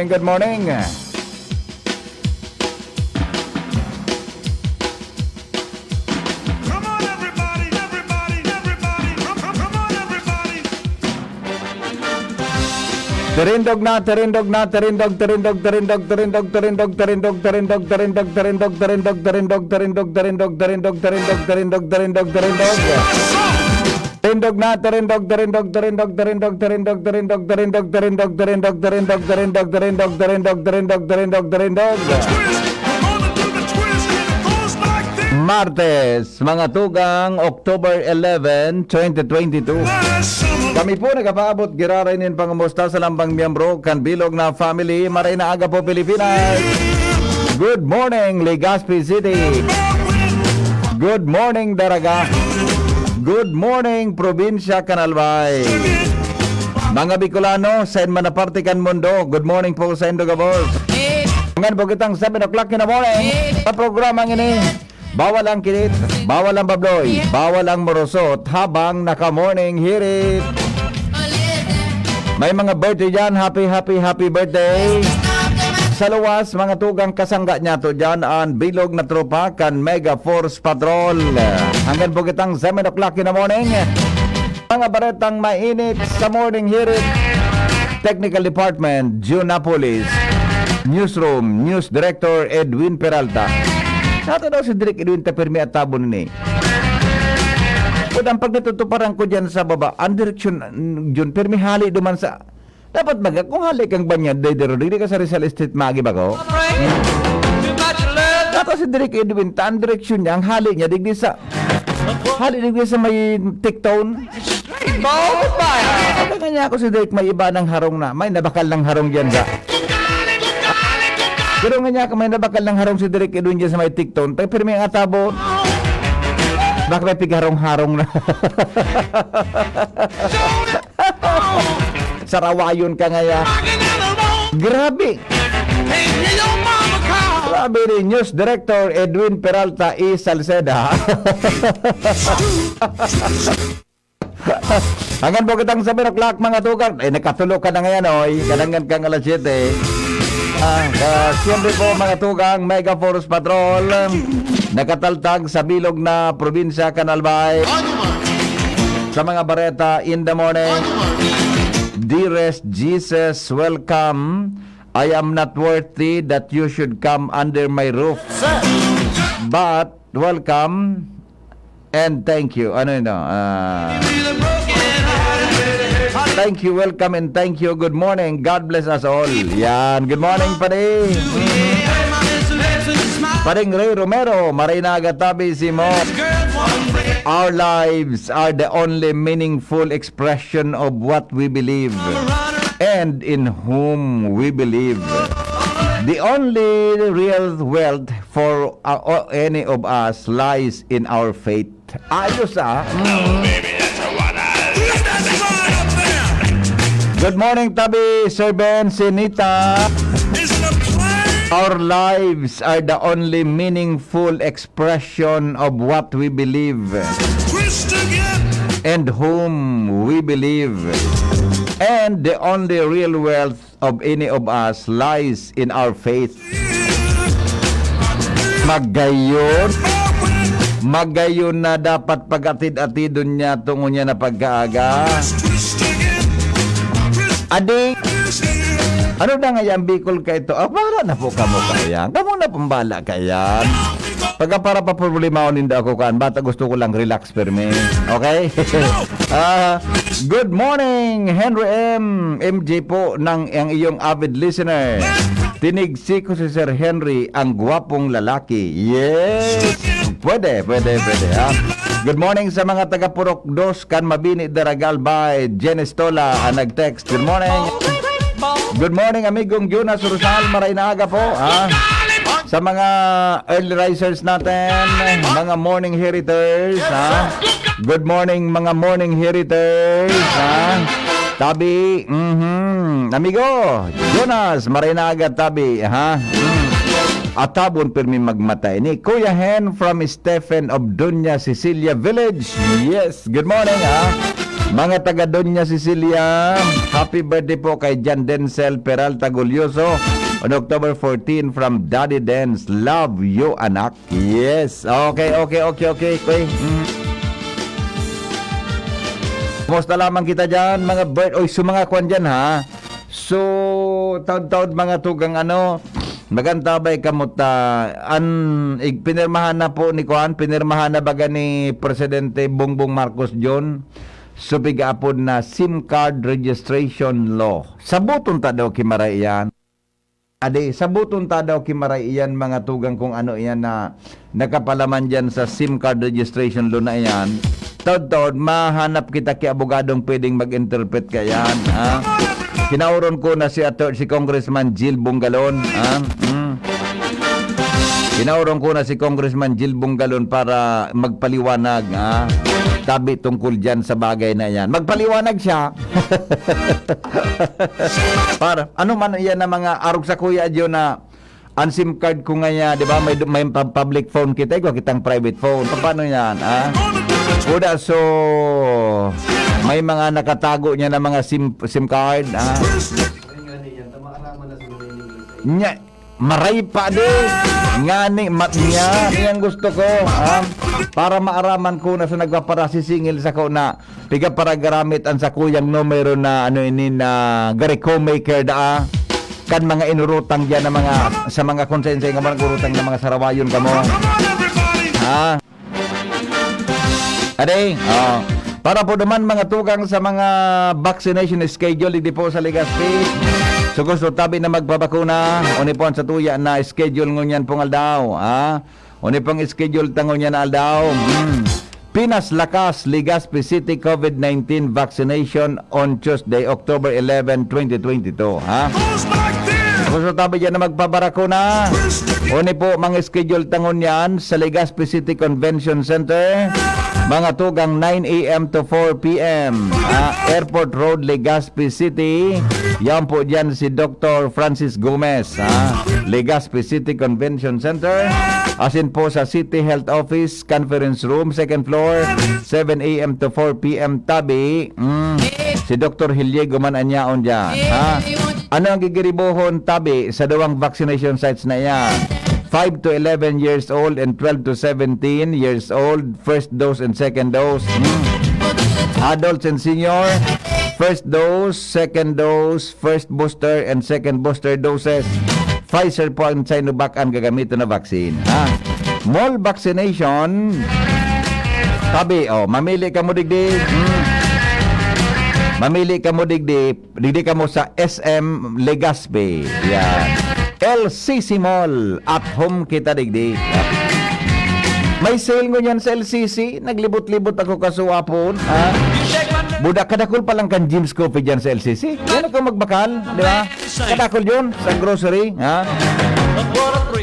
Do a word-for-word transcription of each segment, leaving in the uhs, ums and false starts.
morning, good morning. Come on, everybody, everybody, everybody. Come, come, come on, everybody. Tirindog na, tirindog na, tirindog, tirindog, tirindog, tirindog, tirindog, tirindog, tirindog, tirindog, tirindog, tirindog, tirindog, tirindog, tirindog, tirindog, tirindog, tirindog, tirindog, tirindog. Tirindog na, tirindog, tirindog, tirindog, tirindog, tirindog, tirindog, tirindog, tirindog, tirindog, tirindog, tirindog, tirindog, tirindog, tirindog, tirindog, tirindog. Martes, mga tugang, October eleven, twenty twenty-two. Kami po nagpapaabot giraray nin pangumusta sa lambang miyembro kan bilog na family. Maray na aga po, Pilipinas. Good morning, Legazpi City. Good morning, Daraga. Good morning, Probinsya kan Albay. Mga Bicolano, saen man na parte kan mundo, good morning po saindo gabos. Ngan po kitang seven o'clock in the morning. Sa programa ngini, bawal ang kilit, bawal ang babloy, bawal ang morosot habang naka-morning hirit. May mga birthday dyan, happy, happy, happy birthday. Sa luwas, mga tugang, kasangga niyato dyan, an bilog na tropa kan Mega Force Patrol. Hanggang po kitang seven o'clock in the morning. Mga baretang mainit sa morning hirit. Technical Department, June Napoles. Newsroom, News Director Edwin Peralta. Nato daw si Direk Edwin ta pirmi at tabon ni. Kung ang pagkatutuparan ko dyan sa baba, ang direksyon, mm, Jun, pirmi hali duman sa, dapat baga, kung hali kang Banyad, day, day, day ka sa Rizal Street, magi ba ko? Dapat si Direk Edwin, ta ang direksyon niya, ang hali niya, digdi sa, hali digdi sa may Tikton. Bakit kanya ako si Direk may iba ng harong na, may nabakal ng harong dyan sa. Pero nga niya, may nabakal ng harong si Direk Edwin dyan sa may Tikton, tayo pirmi ang atabo. Baka may pigharong-harong na. Sarawayon ka ngaya. Grabe. Grabe ni News Director Edwin Peralta E. Salceda. Hanggang po kitang seven o'clock, mga tugang. Eh, nakatulo ka na ngayon, oy. Kadangan kang alas siyete. Ah, ah, siyempre po, mga tugang, Mega Force Patrol, nakataltag sa bilog na probinsya, Canalbay. Sa mga bareta in the morning, Dearest Jesus, welcome. I am not worthy that you should come under my roof. But, welcome. And thank you. Ano yun, no? Ah, thank you, welcome, and thank you. Good morning. God bless us all. Yan. Good morning, pare. Paring Ray Romero, maray na aga tabi si mo. Our lives are the only meaningful expression of what we believe and in whom we believe. The only real wealth for, uh, o-, any of us lies in our faith. Ayos, ah. Mm. Good morning, tabi, Sir Ben, Sinita. Our lives are the only meaningful expression of what we believe and whom we believe. And the only real wealth of any of us lies in our faith. Magayon. Magayon na dapat pag-atid-atidon niya tungo niya na pagkaaga. Adi, ano na nga yan, Bicol ka ito? Ah, para na po kamo kaya. Kamo na pambala kaya. Pagka para pa problema ako, ninda ako kan. Bata gusto ko lang relax, permi. Okay? Ah, good morning, Henry M. M J po ng ang iyong avid listener. Tinigsi ko si Sir Henry, ang gwapong lalaki. Yes! Pwede, pwede, pwede, ha? Good morning sa mga taga Purok Dos, kan Mabini, Daragal by Jen Estola, ang nag-text. Good morning. Good morning, amigong Jonas Rosal. Maray na aga po, ha? Sa mga early risers natin, mga morning heriters, ha? Good morning, mga morning heriters, ha? Tabi, mhm. Amigo, Jonas, maray na aga, tabi, ha? Mm. Atabon pirmi magmata ini. Kuya Hen from Stephen of Doña Cecilia Village. Yes, good morning, ha? Mga taga Doña Cecilia, happy birthday po kay John Denzel Peralta Gulyoso on October fourteen from Daddy Dens. Love you, anak. Yes. Okay, okay, okay, okay, okay. Mm. Kumusta lamang kita dyan, mga bird? Oy, so mga kwan dyan, ha? So, taod-taod, mga tugang, ano, magantabay kamo ta, an, ig-, pinirmahan na po ni kwan, pinirmahan na baga ni Presidente Bongbong Marcos Junior, so pig-aapod na SIM card registration law. Sabuton ta daw ki Maray iyan. Adi, sabuton ta daw ki Maray iyan, mga tugang, kung ano iyan na nakapalaman diyan sa SIM card registration law na iyan. Taod-taod, mahanap kita ki abogadong pwedeng mag-interpret kaiyan, ha? Kinauron ko na si Ator-, si Congressman Jil Bongalon, ha? Mm. Kinauron ko na si Congressman Jil Bongalon para magpaliwanag, ha? Tabi tungkol diyan sa bagay na iyan. Magpaliwanag siya. Para, ano man iyan na mga arog sa kuya Adyo na an SIM card ko ngaya, di ba, may, may pub-, public phone kita, igwa kitang private phone. Paano yan, ha? Kuda, so, may mga nakatago niya na mga SIM, SIM card, ha? Nya, maray pa di. Ngani, mat niya, niyang gusto ko, ha? Para maaraman ko na sa nagpaparasisingil sa ko na piga paragaramit an sakuyang numero na, ano ini, na gari co-maker daa. Kan mga inurutang diyan na mga, sa mga konsensya nga mga urutang na mga sarawayon kamo. Ha? Ade, oh. Para po naman, mga tugang, sa mga vaccination schedule, digdi po sa Legazpi. So, gusto tabi na magbabakuna, o ni po an satuya na schedule ngunyan pong aldaw, ha? O ni pong schedule ta ngunyan na aldaw. Hmm. Pinas Lakas, Legazpi City, COVID nineteen vaccination on Tuesday, October eleven, twenty twenty-two, ha? Gusto tabi dyan na magpabarakuna? O ni po, mga schedule ta ngunyan sa Legazpi City Convention Center, mga tugang nine a m to four p m. Ah, Airport Road, Legazpi City. Yan po dyan si Doctor Francis Gomez, ha? Legazpi City Convention Center. Asin po sa City Health Office, Conference Room, second floor, seven a m to four p m tabi. Mm. Si Doctor Hilyego man an yaon dyan, ha? Ano ang gigiribohon tabi sa duwang vaccination sites na iyan? Five to eleven years old and twelve to seventeen years old, first dose and second dose. Mm. Adults and senior, first dose, second dose, first booster and second booster doses. Pfizer po and Sinovac ang gagamiton na vaccine, ha? Mall vaccination. Tabi, oh, mamili kamo digdi. Hmm. Mamili kamo digdi, digdi kamo sa S M Legazpi. Yan. L C C Mall, at home kita digdi. May sale ngunyan sa L C C. Naglibot-libot ako kasuwapon, ha? Buda, kadakol pa lang kan Jim's Coffee dyan sa L C C. Yan ako magbakal, di ba? Kadakol yun sa grocery, ha?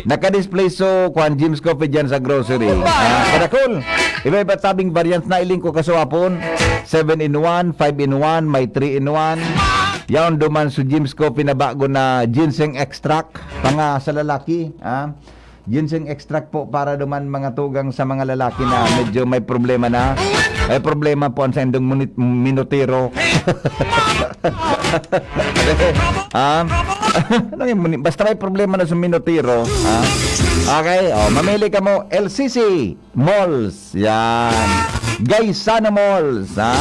Naka-display so, kuan, Jim's Coffee dyan sa grocery. Ha? Kadakol. Iba-iba tabing variants na iling ko kasuwapon. Seven in one, five in one, may three in one. Yaon duman so Jim's Coffee na bago na ginseng extract. Panga sa lalaki, ha? Ginseng extract po para duman mga tugang sa mga lalaki na medyo may problema na. May problema po ang sa indong munit-, minutiro. Ha? Ano yung muni-, basta may problema na sa minutiro, ha? Okay, oh, mamili kamo, L C C Malls, yan. Gaisano Malls, ha?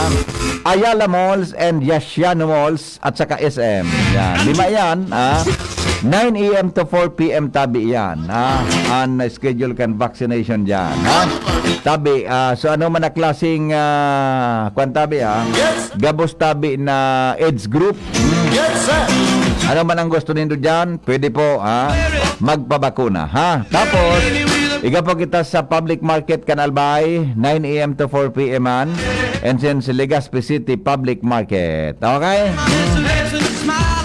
Ayala Malls and Yasiano Malls at saka S M. Yan. Lima yan, ha? Nine a m to four p m tabi yan, ha? An schedule kan vaccination dyan, ha? Tabi, ah, so ano man na klaseng, ah, kwan tabi, ha? Gabos tabi na age group. Yes, sir. Ano man ang gusto nindo dyan, pwede po, ha? Magpabakuna, ha? Tapos, iga po kita sa public market kan Albay, nine a m to four p m man, and then sa Legazpi City Public Market. Okay?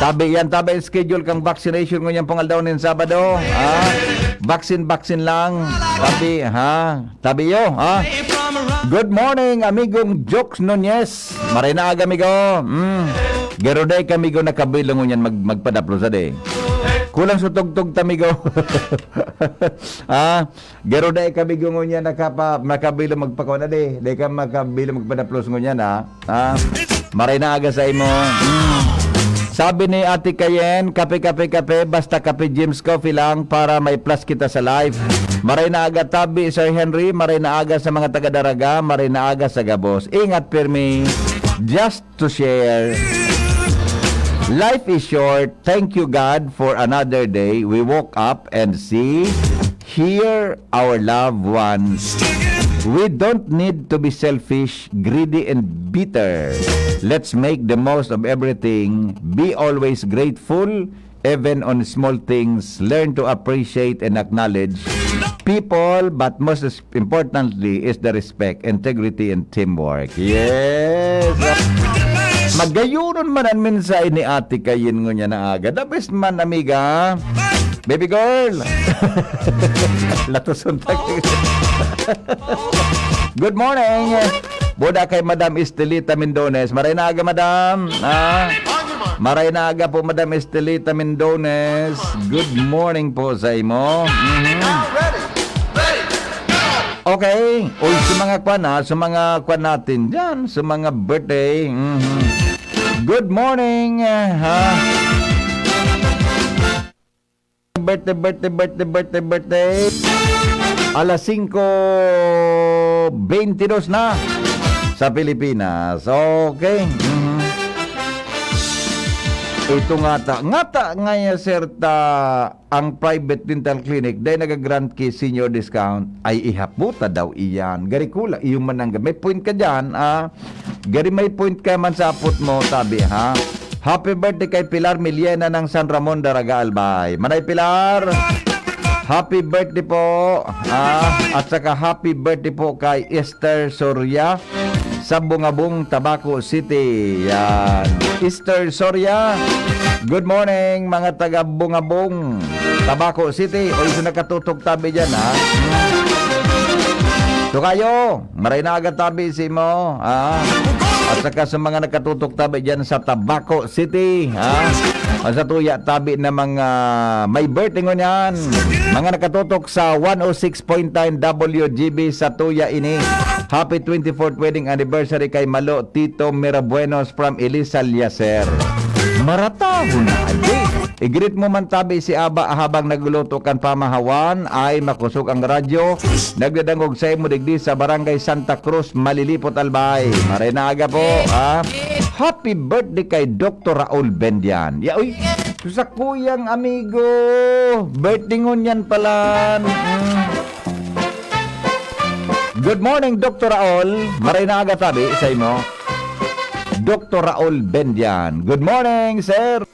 Tabi yan, tabi ang schedule kang vaccination ngunyan pong aldaw nin Sabado, ha? Vaccine, vaccine lang. Tabi, ha? Tabi yo, ha? Good morning, amigong Jokes Nunez. Maray na aga, amigo. Mm. Garo dai kami go nakabilo ngunyan mag-, magpadaplo sa de. Kulang sa tugtog ta, amigo. Ah, garo dai kami go ngunyan nakapa-, nakabilo magpakona de. Dai ka makabilo magpadaplos ngunyan, ha? Ah, maray na aga sa imo. Mm. Sabi ni Ate Kayen, "Kape, kape, kape, basta kape Jim's Coffee lang para may plus kita sa life." Maray na aga tabi, Sir Henry. Maray na aga sa mga taga Daraga. Maray na aga sa gabos. Ingat pirmi. Just to share. Life is short. Thank you, God, for another day. We woke up and see, hear our loved ones. We don't need to be selfish, greedy, and bitter. Let's make the most of everything. Be always grateful, even on small things. Learn to appreciate and acknowledge people, but most importantly is the respect, integrity, and teamwork. Yes! Magayonon man an mensahe ni Ate Kayen ngunyan na aga. The best man, amiga. Baby girl! Latuson ta. Good morning! Buda kay Madam Estelita Mendones. Maray na aga, Madam. Ah, maray na aga po, Madam Estelita Mendones. Good morning po sa imo. Mhm. Okay. Uy, sa mga kwan, ha, sa mga kwan natin dyan, sa mga birthday. Mhm. Good morning, ha? Birthday, birthday, birthday, birthday, birthday. Alas singko bentidós na sa Pilipinas. Okay. Mhm. Ito ngata, ngata ngaya, sir, ta ang private dental clinic, dai naga-grant ki senior discount, ay ihaputa daw iyan. Gari kula, iyo man ang, may point ka diyan, ah. Gari may point ka man sa apot mo, tabi, ha? Happy birthday kay Pilar Miliena ng San Ramon, Daraga, Albay. Manay Pilar, happy birthday po, ah. At saka happy birthday po kay Esther Soria sa Bungabong, Tabaco City. Yan. Esther Soria, good morning, mga taga Bungabong, Tabaco City. O, iso nakatutok tabi dyan, ha? Tokayo, maray na aga tabi si mo, ha? At saka sa mga nakatutok tabi dyan sa Tabaco City, ha? Ang sa tuya tabi na mga may birthday ngunyan. Mga nakatutok sa one oh six point nine W G B sa tuya ini. Happy twenty-fourth wedding anniversary kay Malo Tito Mirabuenos from Elisa Liacer. Marataw na, di. I-greet mo man tabi si Aba habang nagluluto kan pamahawan, ay makosog ang radyo. Nagdadangog sa imo digdi sa Barangay Santa Cruz, Malilipot, Albay. Maray na aga po, ha? Happy birthday kay Doktor Raul Bendian. Ya, uy, sa kuyang amigo. Birthday ngunyan pala. Mm. Good morning, Doktor Raul. Maray na aga tabi sa imo. Doktor Raul Bendian. Good morning, sir.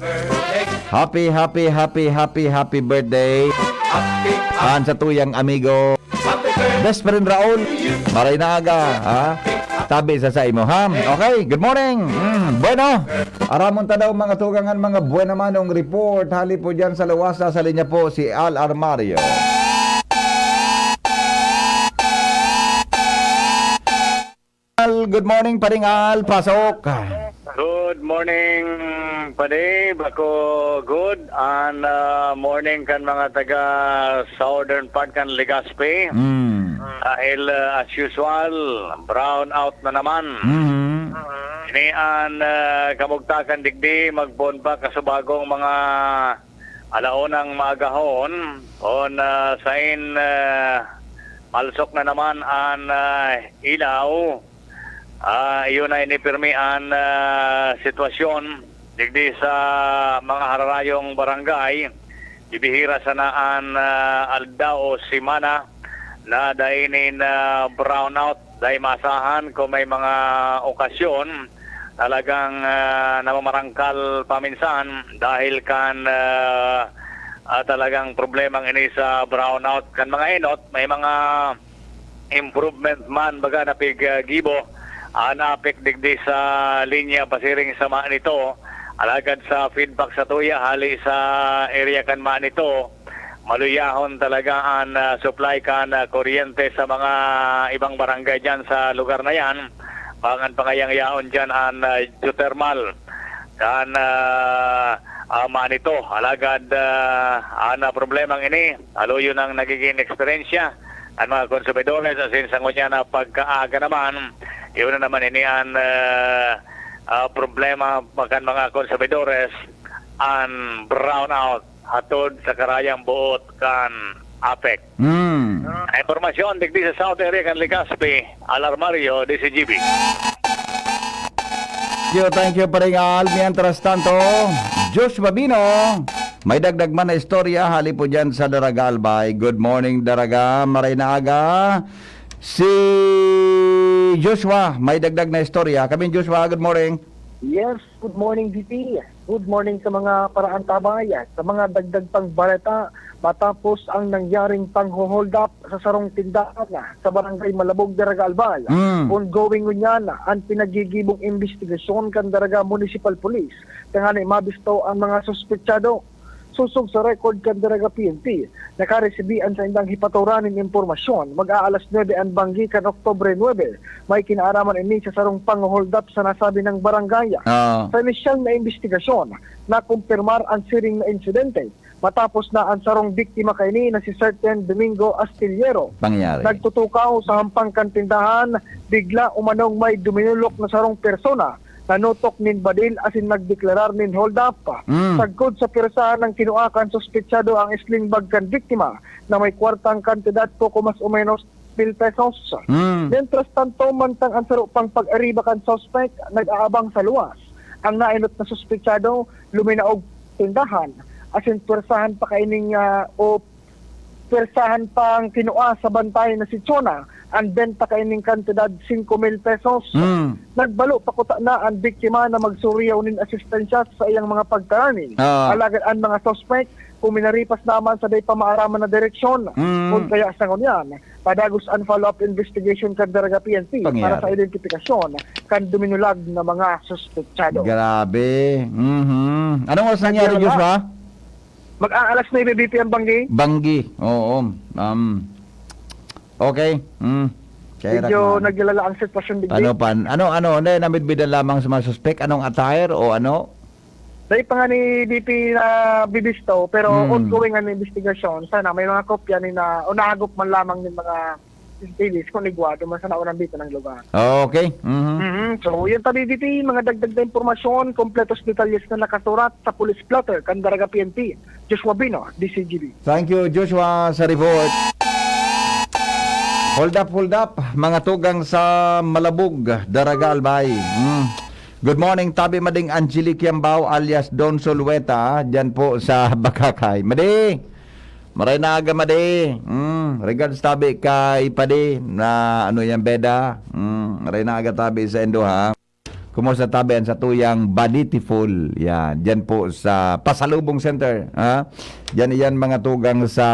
Happy, happy, happy, happy, happy birthday. An sa tuyang amigo. Best friend Raul. Maray na aga, ha? Tabi sa sa imo, ha? Okay, good morning. Mm, bueno. Aramon ta daw, mga tugang, an mga buena manong report. Hali po dyan sa luwasa, sa linya po si Al Armario. Al, good morning, Paring Al. Pasok. Good morning, Padi. Bako good. And, ah, morning kan mga taga southern part kan Legazpi. Mm. Dahil, ah, as usual, brown out na naman. Mhm. Ini an, ah, kamugtakan digdi, magpoon pa kasubagong mga alaunang maagahon, on, ah, sain, ah, malsok na naman an, ah, ilaw. Ah, iyo na ini pirmi an, ah, sitwasyon digdi sa mga hararayong barangay. Bibihira sana an, ah, aldaw o semana na dai nin, ah, brownout, dai maasahan kung may mga okasyon talagang, ah, namamarangkal paminsan dahil kan, ah, ah, talagang problemang ini sa brownout kan mga enot. May mga improvement man baga na piggibo an APEC digdi sa linya pasiring sa ma-, nito. Alagad sa feedback sa tuya hali sa area kan ma-, nito, maluyahon talaga an, ah, supply kan, ah, kuryente sa mga ibang barangay diyan sa lugar na yan. Pangan pangayang yaon diyan an, ah, geothermal kan, ah, ah, ma-, nito. Alagad, ah, an, ah, problemang ini, aluyon ang nagiging eksperyensya an mga konsumidores, asin sa ngunyan na pagkaaga naman, yun na naman ini an, ah, ah, problema kan mga konsumidores, an brownout hatod sa karayang buot kan APEC. Hmm. Ang impormasyon digdi sa South Area kan Legazpi, Alarmario, D C G B. Thank you, thank you, Paring Al. Mientras tanto, Josh Babino, may dagdag man na istorya, hali po dyan sa Daraga Albay. Good morning, Daraga. Maray na aga. Si Joshua, may dagdag na istorya. Kami, Joshua, good morning. Yes, good morning, D P. Good morning sa mga paraantabay. Sa mga dagdag pang balita, matapos ang nangyaring pangho-hold up sa sarong tindahan sa Barangay Malabog, Daraga Albay. Mm. Ongoing ngunyan ang pinagigibong imbestigasyon kan Daraga Municipal Police, tanganing mabisto ang mga suspetsado. Sosog sa record kan Daraga P N P, nakaresibi an saindang hipaturan nin impormasyon mag-aalas nuebe an banggi kan Oktubre nuebe. May kinaaraman ini sa sarong pangho-hold up sa nasabi nang barangay. Ah. Sa inisyal na imbestigasyon, nakumpirmar an siring na insidente matapos na an sarong biktima kaini na si Certain Domingo Astillero. Pangyari. Nagtutukaw sa hampang kan tindahan, bigla umanong may duminulok na sarong persona, nanutok nin badil asin nagdeklarar nin hold up. Mm. Sagkod sa pwersahan nang kinua kan suspetsado ang sling bag kan biktima na may kwartang kantidad poko mas o menos mil pesos. Mm. Mientras tanto, mantang ang saro pang pag-ariba kan suspek nag-aabang sa luwas, ang naenot na suspetsado luminaog tindahan asin pwersahan pa kaining, ah, o pwersahan pang kinua sa bantay na si Chona ang benta kaining kantidad singko mil pesos. Mm. Nagbalo pa kutana an biktima na magsuriyaw nin asistensya sa iyang mga pagkarani. Ah. Alagad an mga suspek, kuminaripas naman sa dai pa maaraman na direksyon. Mm. Kun kaya sa ngunyan, padagos an follow-up investigation kan Daraga P N P para Pangyari. Sa identifikasyon kan duminulag na mga suspetsado. Grabe. Mhm. Anong oras nangyari, Joshua? Mag-aalas nuebe B P M banggi. Banggi, oo. Um, okay. Mm. Kaya Medyo rak na. Naglalala ang sitwasyon digdi. Ano pa? Ano, ano, ano, namidbidan lamang sa mga suspek? Anong attire o ano? Dai pa nga ni B P na bibisto, pero Hmm. ongoing ang investigasyon. Sana may mga kopya ni na, o nahagop man lamang ng mga C C T Vs kung ligwado man sa naunang dito ng lugar. Okay. Mhm. Mhm. So, yun tabi, D P, mga dagdag na impormasyon, kompletos detalyes na nakasurat sa police blotter kan Daraga P N P. Joshua Bino, D C G B. Thank you, Joshua, sa report. Hold up, hold up, mga tugang sa Malabog, Daraga Albay. Mm. Good morning, tabi mading Angelique Yambao alias Don Solueta, dyan po sa Bakakay. Madi! Maray na aga, Madi. Mm, regards tabi kay Padi na ano yan, Beda. Mm, maray na aga tabi sa indo, ha? Kumusta tabi an satuyang Beautiful? Yan, dyan po sa Pasalubong Center, ha? Dyan iyan mga tugang sa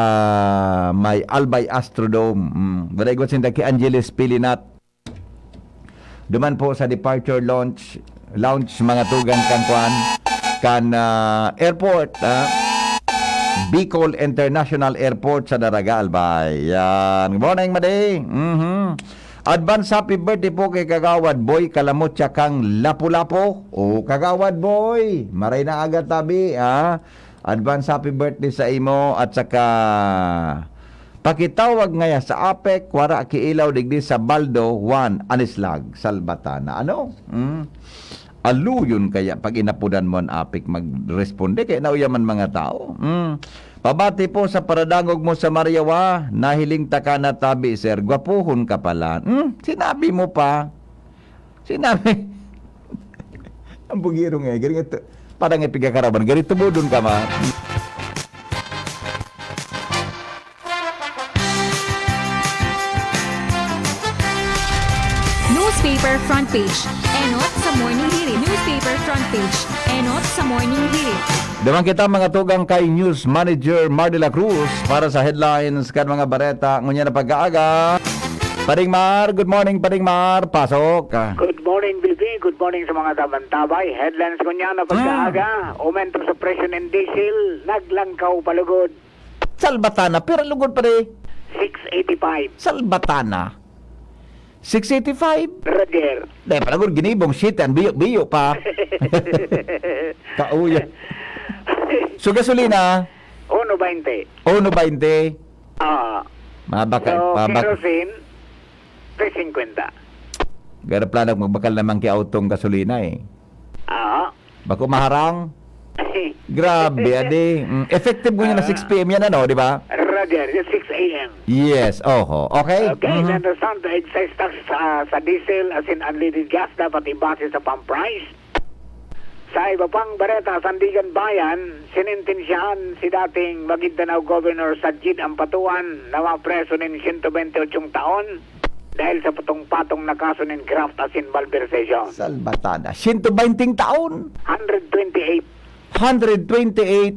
may Albay Astrodome. Mm. Wala igwat sinda ki Angeles Pilinat. Duman po sa departure launch, lounge mga tugang kan kwan, kan, ah, airport, ah, Bicol International Airport sa Daraga, Albay. Yan. Good morning, Madi. Mhm. Advance happy birthday po kay Kagawad Boy Kalamutsa kang Lapu-Lapu. O, Kagawad Boy, maray na aga tabi, ah. Advance happy birthday sa imo at saka pakitawag ngaya sa APEC, wara kiilaw digdi sa Baldo, Juan, Anislag, Salbatana. Ano? Mm. Aluyon kaya pag inapudan mo an APEC magresponde, kaya nauyaman mga tao. Mm. Pabati po sa paradangog mo sa Mariawa, nahiling taka na tabi, sir. Gwapuhon ka pala. Hmm? Sinabi mo pa. Sinabi. Ang bugirong eh. Galing ito. Parang ipigakaraban. Ganito mo dun ka, ma. Newspaper front page. Enot sa Morning Hirit. Newspaper front page, enot sa Morning Hirit. Duman kita, mga tugang, kay News Manager Mar de la Cruz para sa headlines kan mga bareta ngunyan na pag-aaga. Pading Mar, good morning, Pading Mar. Pasok. Good morning, B B. Good morning sa mga tabantabay. Headlines ngunyan na pag-aaga. Aumento sa presyo ng diesel, naglangkaw palugod. Salbatana, pero lugod pa rin. six eighty-five. Salbatana. six eighty-five. Roger. Dahil pala gud ginibong shit, ang biyo-biyo pa. Kauya. So, gasolina, Uno baynte. uno baynte. Ah. Mabaka, So, mabak, kerosene, tres cincuenta. Gara plano magbakal naman kay autong gasolina eh. Ah. Bako maharang. Grabe, adi. Mm, effective ko niya na six p.m. yan, ano, di ba? Roger, yung six a.m. Yes, oho. Okay? Okay, Mhm. understand the excise tax sa, sa diesel as in unleaded gas dapat ibase sa pump price. Sa iba pang bareta, Sandigan Bayan, sinintensyahan si dating Maguindanao Governor Sajid Ampatuan na mapreso nin siyento bente otsong taon dahil sa patong-patong na kaso nin graft asin malversation. Salbatana. Siyento baynting taon. Hundred twenty-eight. Hundred twenty-eight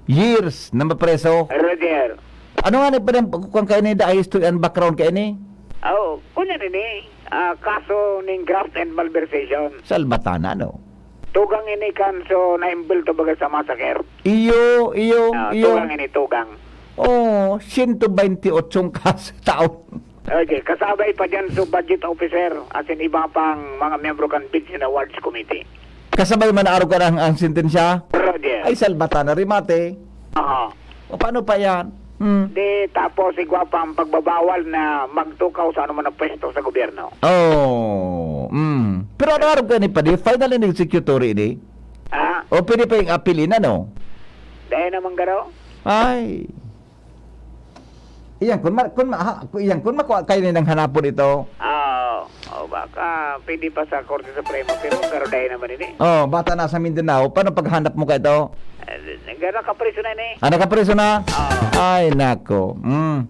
years na mapreso. Roger. Ano nga ni pa rin, kung kayo ni da history and background kayo ni? Oh, kunya nini, ah, kaso ning graft and malversation. Salbatana, no? Tugang ini kan so naimbulto baga sa massacre. Iyo, iyo, Ah, iyo. Tugang ini, tugang. Oh, siyento baynti otsong kaso taon. Okay, kasabay pa dyan so budget officer, as in iba pang mga miyembro kan Bids and Awards Committee. Kasabay man naarog ka ang, ang sentensya? Roger. Ay, salbatana, rimate. Aha. O, paano pa yan? Hmm. Di tapos igwa pa ang pagbabawal na magtukaw sa anuman na pwesto sa gobyerno. Oh, mm. Pero naarog ka ni pa, di final and executory ni? Ha? O pwede pa yung appeal in, ano? Dahil naman garo? Ay. Iyan, kun, ma, kun, ma, ha, kun, iyan, kun makuha kayo na ng hanapon ito. Ah, oh, baka pwede pa sa Korte Suprema, pero garo dahil naman ini. Oh, bata na sa Mindanao, paano paghanap mo ka ito? Eh, garo kapriso na ini. Ah, nakapreso na? Ah. Ay, nako. Mm.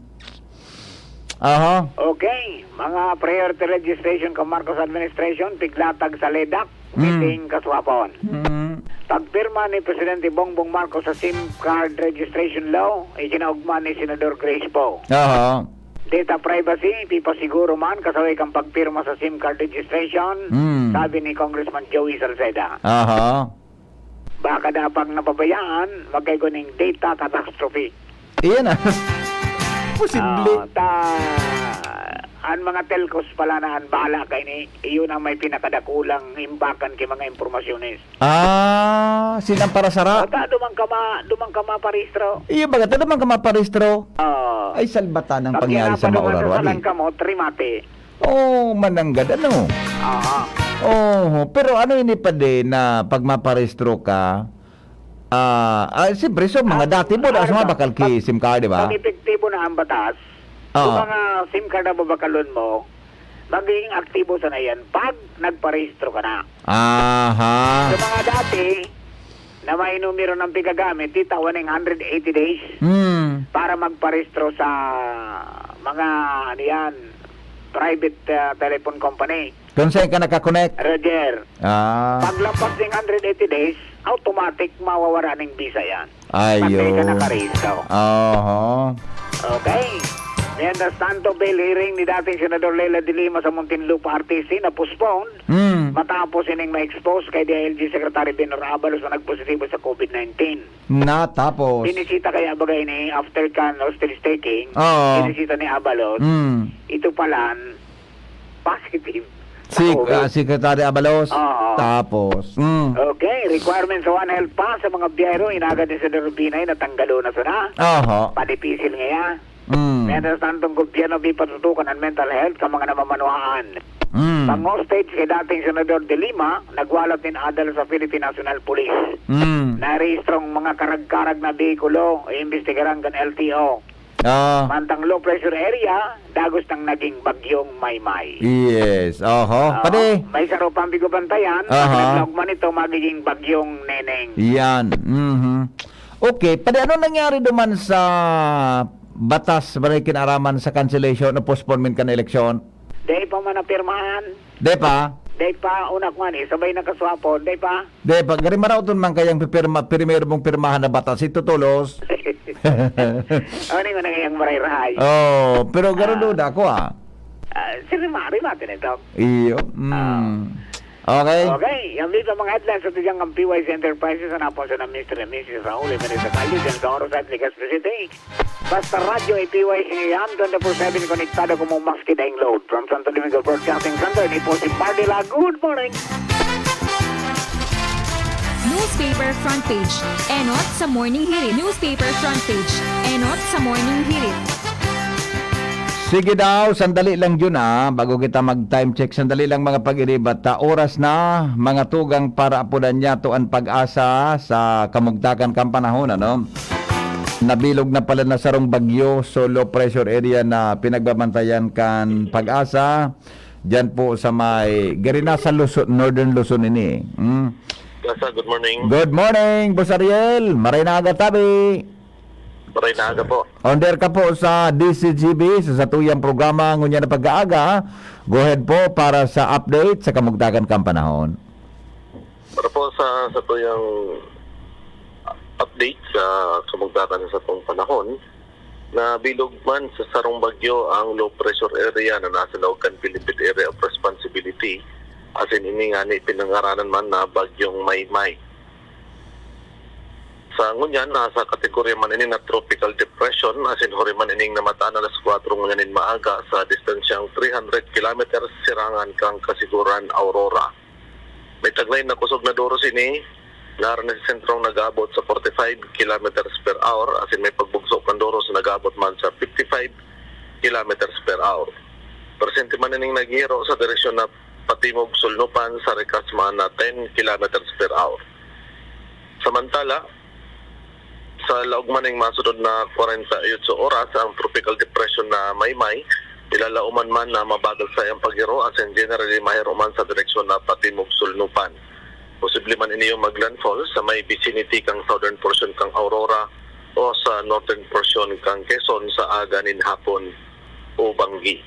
Aha. Okay, mga priority registration kan Marcos administration, piglatag sa LEDAC, Mm. meeting kaswapon. Mm. Pagpirma ni Presidente Bongbong Marcos sa SIM card registration law, ikinaugma ni Senador Grace Poe. Aha. Data privacy, pipasiguro man kasabay kan pagpirma sa SIM card registration, Mm. sabi ni Congressman Joey Salceda. Aha. Baka dapat napabayaan, magkaigo ning data catastrophe. Iyan na. Posible. Ah, ta, ang mga telcos pala na ang bahala kay ni, iyon ang may pinakadakulang imbakan kay mga impormasyones. Ah, sinang para sara? Baka dumang ka ma, dumang ka maparehistro. Iyo, baga, ito naman ka maparehistro. Ah. Ay, salbatan ang Pag pangyari sa kinapadungan mauraro, sa ali. salang kamot, rimate. Oh, mananggad, ano? Aha. Oh, pero ano ini pa din na pag maparehistro ka? Ah, ah, siyempre, so, mga dati mo, Ah, dahil mga pag- bakal ki SIM card, di ba? Pag epektibo na ang batas, Oo. yung mga SIM card na babakalon mo, magiging aktibo sana yan pag nagparehistro ka na. Aha. Sa mga dati, na may numero ng pigagamit, titawan ng hundred eighty days Hmm. para magparehistro sa mga, ano yan, private ah, telephone company. Kung saan ka nakakonect? Roger, Ah. paglampas ng hundred eighty days, automatic mawawara ng visa yan. Ayo. Pantay ka nakarehistro. Oho. Okay. Mientras tanto, bail hearing ni dating Senador Leila de Lima sa Muntinlupa R T C na postpone Hmm. matapos ining ma-expose kay D I L G Secretary Benhur Abalos na nagpositibo sa COVID nineteen. Natapos. Binisita kaya bagay ni after kan hostage taking, Oo. binisita ni Abalos, Hmm. ito pala, positive. Si sa COVID. ah, Secretary Abalos. Oo. Tapos. Hmm. Okay, requirements sa One Health Pass sa mga biyahero, inagad ni Senador Binay na tanggalon na sana. Oho. Padipisil ngaya. Hmm. Mientras tanto, ang gobyerno pipatutukan ang mental health sa mga namamanuhaan. Hmm. Pang-hostage kay dating Senador De Lima, nagwalat nin adal sa Philippine National Police. Hmm. Narehistrong mga karag-karag na behikulo, iimbestigaran kan L T O. Ah. Mantang low pressure area, dagos nang naging bagyong Maymay. Yes. Oho. Oo. Pade. May saro pang bigo bantayan, Aha. pag man ito, magiging bagyong Neneng. Yan. Mhm. Okay, pade, ano nangyari duman sa batas, balay kinaraman sa cancellation o postponement kan eleksyon? Di pa man napirmahan. Di pa? Dai pa, una ko ani, sabay nakaswapon, dai pa. Di, pag gari maraoton man kayang pipirma, primero mong pirmahan na batas, ito tulos. Ano yung nangayang maray-rahay? Oh, pero garo duda ako ah. Ah, si Rima, Rima, tinito. Iyo. Mm. Okay. Okay, yan dito mga headlines sa Tijang ang P Y C Enterprises, hanapon sa Mister and Missus Raul Jimenez sa Kalye, dyan sa Oro Side, Legazpi City. Basta radyo ay P Y C yan, twenty-four seven konektado ko mong maski daing load. From Santo Domingo Broadcasting Center, ni po si Pardila. Good morning! Newspaper front page. Enot sa Morning Hirit. Newspaper front page. Enot sa Morning Hirit. Sige daw, sandali lang yun ah, bago kita mag-time check. Sandali lang mga pag-iribat. Ta oras na, mga tugang para apudan niya to ang pag-asa sa kamugtakan kan panahon, ano? Nabilog na pala na sarong bagyo, so low pressure area na pinagbabantayan kan pag-asa. Diyan po sa may, gari na sa Luzon, Northern Luzon ini. Hmm? Plaza, good morning. Good morning, Boss Ariel. Maray na aga tabi. Maray na aga po. On there ka po sa D C G B sa satuyang programa ngunyan na pag-aaga. Go ahead po para sa update sa kamugtakan kan panahon. Para po sa sa tuyang update sa kamugtakan sa satong panahon, nabilog man sa sarong bagyo ang low pressure area na nasa laog kan Bilibid Area of Responsibility, asin ini ngani pinangaranan man na Bagyong Maymay. Sa ngunyan, nasa kategorya man ini na tropical depression, asin huri man ining namataan alas kwatro ngunyan nin maaga sa distansyang three hundred kilometers sirangan kan Kasiguran, Aurora. May taglay na kusog na doros ini, na sa sentrong nag-aabot sa forty-five kilometers per hour, asin may pagbugso kan doros na nag-aabot man sa fifty-five kilometers per hour. Presente man ining naghihiro sa direksyon na patimog sulnupan sa rikas man na ten kilometers per hour. Samantala, sa laog man ning masunod na kwarenta y otso oras, ang tropical depression na Maymay, ilalaoman man na mabagal sa iyang paghiro, asin generally mahiro man sa direksyon na patimog sulnupan. Posible man ini yung maglandfall sa may vicinity kang southern portion kang Aurora o sa northern portion kang Quezon sa aga nin hapon o banggi.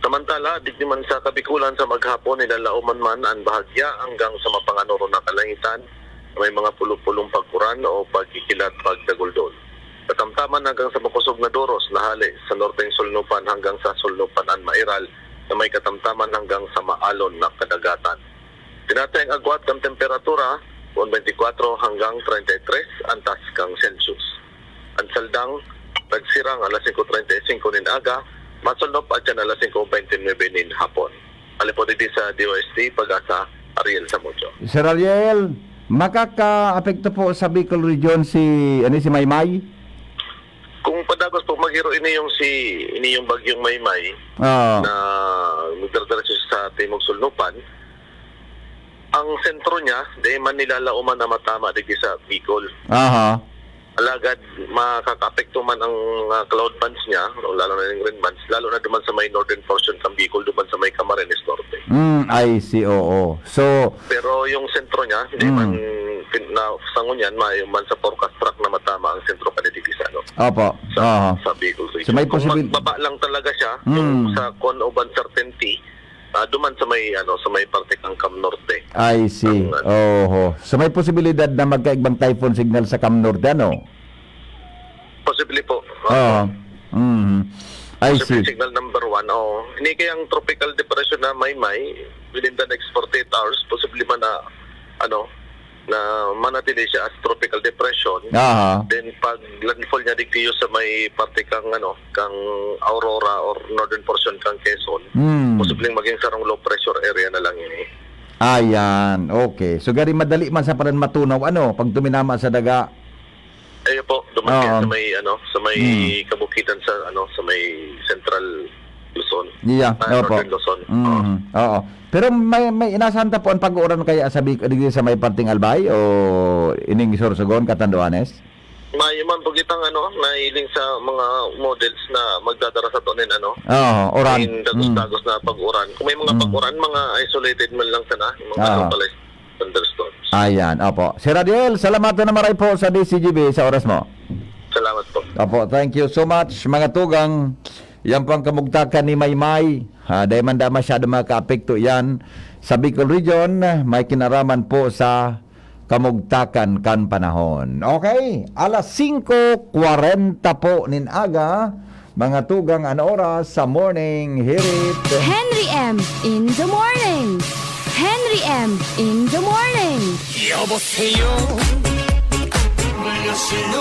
Samantala, digdi man sa Kabikulan sa maghapon, nilalaoman man an bahagya hanggang sa mapanganoro na kalangitan, may mga pulong-pulong pag-uran o pagkikilat pagdaguldol. Katamtaman hanggang sa makosog na doros na hale sa norteng sulnupan hanggang sa sulnupan an Mairal na may katamtaman hanggang sa maalon na kadagatan. Tinatayang agwat kan temperatura, twenty-four hanggang treinta y tres an taas kan Celsius. An saldang nagsirang alas singko treinta y singko nin aga, masulnop atyan alas singko beinti nuebe nin hapon. Hali po digdi sa D O S T, Pag-asa, Ariel Samudio. Sir Ariel, makakaapekto po sa Bicol Region si, ano, si Maymay? Kung padagos po maghiro ini yung si ini yung bagyong Maymay Ah, na magdadiretso sa Timog Sulnupan, ang sentro niya, di man nilalaoman na matama digdi sa Bicol. aha. Alagad makakaapekto man ang mga cloud bands niya, o lalo na yung rain bands, lalo na duman sa may northern portion ng Bicol, duman sa may Camarines Norte. Mm, I see, oo. So, Pero yung sentro niya, hindi Mm. man pin- na sa ngunyan, may man sa forecast track na matama ang sentro kanidigdi sa ano, opo. sa, Aha. sa Bicol region. So, may Kung posibil- magbaba lang talaga siya, Mm. yung sa con o ban certainty, ah, duman sa may ano, sa may parte kang Cam Norte. I see. Ang, Oho. So, may posibilidad na magkaigbang typhoon signal sa Cam Norte, ano? Posible po. Oo. Mhm. I Posible see. signal number one. Oo. Ini kayang tropical depression na Maymay, within the next forty-eight hours, posible man na, ano, na manatili siya as tropical depression. Aha. Then pag landfall niya digdi sa may parte kang ano, kang Aurora or northern portion kang Quezon, Hmm. posibleng maging sarong low pressure area na lang ini. Ayan. Okay. So, gari madali man sa paran matunaw, ano, pag tuminama sa daga. Ayun po, dumating Oo. sa may ano, sa may Hmm. kabukitan sa ano, sa may Central Luzon. Yeah, Ah, opo. Northern Luzon. Mhm. Oo. Pero may may inasahan ta po ang pag-uuran kaya sa Bicol, digdi sa may parting Albay o ining Sorsogon, Catanduanes? Mayo man po kitang ano, nahiling sa mga models na magdadara sa tunin ano, Oo, uran. in dagos-dagos na pag-uran. Kung may mga Mm. pag-uran, mga isolated man lang sana, yung mga Ah. localized thunderstorms. Ayan, opo. Sir Ariel, salamatan na maray po sa D C G B sa oras mo. Salamat po. Opo, thank you so much, mga tugang. Yan po ang kamugtakan ni Maymay. Ha, dahil man da masyado makaapekto yan. Sa Bicol Region, may kinaraman po sa kamugtakan kan panahon. Okay, alas singko kwarenta po nin aga, mga tugang, an oras sa Morning Hirit. Henry M in the morning. Henry M in the morning. 여보세요. 안녕하세요.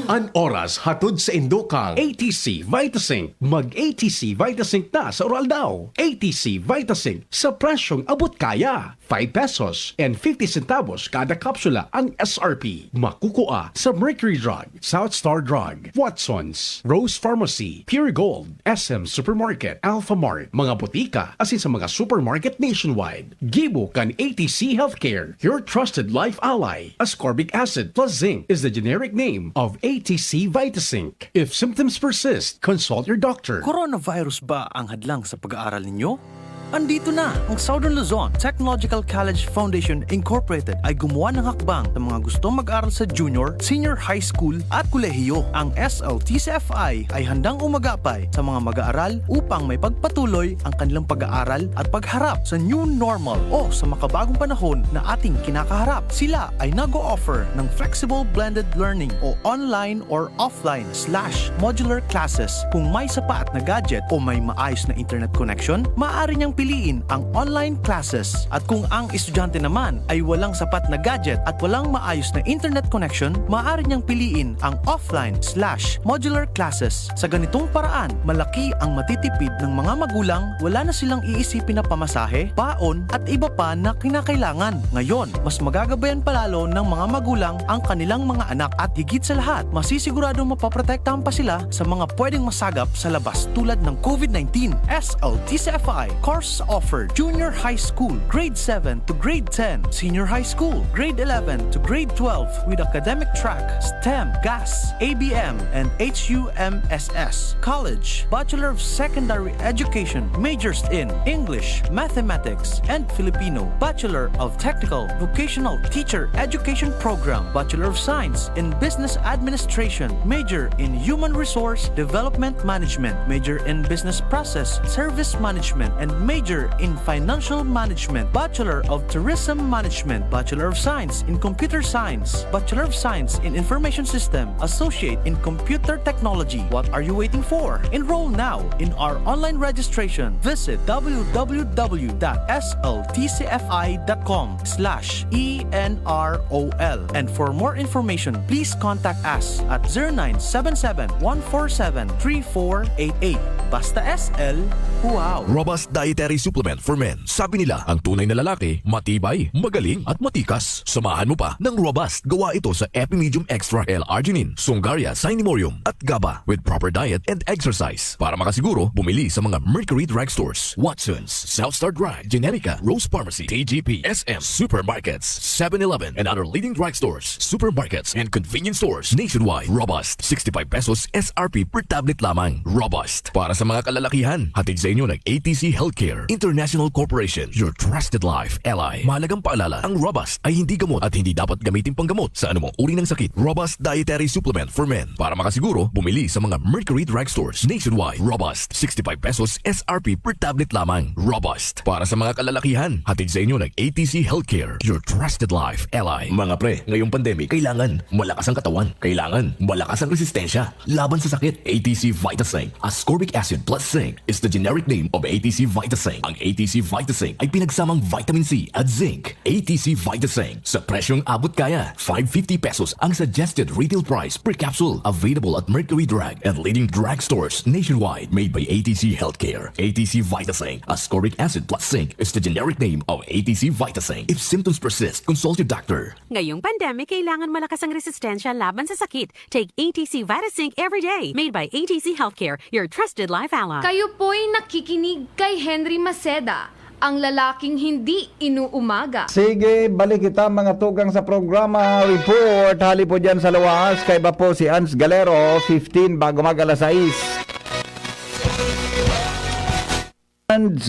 An oras hatod sa indo kan A T C Vitasync. Mag A T C Vitasync na sa Uraldaw. A T C Vitasync sa presyong abot kaya. Five pesos and fifty centavos kada kapsula ang S R P. Makukua sa Mercury Drug, South Star Drug, Watsons, Rose Pharmacy, Pure Gold, S M Supermarket, Alphamart, mga botika, asin sa mga supermarket nationwide. Gibo kan A T C Healthcare, your trusted life ally. Ascorbic acid plus zinc is the generic name of A T C Vitasync. If symptoms persist, consult your doctor. Coronavirus ba ang hadlang sa pag-aaral ninyo? Andito na! Ang Southern Luzon Technological College Foundation Incorporated ay gumawa ng hakbang sa mga gustong mag-aral sa junior, senior high school at kolehiyo. Ang S L T C F I ay handang umagapay sa mga mag-aaral upang may pagpatuloy ang kanilang pag-aaral at pagharap sa new normal o sa makabagong panahon na ating kinakaharap. Sila ay nag-o-offer ng flexible blended learning o online or offline slash modular classes. Kung may sapat na gadget o may maayos na internet connection, maaari niyang piliin ang online classes. At kung ang estudyante naman ay walang sapat na gadget at walang maayos na internet connection, maaari niyang piliin ang offline slash modular classes. Sa ganitong paraan, malaki ang matitipid ng mga magulang, wala na silang iisipin na pamasahe, baon, at iba pa na kinakailangan. Ngayon, mas magagabayan palalo ng mga magulang ang kanilang mga anak at higit sa lahat, masisiguradong mapoprotektahan pa sila sa mga pwedeng masagap sa labas tulad ng COVID nineteen. S L T C F I course offered: Junior High School, Grade seven to Grade ten, Senior High School, Grade eleven to Grade twelve with academic track STEM, GAS, A B M, and H U M S S. College, Bachelor of Secondary Education, majors in English, Mathematics, and Filipino, Bachelor of Technical Vocational Teacher Education Program, Bachelor of Science in Business Administration, major in Human Resource Development Management, major in Business Process Service Management, and major in Financial Management, Bachelor of Tourism Management, Bachelor of Science in Computer Science, Bachelor of Science in Information System, Associate in Computer Technology. What are you waiting for? Enroll now in our online registration. Visit w w w dot s l t c f i dot com slash e n r o l. And for more information, please contact us at zero nine seven seven, one four seven, three four eight eight. Basta S L, wow! Robust Dietary Supplement for Men. Sabi nila, ang tunay na lalaki, matibay, magaling, at matikas. Samahan mo pa ng Robust. Gawa ito sa Epimedium Extra L-Arginine, Sungaria, Cinemorium, at GABA with proper diet and exercise. Para makasiguro, bumili sa mga Mercury Drug Stores, Watsons, South Star Drug, Generica, Rose Pharmacy, T G P, S M, supermarkets, seven eleven, and other leading drug stores, supermarkets, and convenience stores nationwide. Robust, sixty-five pesos S R P per tablet lamang. Robust, para sa mga kalalakihan. Hatid sa inyo ng A T C Healthcare International Corporation, your trusted life ally. Mahalagang paalala, ang Robust ay hindi gamot at hindi dapat gamitin panggamot sa anumang uri ng sakit. Robust Dietary Supplement for Men. Para makasiguro, bumili sa mga Mercury Drug Stores nationwide. Robust, sixty-five pesos S R P per tablet lamang. Robust, para sa mga kalalakihan. Hatid sa inyo ng A T C Healthcare, your trusted life ally. Mga pre, ngayong pandemic, kailangan malakas ang katawan. Kailangan malakas ang resistensya laban sa sakit. A T C Vitasync, ascorbic acid plus zinc, is the generic name of A T C Vitasync. Ang A T C Vitasync ay pinagsamang vitamin C at zinc. A T C Vitasync, sa presyong abot kaya. Five fifty pesos ang suggested retail price per capsule. Available at Mercury Drug and leading drug stores nationwide. Made by A T C Healthcare. A T C Vitasync, ascorbic acid plus zinc, is the generic name of A T C Vitasync. If symptoms persist, consult your doctor. Ngayong pandemic, kailangan malakas ang resistensya laban sa sakit. Take A T C Vitasync every day. Made by A T C Healthcare, your trusted life ally. Kayo po'y nakikinig kay Henry Maceda, ang lalaking hindi inuumaga. Sige, balik kita, mga tugang, sa programa. Report, hali po dyan sa Lawas. Kaiba po si Ans Galero, fifteen, bago mag alas sais.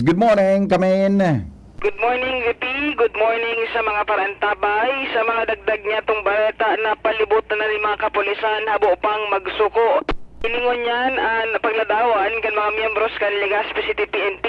Good morning, Kamin. Good morning, V P. Good morning sa mga parantabay. Sa mga dagdag niyatong baleta, napalibot na nin mga kapulisan, habo pang magsuko. Hilingon niyan an pagladawan kan mga miyembros kan Legazpi City P N P,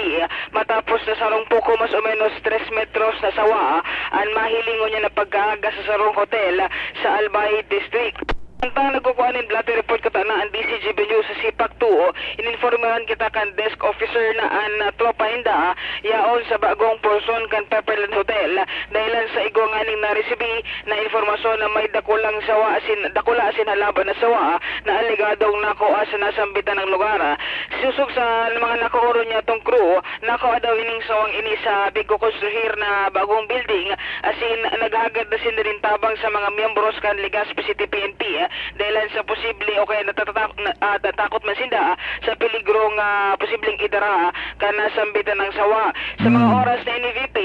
matapos na sarong poko mas o menos tres metros na sawa an mahiling ngunyan na pagkaaga sa sarong hotel sa Albay District. Samtang nagkukua nin blotter report kutana an D C G B News sa Sipak two, ininformahan kita kan desk officer na an, ah, tropa ninda yaon sa bagong porsyon kan Pepperland Hotel. Dahilan sa igwa nganing naresibi na impormasyon na may dakulang sawa asin, dakula asin halaban na sawa na alegadong nakua sa nasambitan na lugar. Sosog sa mga nakaoron niyatong crew, nakua daw ining sawang ini sa pigkokonstruhir na bagong building, asin naghagad na sinda nin tabang sa mga miyembros kan Legazpi City P N P, dahilan sa posible o kaya natatatak-, na, ah, natakot man sinda sa peligrong, ah, posibleng idara kan nasambitan na sawa. Sa mga oras na ini, V P,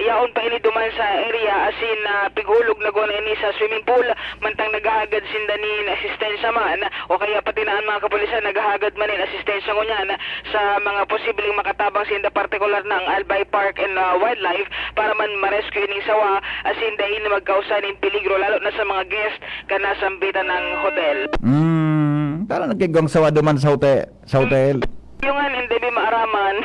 yaon pa ini duman sa area asin, ah, pigulog na guna ini sa swimming pool, mantang naghahagad sinda nin asistensya man o kaya pati na an mga kapulisan naghahagad man nin asistensya ngunyan sa mga posibleng makatabang sinda, partikular na ang Albay Park and, ah, Wildlife, para man ma-rescue ining sawa asin dai na magkausa nin peligro, lalo na sa mga guest kan nasambitan na hotel. Hmm, tara, nagkigwang sawa duman sa hotel. Sa hotel. Yung nga, hindi mi maaraman.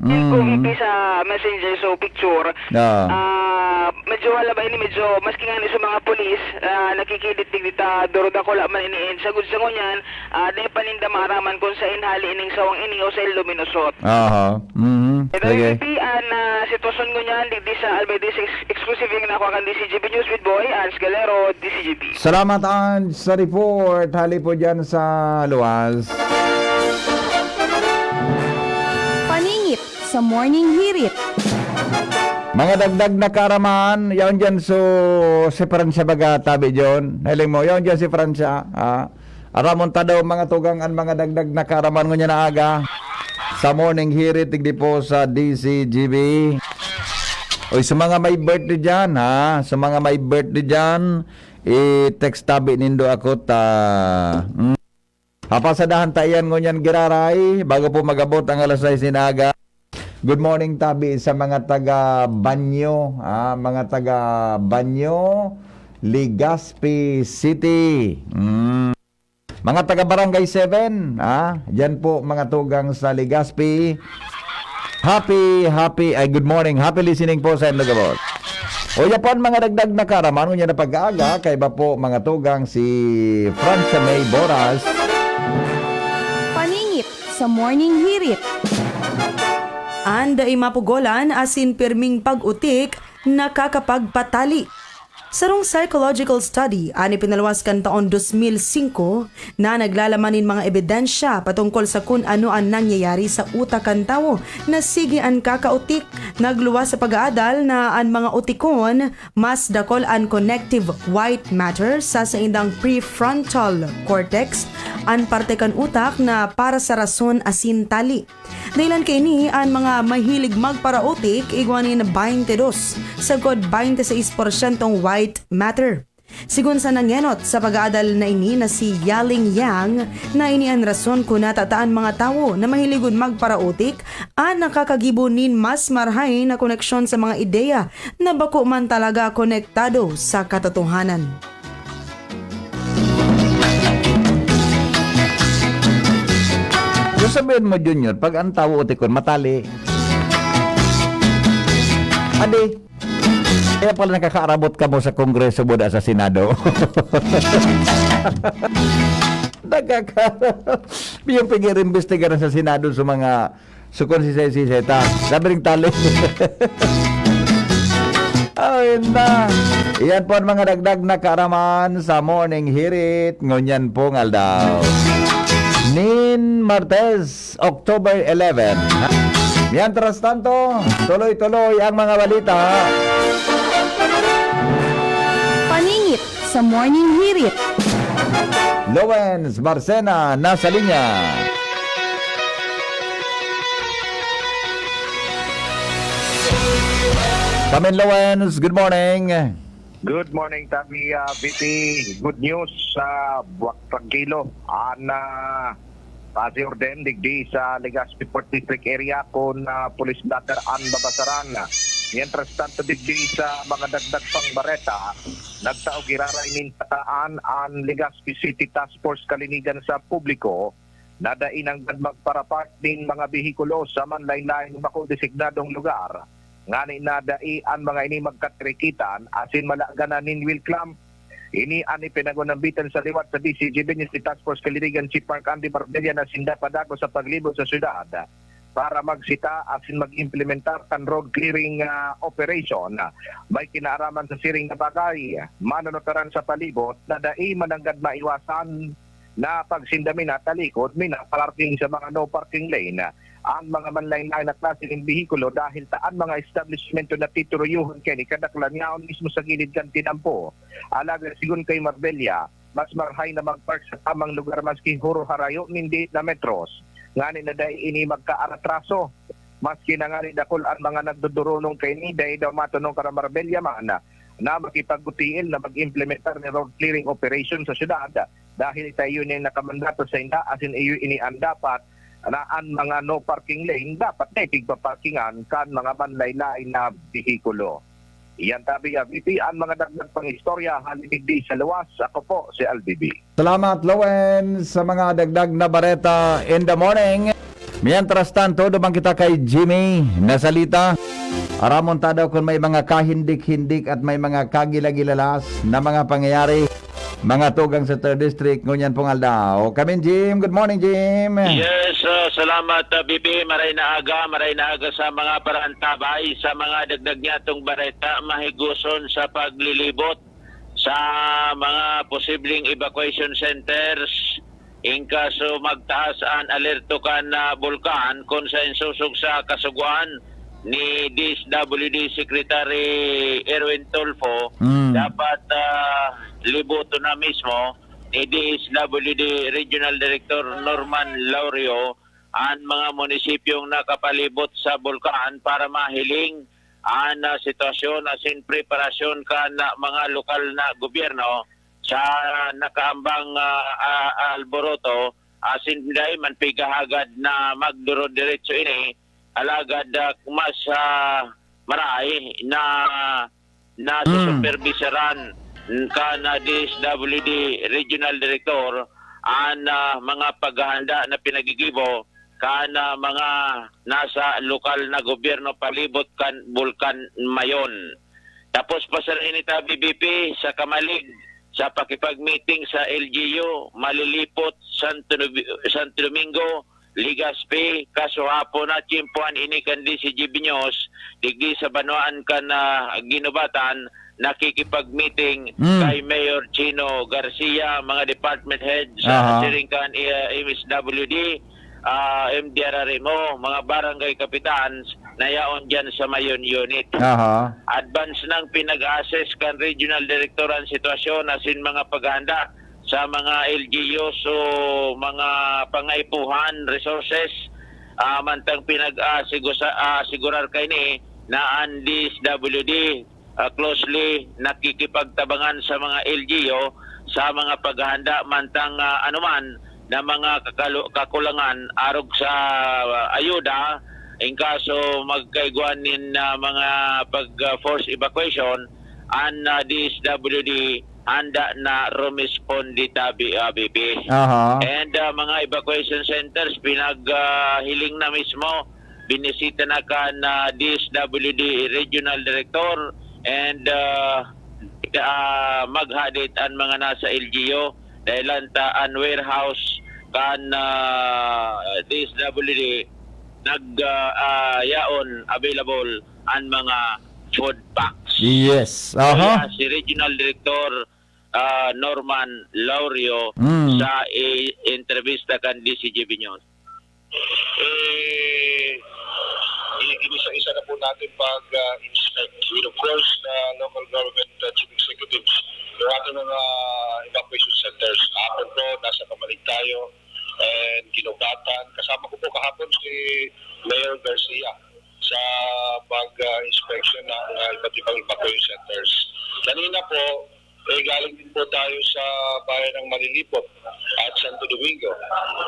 Yung Mm. kung ipi sa messenger, so picture. Ah. Ah, medyo wala ba ini, medyo, maski nga ni sa mga polis, ah, nakikidit digdi ta, duro dakula man ini, and sagud sa ngunyan, ah, di pa ninda maaraman kung sa inhali ining sawang ini o sa luminosot. Aha. Mhm. Ito Sige. yung ipi, ah, na sitwasyon ngunyan, digdi sa Albay District, exclusive yung nakuha kan D C G B News with Boy Hans Galero, D C G B. Salamat, Ange, sa report. Hali po dyan sa luwas. Paningit sa Morning Hirit. Mga dagdag na kaaraman, yaon dyan so, si Francia baga, tabi dyan. Hiling mo, yaon dyan si Francia, ha? Aramon ta daw, mga tugang, an mga dagdag na kaaraman ngunyan na aga. Sa Morning Hirit, digdi po sa D C G B. Oy, sa mga may birthday dyan, ha? Sa mga may birthday dyan, i-text tabi nindo ako ta, mm. Papasadahan ta iyan ngunyan giraray, bago po mag-abot ang alas sais nin aga. Good morning tabi sa mga taga Banyo, ah, mga taga Banyo, Legazpi City. Mm. Mga taga Barangay seven, ah, diyan po mga tugang sa Legazpi. Happy, happy, ay, good morning. Happy listening po sa indo gabos. O, yapon, mga dagdag na kaaraman, ngunyan na pag-aaga, kaiba po, mga tugang, si Francia May Boras. Paningit sa Morning Hirit. An dai mapugolan asin pirming pag-utik nakakapagpatali. Sarong psychological study an ipinaluwas kan taon dos mil singko na naglalaman nin mga ebidensya patungkol sa kun ano an nangyayari sa utak kan tawo na sige an kakautik. Nagluwas sa pag-aadal na an mga utikon, mas dakol an connective white matter sa saindang prefrontal cortex, an parte kan utak na para sa rason asin tali. Dahilan kaini, an mga mahilig magparautik igwa nin baynte dos, sagkod baynte seis porsyentong white matter. Sigon sa nangenot sa pag-aadal na ini na si Yaling Yang, na ini an rason kun natataan mga tawo na mahiligon magparautik, an nakakagibo nin mas marahay na koneksyon sa mga ideya na bako man talaga konektado sa katotohanan. Sasabihin mo, Junior, pag ang tawo utikon, matali. Adi, kaya pala nakakaarabot kamo sa Kongreso, buda sa Senado. Nakaka-, yung pag-iimbestigar sa Senado sa mga sukon si Sesi Seta. Sabi ring tali. Ay, na. Iyan po ang mga dagdag na kaaraman sa Morning Hirit ngunyan pong aldaw. Nin Martes, October eleven. Mientras tanto, tuloy-tuloy ang mga balita. Paningit sa Morning Hirit. Lowens Marcena nasa linya. Kamin Lowens, good morning. Good morning, Tami, ah, V P. Good news sa Buwak Tranquilo. An, ah, Pasi orden digdi sa Legazpi Port District area kun, ah, police blotter an babasaran. Mientras tanto, digdi sa mga dagdag pang bareta, nagtao giraray nin pataan an Legazpi City Task Force kalinigan sa publiko na dai nanggad magparapark nin mga behikulo sa manlaen-laen na bako designadong lugar, ngani na dai an mga ini magkatirikitan asin malaganan nin wheel clamp. Ini an ipinagunambitan sa liwat sa D C G B News ni Task Force Kalinigan Chief Mark Andy Marbella na sinda padagos sa paglibot sa syudad para magsita asin mag-implementar kan road clearing, ah, operation. May kinaaraman sa siring na bagay, manunutaran sa palibot na dai mananggad maiwasan na pag sinda minatalikod, minaparking sa mga no parking lane an mga manlaen-laen na klase nin behikulo dahil ta an mga establishmento na tituruyohon kaini kadaklan yaon mismo sa gilid kan tinampo. Alagad sigon kay Marbella, mas marahay na mag-park sa tamang lugar maski huro harayo nin diit na metros, ngani na dai ini magkaaratraso. Maski na ngani dakul an mga nagdodorunong kaini, dai daw matonong kan Marbella man na makipag-O T L na mag-implementar nin road clearing operation sa syudad, dahil ta iyo nin nakamandato sainda asin iyo ini an dapat na an mga no parking lane dapat na ipigpaparkingan kan mga manlaen-laen na behikulo. Iyan tabi, ah, V P, an mga dagdag pang istorya hali digdi sa luwas. Ako po si L B B. Salamat, Lowen, sa mga dagdag na bareta in the morning. Mientras tanto, duman kita kay Jimmy na salita. Aramon ta daw kung may mga kahindik-hindik at may mga kagilagilalas na mga pangyayari, mga tugang sa Third District, ngunyan pong aldaw. Kamin, Jim. Good morning, Jim. Yes, ah, salamat, ah, B B. Maray na aga, maray na aga sa mga parantabay, sa mga dagdag niyatong bareta, mahiguson sa paglilibot sa mga posibleng evacuation centers. In kaso magtaas an alerto kan, ah, bulkan, kun sa insosog sa kasugoan ni D S W D Secretary Erwin Tulfo, Mm. dapat, ah, liboto na mismo ni D S W D Regional Director Norman Laurio an mga munisipyong nakapalibot sa bulkan para mahiling an, ah, sitwasyon asin preparasyon kan, ah, mga lokal na gobyerno sa nakaambang, ah, ah, alboroto, asin dai man pigahagad na magduro-diretso ini, alagad, ah, mas, ah, maray na, na Mm. susuperbisaran kan, ah, D S W D Regional Director an, ah, mga paghahanda na pinagigibo kan, ah, mga nasa lokal na gobyerno palibot kan Bulkan Mayon. Tapos pa sa ini ta, B B P, sa Camalig, sa pakipag-meeting sa L G U, Malilipot, Santo Domi-, Santo Domingo, Legazpi, kaso hapon na tiyempohan ini kan D C G B News, digdi sa banwaan kan, ah, Guinobatan, nakikipag-meeting Mm. kay Mayor Chino Garcia, mga department heads, Aha. siring kan, ah, M S W D, ah, M D R R M O, mga barangay kapitans na yaon diyan sa Mayon Unit. Aha. Advance nang pinag-assess kan regional direktor an sitwasyon asin mga paghahanda sa mga L G Us o mga pangaipuhan, resources, ah, mantang pinag-asigusa-, asigurar kaini na an D S W D, ah, closely nakikipagtabangan sa mga L G U sa mga paghahanda mantang, ah, anuman na mga kakalu-, kakulangan arog sa, ah, ayuda. In kaso magkaigwa nin, ah, mga pag, ah, force evacuation, an, ah, D S W D handa na rumisponde tabi, ah, B P. Aha. And, ah, mga evacuation centers, pinag, ah, hiling na mismo, binisita na kan, ah, D S W D Regional Director and, ah, ah, maghadit an mga nasa L G U, dahilan ta an warehouse kan, ah, D S W D nag, ah, ah, yaon available an mga food packs. Yes. Aha. Kaya si Regional Director, ah, Norman Laurio Mm. sa i-, entrevista kan D C G B News. Eh, i-, inisa-isa na po natin pag, ah, inspect with, of course, ah, local government, ah, chief executives, yung ating mga evacuation centers. Kahapon po, nasa Camalig tayo, and Guinobatan. Kasama ko po kahapon si Mayor Garcia sa pag, ah, inspection ng, ah, iba't ibang evacuation centers. Kanina po, Eh, galing din po tayo sa bayan ng Malilipot at Santo Domingo.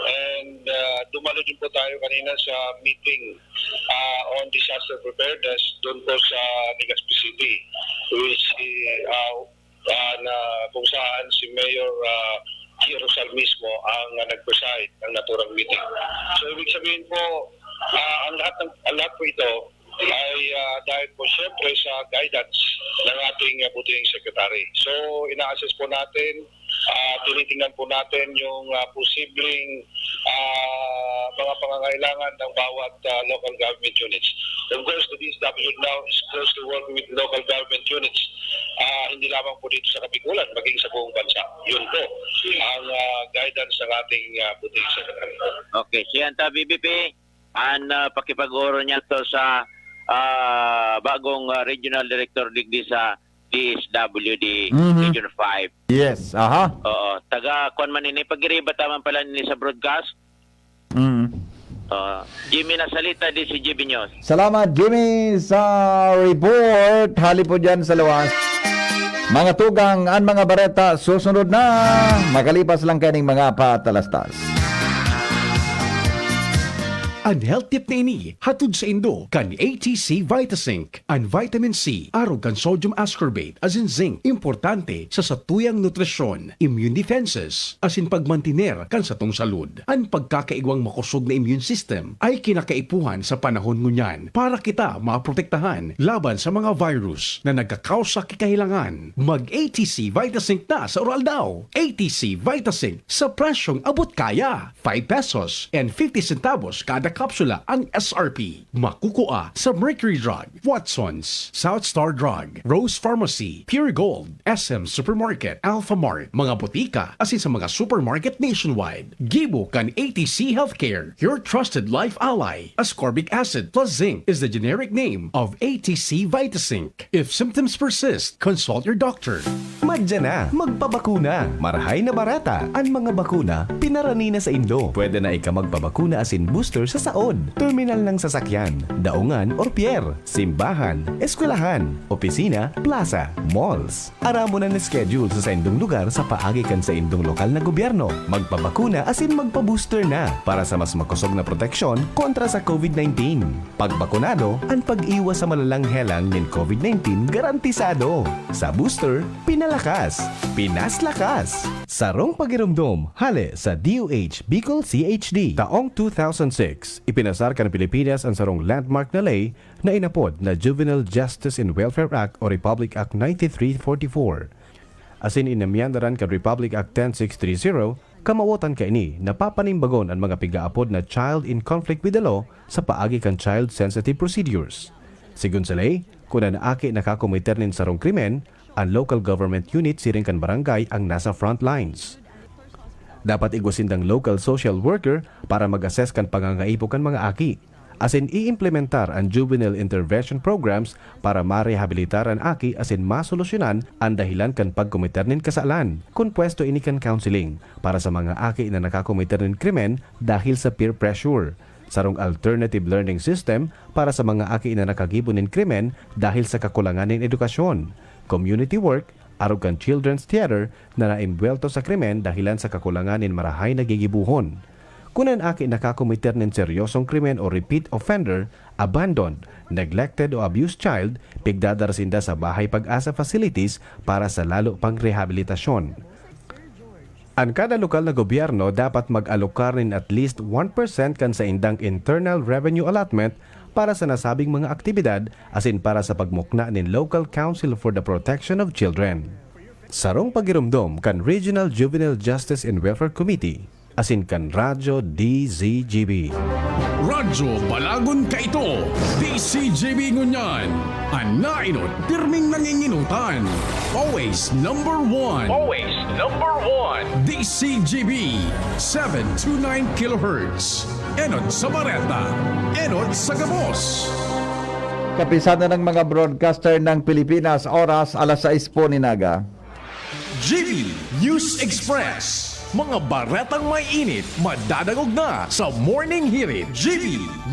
And uh, dumalo din po tayo kanina sa meeting uh, on disaster preparedness doon po sa Legazpi City, which uh, uh, na kung saan si Mayor uh, Rosal mismo ang uh, nag-preside ng naturang meeting. So, ibig sabihin po, uh, ang lahat ng ang lahat po ito ay uh, dahil po siyempre sa guidance ng ating uh, buting secretary. So, ina-assess po natin, uh, tinitingnan po natin yung uh, posibleng uh, mga pangangailangan ng bawat uh, local government units. Of course, the D S W now is close to working with local government units. Uh, hindi lamang po dito sa Kabikulan, maging sa buong bansa. Yun po ang uh, guidance ng ating uh, buting secretary. Okay, siya ang B B P. An uh, pakipag-oro niya to sa uh, bagong uh, regional director digdi sa D S W D mm-hmm. Region five. Yes, aha. Oo, taga kuan man ini, pagiriba taman pala ni sa broadcast. Mm. Uh, Jimmy Nasalita, D C G B News. Salamat, Jimmy, sa report. Hali po dyan sa luwas. Mga tugang, ang mga bareta susunod na. Makalipas lang kaning mga patalastas. An health tip na ini hatod saindo kan A T C Vitasync. An vitamin C arog kan sodium ascorbate asin zinc importante sa satuyang nutrisyon, immune defenses, asin pagmantiner kan satong salud. An pagkakaigwang makosog na immune system ay kinakaipuhan sa panahon ngunyan para kita maprotektahan laban sa mga virus na nagkakausa ki kahilangan. Mag A T C Vitasync na sa ura-aldaw. A T C Vitasync sa presyong abot kaya. Five pesos and fifty centavos kada kapsula ang S R P. Makukua sa Mercury Drug, Watson's, South Star Drug, Rose Pharmacy, Pure Gold, S M Supermarket, Alpha Mart, mga botika, asin sa mga supermarket nationwide. Gibo kan A T C Healthcare, your trusted life ally. Ascorbic acid plus zinc is the generic name of A T C Vitasync. If symptoms persist, consult your doctor. Madya na, magpabakuna. Marahay na barata an mga bakuna, pinarani na saindo. Pwede na ika magpabakuna asin booster sa saod, terminal ng sasakyan, daungan or pier, simbahan, eskwelahan, opisina, plaza, malls. Aramon an schedule sa saindong lugar sa paagi kan saindong lokal na gobyerno. Magpabakuna asin magpa-booster na para sa mas makosog na proteksyon kontra sa COVID nineteen. Pagbakunado, an pag-iwas sa malalang helang nin COVID nineteen garantisado. Sa booster, pinalakas, pinaslakas. Sarong pagiromdom, hale sa D O H Bicol C H D. Taong two thousand six, ipinasar kan Pilipinas an sarong landmark na ley na inapod na Juvenile Justice and Welfare Act o Republic Act ninety-three forty-four. Asin inamyandaran kan Republic Act ten six three zero, kamawotan kaini na papanimbagon an mga pigaapod na child in conflict with the law sa paagi kan child-sensitive procedures. Sigon sa ley, kun an aki nakakomiter nin sarong krimen, an local government unit siring kan barangay ang nasa front lines. Dapat igwa sindang local social worker para mag-assess kan pangangaipo kan mga aki. Asin iimplementar an juvenile intervention programs para marehabilitar an aki asin masolusyonan an dahilan kan pagkomiter nin kasalan. Kun pwesto ini kan counseling para sa mga aki na nakakomiter nin krimen dahil sa peer pressure, sarong alternative learning system para sa mga aki na nakagibo nin krimen dahil sa kakulangan nin edukasyon, community work, arog kan Children's Theater na naimbuwelto sa krimen dahilan sa kakulangan nin marahay na gigibohon. Kun an aki nakakomiter nin seryosong krimen o repeat offender, abandoned, neglected o abused child, pigdadara sinda sa Bahay Pag-asa facilities para sa lalo pang rehabilitasyon. An kada lokal na gobyerno dapat mag-alokar nin at least one percent kan saindang internal revenue allotment para sa nasabing mga aktibidad asin para sa pagmukna nin Local Council for the Protection of Children. Sarong pagiromdom kan Regional Juvenile Justice and Welfare Committee asin kan Radyo D Z G B. Radyo Balagon Kaito, D Z G B ngunyan, an nainot pirming nanginginotan. Always number one. Always number one. D Z G B, seven two nine kilohertz. Enot sa bareta, enot sa gabos. Kapisanan ng mga broadcaster ng Pilipinas, oras alas sais po ni Naga. G B News Express. Mga baretang may init, madadangog na sa Morning Hirit, G B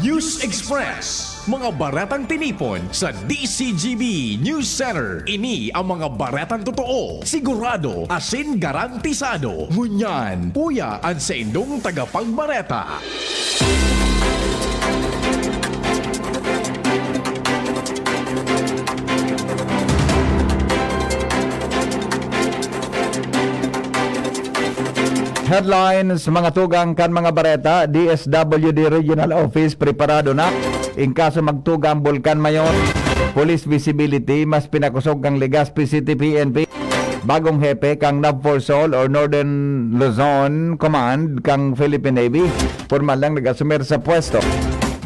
News Express. Mga baretang tinipon sa D C G B News Center. Ini ang mga baretang totoo, sigurado, asin garantisado. Ngunyan, uya an saindong tagapagbareta. Headlines, mga tugang kan mga bareta. D S W D Regional Office preparado na in kaso magtuga ang Bulkan Mayon. Police visibility mas pinakosog kan Legazpi City P N P. Bagong hepe kan NAVFORSOL or Northern Luzon Command kan Philippine Navy, pormal nang nag-asumir sa pwesto.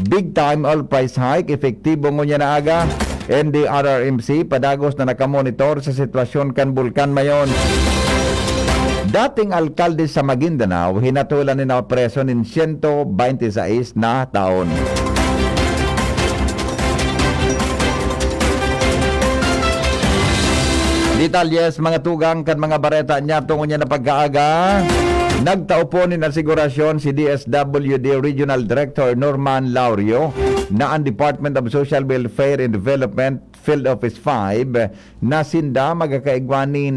Big time oil price hike, epektibo ngunyan na aga. N D R R M C padagos na nakamonitor sa sitwasyon kan Bulkan Mayon. Dating alkalde sa Maguindanao, hinatolan nin preso nin siyento bente sais na taon. Detalye sa mga tugang kan mga bareta niya tungo niya na pagkaaga. Nagtao po nin asigurasyon si D S W D Regional Director Norman Laurio na ang Department of Social Welfare and Development Field Office five na sinda magkakaigwa nin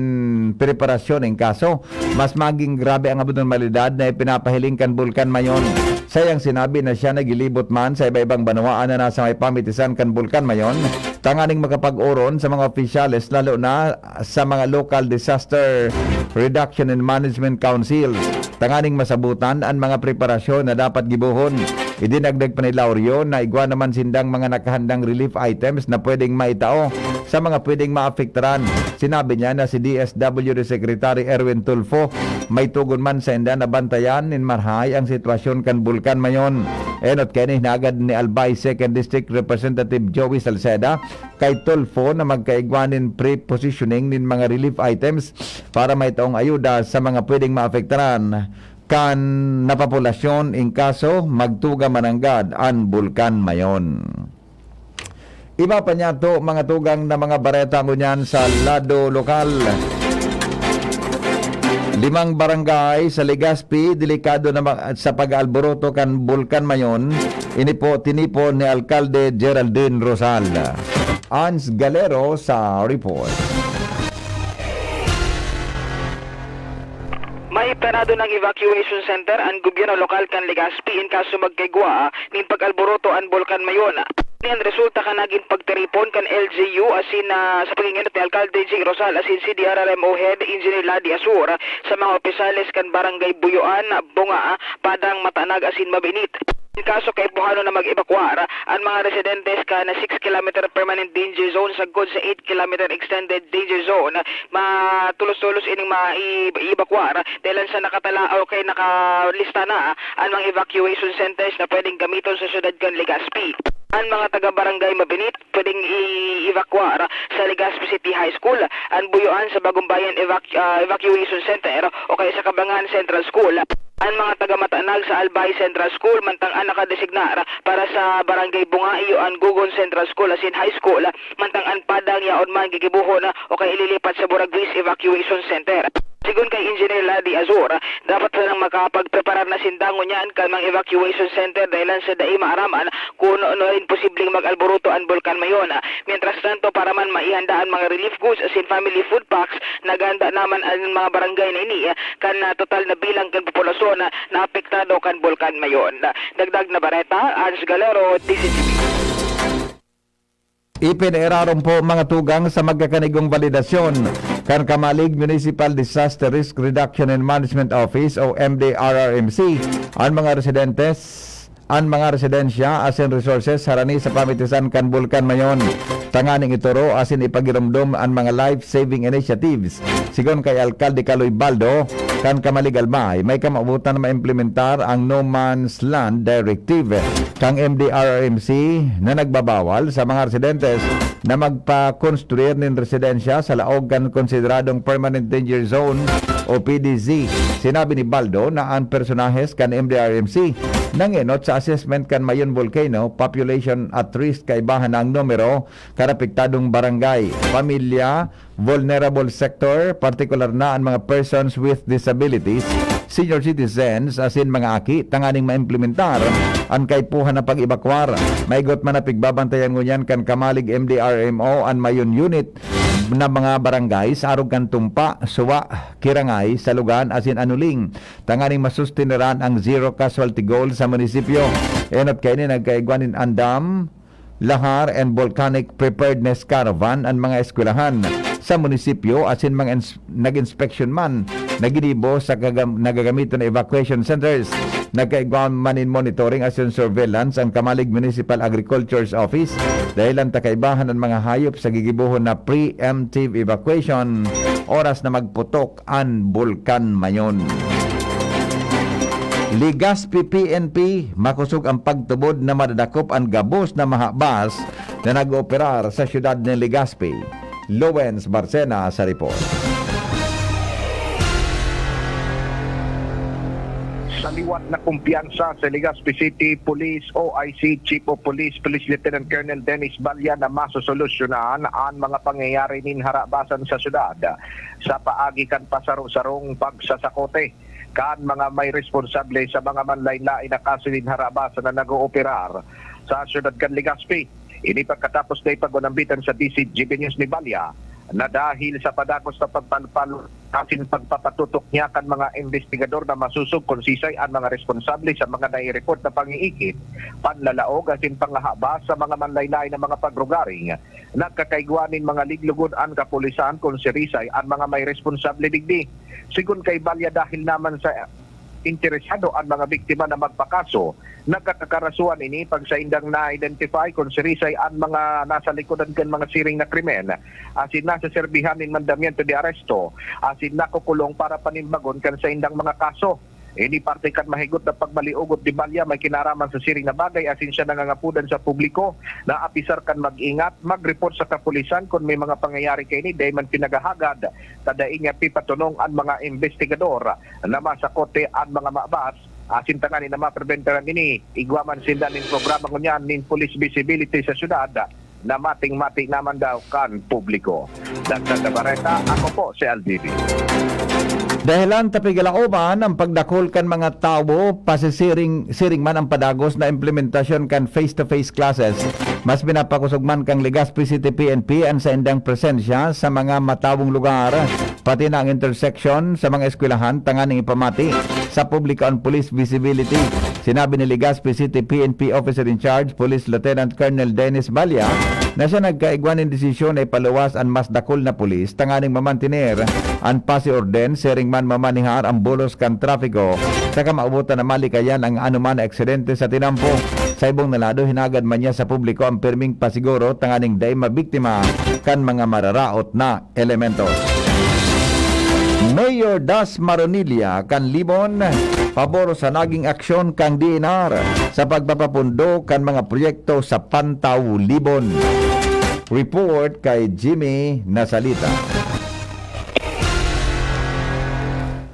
preparasyon nin kaso. Mas maging grabe ang abnormalidad na ipinapahiling kan Bulkan Mayon. Sayang sinabi na siya nagilibot man sa iba-ibang banwaan na nasa may pamitisan kan Bulkan Mayon, tanganing makapag-oron sa mga opisyales, lalo na sa mga Local Disaster Reduction and Management Council, tanganing masabutan an mga preparasyon na dapat gibohon. Idinagdag pa ni Laurio na igwa naman sindang mga nakahandang relief items na pwedeng maitao sa mga pwedeng maapektaran. Sinabi niya na si D S W D Secretary Erwin Tulfo may tugon man sainda na bantayan nin marahay ang sitwasyon kan Bulkan Mayon. Enot kaini, hinagad ni Albay Second District Representative Joey Salceda kay Tulfo na magkaigwa nin pre-positioning nin mga relief items para maitaong ayuda sa mga pwedeng maapektaran kan napopulasyon in kaso magtuga mananggad an Bulkan Mayon. Iba pa niyato, mga tugang, na mga bareta ngunyan sa lado lokal. Limang barangay sa Legazpi delikado na ma-, sa pag-aalboroto kan Bulkan Mayon. Ini po tinipon ni Alkalde Geraldine Rosal. Ans Galero sa report. May planado nang evacuation center an gobyerno lokal kan Legazpi in kaso magkaigwa nin pag-alboroto an Bulkan Mayon. Ini an resulta kan nagin pagtiripon kan L G U asin, ah, sa pag-ingenot ni Alkalde Jing Rosal asin C D R R M O Head Engineer Ladi Asur sa mga opisyales kan Barangay Buyoan, Bunga, Padang, Matanag asin Mabinit. In kaso, kaipuhanon na mag-ebakwar an mga residentes kan six kilometer permanent danger zone sagkod sa eight kilometer extended danger zone. Matolos-tolos ining mai-, i-ebakwar dahilan sa nakatala o kay nakalista na an mga evacuation centers na pwedeng gamiton sa syudad kan Legazpi. An mga taga-Barangay Mabinit pwedeng i-evacuar sa Legazpi City High School, an Buyoan sa Bagong Bayan evac-, ah, Evacuation Center o kaya sa Kabangan Central School. An mga taga-Matanag sa Albay Central School mantang an nakadesignar para sa Barangay Bunga iyo an Gugon Central School asin High School, mantang an Padang yaon man gigibohon o kaya ililipat sa Buraguis Evacuation Center. Sigon kay Engineer Ladi Azor, dapat sanang makapagpreparar na sinda ngunyan kan mga evacuation center dahilan sa dai maaraman kun nuarin posibleng mag-alboroto an Bulkan Mayon. Mientras tanto, para man maihanda an mga relief goods asin family food packs, naghanda naman an mga barangay na ini kan, ah, total na bilang kan populasyon na naapektado kan Bulkan Mayon. Dagdag na bareta, Ans Galero, D C T V. Ipinairarom po, mga tugang, sa magkakanigong validasyon kan Camalig Municipal Disaster Risk Reduction and Management Office o M D R R M C an mga residentes, an mga residensya asin resources harani sa pamitisan kan Bulkan Mayon, tanganing itoro asin ipagiromdom an mga life-saving initiatives. Sigon kay Alkalde Kaloy Baldo, kan Camalig Albay, may kamawotan na maimplementar ang No Man's Land Directive kan M D R R M C na nagbabawal sa mga residentes na magpakonstruir nin residensya sa laog kan konsideradong Permanent Danger Zone o P D Z. Sinabi ni Baldo na an personahes kan M D R R M C nangenot sa assessment kan Mayon Volcano, population at risk, kaibahan na ang numero kan apektadong barangay, pamilya, vulnerable sector, partikular na an mga persons with disabilities, senior citizens asin mga aki tanganing maimplementar an kaipuhan na pag-ebakwar. Maigot man na pigbabantayan ngunyan kan Kamalig M D R M O an Mayon Unit na mga barangay sa arog kan Tumpa, Suwa, Kirangay, Salugan asin Anuling tanganing masusteneran ang zero casualty goal sa munisipyo. Enot kaini nagkaigwa nin andam, lahar and volcanic preparedness caravan an mga eskwelahan sa munisipyo asin mga ins-, nag-inspeksyon man na ginibo sa kagam-, nagagamitan na evacuation centers. Nagkaigwa man nin monitoring asin surveillance ang Kamalig Municipal Agriculture's Office dahilan ta kaibahan an mga hayop sa gigibohon na preemptive evacuation oras na magputok an Bulkan Mayon. Legazpi P N P, makosog ang pagtubod na madadakop an gabos na mahabas na nag-ooperar sa siyudad nin Legazpi. Lowens Barcena sa report. Sa liwat na kumpiyansa sa Legazpi City Police O I C Chief of Police, Police Lieutenant Colonel Dennis Balya na masosolusyonan an mga pangyayari nin harabasan sa syudad sa paagi kan pasaro-sarong pagsasakote kan mga may responsable sa mga manlain-lain na kaso nin harabasan na nag-ooperar sa siyudad kan Legazpi. Ini pagkatapos na ipag-unambitan sa D C G B News ni Balya na dahil sa padagos na pagpalpal asin pagpapatutok niya kan mga investigador na masosog kun sisay an mga responsable sa mga nai-report na pangiikit, panlalaog asin panghahabas sa mga manlain-lain na mga pagrugaring, nagkakaigwa nin mga liglugon an kapulisan kun sirisay an mga may responsable digdi. Sigon kay Balya, dahil naman sa interesado an mga biktima na magpakaso, nagkakakarasuhan ini pag saindang na-identify kun sirisay an mga nasa likodan kan mga siring na krimen, asin naseserbihan nin mandamiento de aresto, asin nakukulong para panimbagon kan saindang mga kaso. Ini parte kan mahigot na pagmaliugot ni Balya may kinaraman sa siring na bagay, asin siya nangangapodan sa publiko na apisar kan mag-ingat, mag-report sa kapulisan kun may mga pangyayari kaini dai man pinaghahagad, ta dai niya pipatonong an mga investigador na masakote an mga mabas, asin tanganing mapreventaran ini, igwa man sinda nin programa ngunyan nin police visibility sa syudad na mating-mati naman daw kan publiko. Dagdag na bareta, ako po si L D B. Dahilan ta pigalaoman ang pagdakul kan mga tawo, pasisiring-siring man ang padagos na implementasyon kan face-to-face classes. Mas pinapakosog man kan Legazpi City P N P an saindang presensya sa mga matawong lugar, pati na ang intersection sa mga eskwelahan tanganing ipamati sa publiko an police visibility. Sinabi ni Legazpi City P N P Officer in Charge, Police Lieutenant Colonel Dennis Balya, na siya nagkaigwa nin desisyon na ipaluwas an mas dakul na pulis tanganing mamantener an pasi orden, siring man mamanehar an bulos kan trapiko, saka maabot na malikayan ang anoman na aksidente sa tinampo. Sa ibong na lado, hinagad man niya sa publiko ang pirming pasiguro tanganing dai mabiktima kan mga mararaot na elementos. Mayor Das Maronilla kan Libon, pabor sa naging aksyon kan D N R sa pagpapapundo kan mga proyekto sa Pantaw, Libon. Report kay Jimmy Nasalita.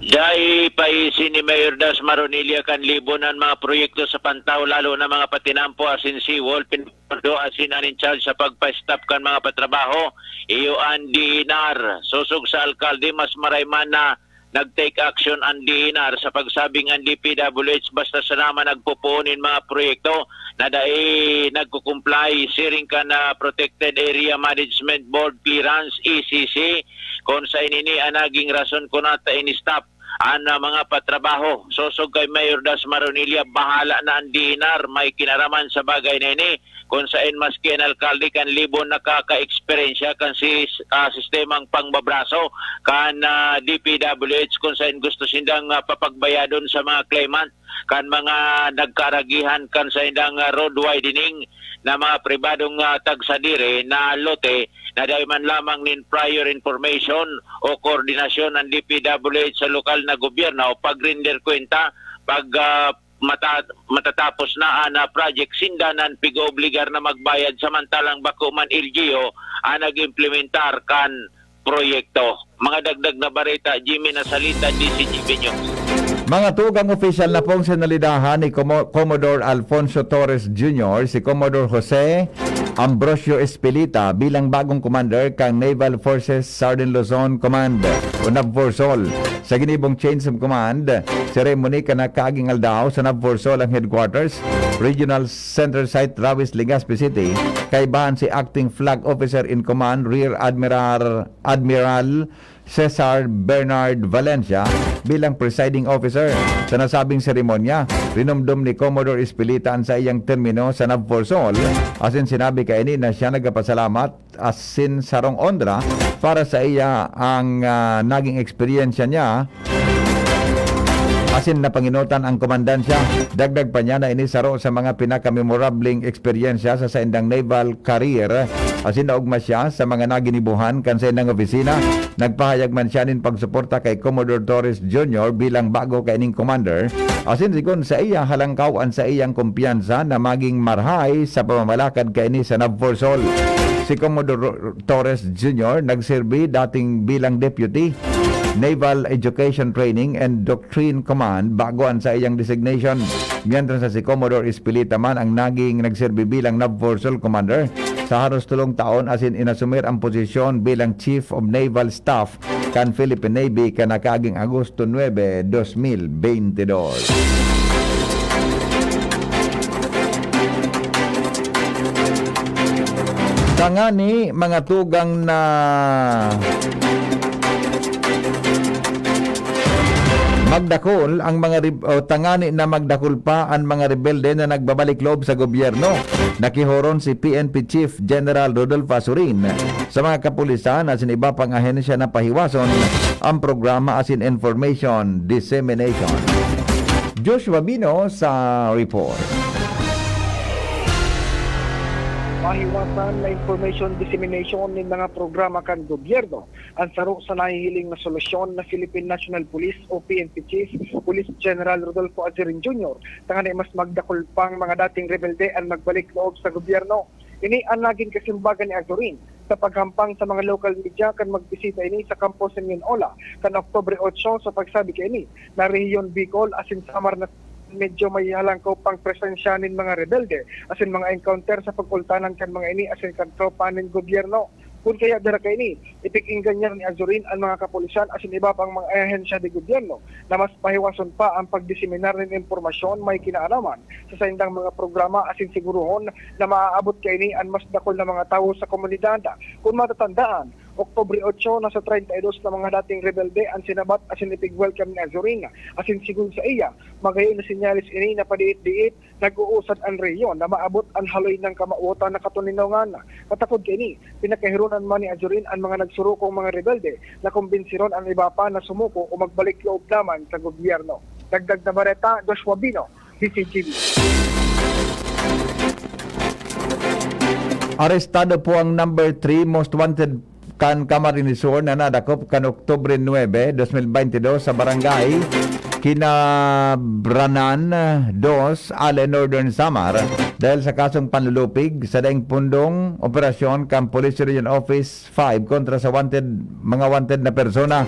Dai paisi ni Mayor Das Maronilla kan Libon an mga proyekto sa Pantaw, lalo na mga patinampo asin seawall, pin- Ordo asin an in charge sa pagpa-stop kan mga patrabaho, iyo an D N R. Sosog sa alkalde, mas maray man na nag-take action an D N R sa pagsabing an D P W H basta sana man nagpopoon nin mga proyekto na dai nagko-comply siring kan, ah, Protected Area Management Board, PRAMS, E C C, kun saen ini an naging rason kun ta in-stop an, ah, mga patrabaho. Sosog kay Mayor Das Maronilla, bahala na an D N R may kinaraman sa bagay na ini, kun saen maski an alkalde kan Libon nakaka-eksperyensya kan sis-, ah, sistemang pangbabraso kan, ah, D P W H, kun saen gusto sindang, ah, papagbayadon sa mga claimant kan mga nagkaaragihan kan saindang, ah, road widening na mga pribadong, ah, tagsadiri na lote na dai man lamang nin prior information o koordinasyon ang D P W H sa lokal na gobyerno pag-render kwenta pag, ah, mata-, matatapos na an, ah, project, sinda nan pig-oobligar na magbayad samantalang bako man L G U ang nag-implementar kan proyekto. Mga dagdag na bareta, Jimmy Nasalita, D C G B News. Mga tugang opisyal na pong sinalidahan ni Commodore Alfonso Torres Junior si Commodore Jose Ambrosio Espilita bilang bagong commander kan Naval Forces Southern Luzon Command o NAVFORSOL. Sa ginibong change of command, ceremony kan nakaaging aldaw sa Navforsol ang headquarters, Regional Center Site, Rawis, Legazpi City. Kaibahan si Acting Flag Officer in Command, Rear Admiral, Admiral Cesar Bernard Valencia bilang presiding officer. Sa nasabing seremonya, rinumdom ni Commodore Espilita an saiyang termino sa Navforsol, asin sinabi kaini na siya nagpapasalamat asin sarong onra para sa iya ang, ah, naging eksperyensya niya, asin napanginutan ang komandansya. Dagdag pa niya na ini saro sa mga pinakamemorableng eksperyensya sa saindang naval career, asin naogma siya sa mga naginibuhan kan saindang opisina. Nagpahayag man siya nin pagsuporta kay Commodore Torres Junior bilang bago kaining commander, asin sigon sa iya, halangkaw an saiyang kumpiyansa na maging marhay sa pamamalakad kaini sa Navforsol. Si Commodore Ro-, Torres Junior nagserbi dating bilang Deputy Naval Education Training and Doctrine Command bago an saiyang designation, mientras na si Commodore Espilita man ang naging nagserbi bilang Navforsol Commander sa haros tolong taon, asin inasumir ang posisyon bilang Chief of Naval Staff kan Philippine Navy kan nakaaging Agosto nuebe, dos mil bente dos. Tangani, mga tugang, na magdakul ang mga rib-, o tangani na magdakul pa ang mga rebelde na nagbabalik loob sa gobyerno. Nakihoron si P N P Chief General Rodolfo Azurin sa mga kapulisan asin iba pang ahensya na pahiwason ang programa asin information dissemination. Joshua Bino sa report. Mahiwasan na information dissemination nin mga programa kan gobyerno an saro sa nahihiling na solusyon na Philippine National Police o P N P Chief, Police General Rodolfo Azurin Junior, tangani mas magdakul pang mga dating rebelde an magbalik loob sa gobyerno. Ini an nagin kasimbagan ni Azurin sa paghampang sa mga local media kan magbisita ini sa kampo sa Union Ola kan Oktubre otso. Sa pagsabi kaini, na rehiyon Bicol asin Samar na medyo may halangkaw pang presensya nin mga rebelde asin mga encounter sa pagkultanan kan mga ini asin kan tropa nin gobyerno. Kun kaya dara kaini, ipig-ingganyan ni Azurin an mga kapulisan asin iba pang mga ahensya de gobyerno na mas pahiwason pa ang pagdiseminar nin impormasyon may kinaaraman sa saindang mga programa asin sigurohon na maaabot kaini an mas dakul na mga tawo sa komunidad. Kun matatandaan, Oktubre otso, nasa treinta y dos na mga dating rebelde an sinabat asin ipig-welcome ni Azurin, asin sigon saiya, magayon na senyales ini na padiit-diit nag-uusad an rehiyon na maabot an haloy nang kamawotan na katoninongan. Katakod kaini, pinakahironan man ni Azurin an mga nagsurukong mga rebelde na kumbinsiron an iba pa na sumuko o magbalik loob naman sa gobyerno. Dagdag na bareta, Joshua Bino, D C T V. Arestado po ang number three most wanted kan Camarines Sur na nadakop kan Oktubre nuebe, dos mil bente dos sa barangay Kinabranan dos, Ale, Northern Samar, dahil sa kasong panlulupig sa daing pundong operasyon kan Police Region Office five kontra sa wanted, mga wanted na persona.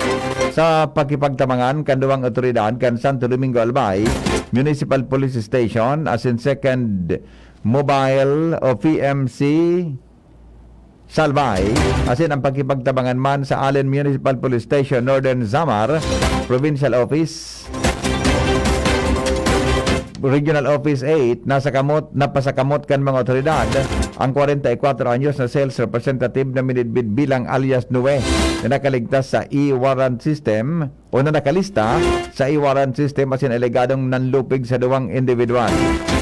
Sa pakipagtabangan kan duwang awtoridad kan Santo Domingo Albay Municipal Police Station asin Second Mobile o P M C Salvay, asin ang pakipagtabangan man sa Allen Municipal Police Station, Northern Samar Provincial Office, Regional Office eight, nasa kamot, napasakamot kan mga otoridad ang kwarenta y kwatro anyos na sales representative na minidbid bilang alias Nue, na nakaligtas sa e-warrant system o na nakalista sa e-warrant system asin alegadong nanlupig sa duwang individual.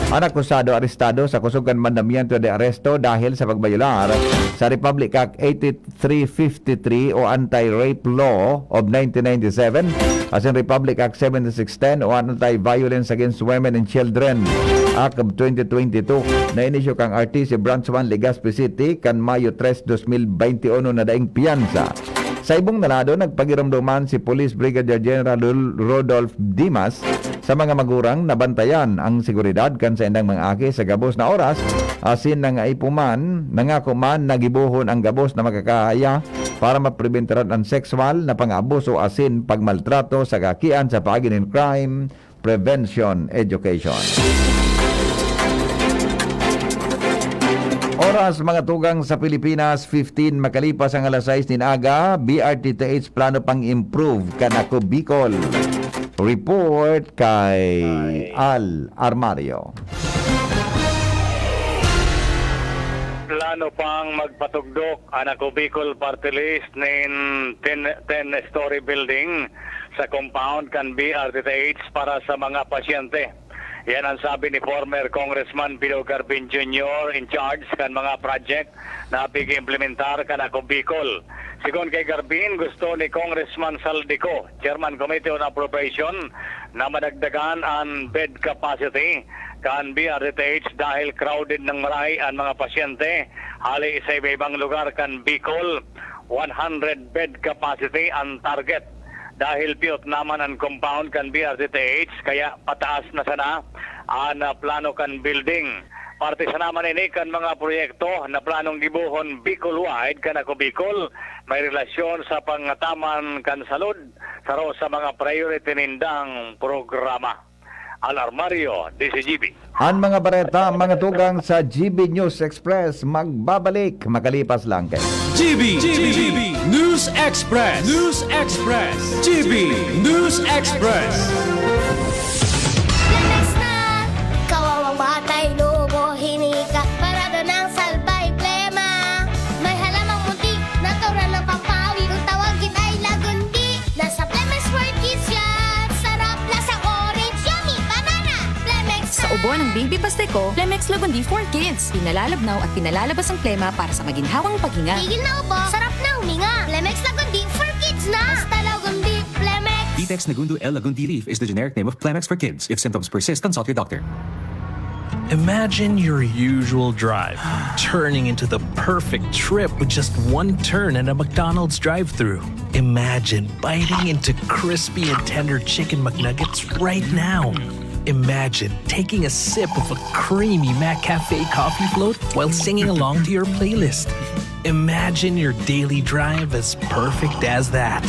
An akusado arestado sa kusog kan mandamiento de aresto dahil sa pagbayolar sa Republic Act eighty-three fifty-three o Anti-Rape Law of nineteen ninety-seven asin Republic Act seventy-six ten o Anti-Violence Against Women and Children Act of twenty twenty-two na inisyu kan R T C Branch one, Legazpi City, kan Mayo tres, dos mil bente uno na daing piyansa. Sa ibong na lado, nagpagiromdoman si Police Brigadier General Rul-, Rodolph Dimas sa mga magurang na bantayan ang seguridad kan saindang mga aki sa gabos na oras, asin nangaipo man, nangako man na gibohon ang gabos na makakaya para mapribentaran an sexual na pang-abuso asin pagmaltrato sa kaakian sa paagi nin crime prevention education. Oras, mga tugang, sa Pilipinas, fifteen makalipas ang alas sais nin aga, B R T T H plano pang improve kan Ako Bicol. Report kay Al Armario. Plano pang magpatugdok an Ako Bicol Party List nin ten, ten-story building sa compound kan B R T T H para sa mga pasyente. Yan ang sabi ni former Congressman Pino Garbin Junior in charge kan mga project na pig-implementar kan Ako Bicol. Sigon kay Garbin, gusto ni Congressman Saldico, Chairman Committee on Appropriation, na madagdagan an bed capacity kan B R T T H dahil crowded nang maray an mga pasyente hali sa iba-ibang lugar kan Bicol. One hundred bed capacity ang target dahil piyot naman an compound kan B R T T H, kaya pataas na sana an, ah, plano kan building. Parte sana man ini kan mga proyekto na planong gibohon Bicol-wide kan Ako Bicol, may relasyon sa pangataman kan salud, saro sa mga priority nindang programa. Al Armario, D Z G B. An mga bareta, mga tugang sa G B News Express, magbabalik makalipas lang kay G B, G B News Express, News Express, G B News Express. Lemex na! Kawawang batay, lobo, hinika, parado ng salbay, plema. May halamang munti, natural na pampawi. Kung tawagin ay lagundi, nasa Lemex for Kids yan. Sarap, lasang orange, yummy, banana. Lemex Sa ubo ng baby pasteko, Lemex Lagundi for Kids. Pinalalabnaw at pinalalabas ang plema para sa maginhawang paghinga. Tigil na ubo, sarap na huminga. Lemex Lagundi for Kids na. Basta Lagundi, Lemex. Vitex Nagundo L Lagundi leaf is the generic name of Plemex for kids. If symptoms persist, consult your doctor. Imagine your usual drive turning into the perfect trip with just one turn at a McDonald's drive-thru. Imagine biting into crispy and tender chicken McNuggets right now. Imagine taking a sip of a creamy McCafe coffee float while singing along to your playlist. Imagine your daily drive as perfect as that.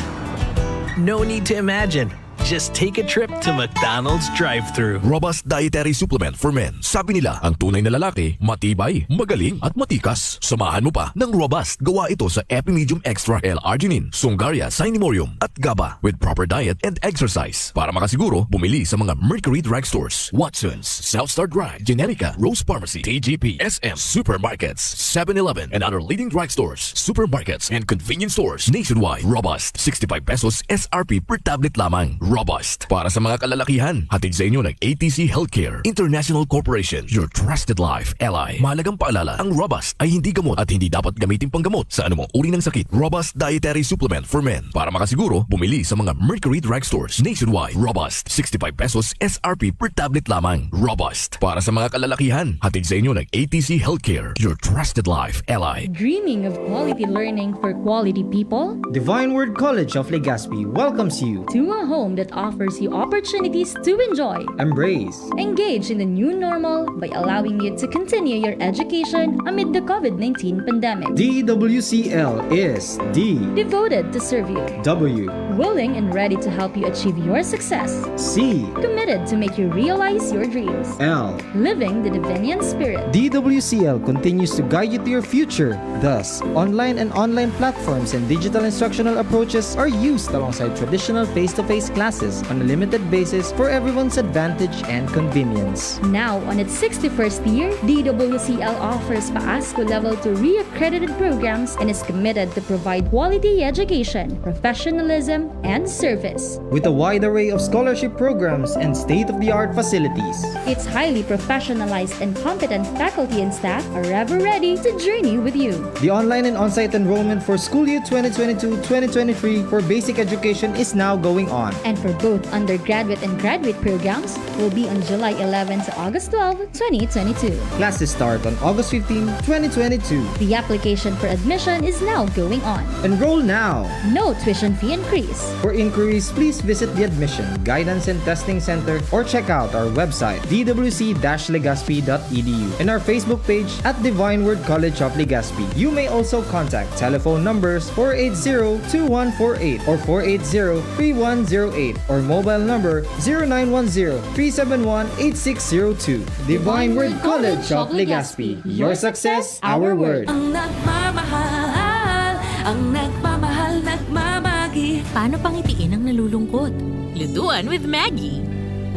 No need to imagine. Just take a trip to McDonald's drive-thru. Robust Dietary Supplement for Men. Sabi nila, ang tunay na lalaki, matibay, magaling, at matikas. Samahan mo pa ng Robust. Gawa ito sa Epimedium Extra, L-arginine, Sungaria, Cinemorium, at GABA. With proper diet and exercise. Para makasiguro, bumili sa mga Mercury Drugstores, Watson's, South Star Drug, Generica, Rose Pharmacy, T G P, S M, supermarkets, seven eleven, and other leading drugstores, supermarkets, and convenience stores nationwide. Robust, sixty-five pesos S R P per tablet lamang. Robust. Para sa mga kalalakihan, hatid sa inyo ng A T C Healthcare International Corporation, your trusted life ally. Mahalagang paalala, ang Robust ay hindi gamot at hindi dapat gamitin panggamot sa anumang uri ng sakit. Robust Dietary Supplement for Men. Para makasiguro, bumili sa mga Mercury Drugstores nationwide. Robust, sixty-five pesos S R P per tablet lamang. Robust. Para sa mga kalalakihan, hatid sa inyo ng A T C Healthcare, your trusted life ally. Dreaming of quality learning for quality people? Divine Word College of Legazpi welcomes you To a home that offers you opportunities to enjoy, Embrace engage in the new normal by allowing you to continue your education amid the COVID nineteen pandemic. D W C L is D Devoted to serve you, W willing and ready to help you achieve your success, C committed to make you realize your dreams. L Living the Divinian Spirit. D W C L continues to guide you to your future. Thus, online and online platforms and digital instructional approaches are used alongside traditional face-to-face classes on a limited basis for everyone's advantage and convenience. Now, on its sixty-first year, D W C L offers PASCO Level two reaccredited programs and is committed to provide quality education, professionalism, and service. With a wide array of scholarship programs and state-of-the-art facilities, Its highly professionalized and competent faculty and staff are ever ready to journey with you. The online and on-site enrollment for school year twenty twenty-two twenty twenty-three for basic education is now going on. And for both undergraduate and graduate programs will be on July eleven to August twelve, twenty twenty-two. Classes start on August fifteen, twenty twenty-two. The application for admission is now going on. Enroll now! No tuition fee increase. For inquiries, please visit the Admission, Guidance and Testing Center or check out our website, d w c dash legazpi dot e d u, and our Facebook page at Divine Word College of Legazpi. You may also contact telephone numbers four eight zero two one four eight or four eight zero three one zero eight or mobile number zero nine one zero three seven one eight six zero two. Divine Word College of Legazpi. Your success, our word. Ang nagmamahal, ang nagmamahal, nagmamagi. Paano pangitiin ang nalulungkot? Lutuan with Maggie.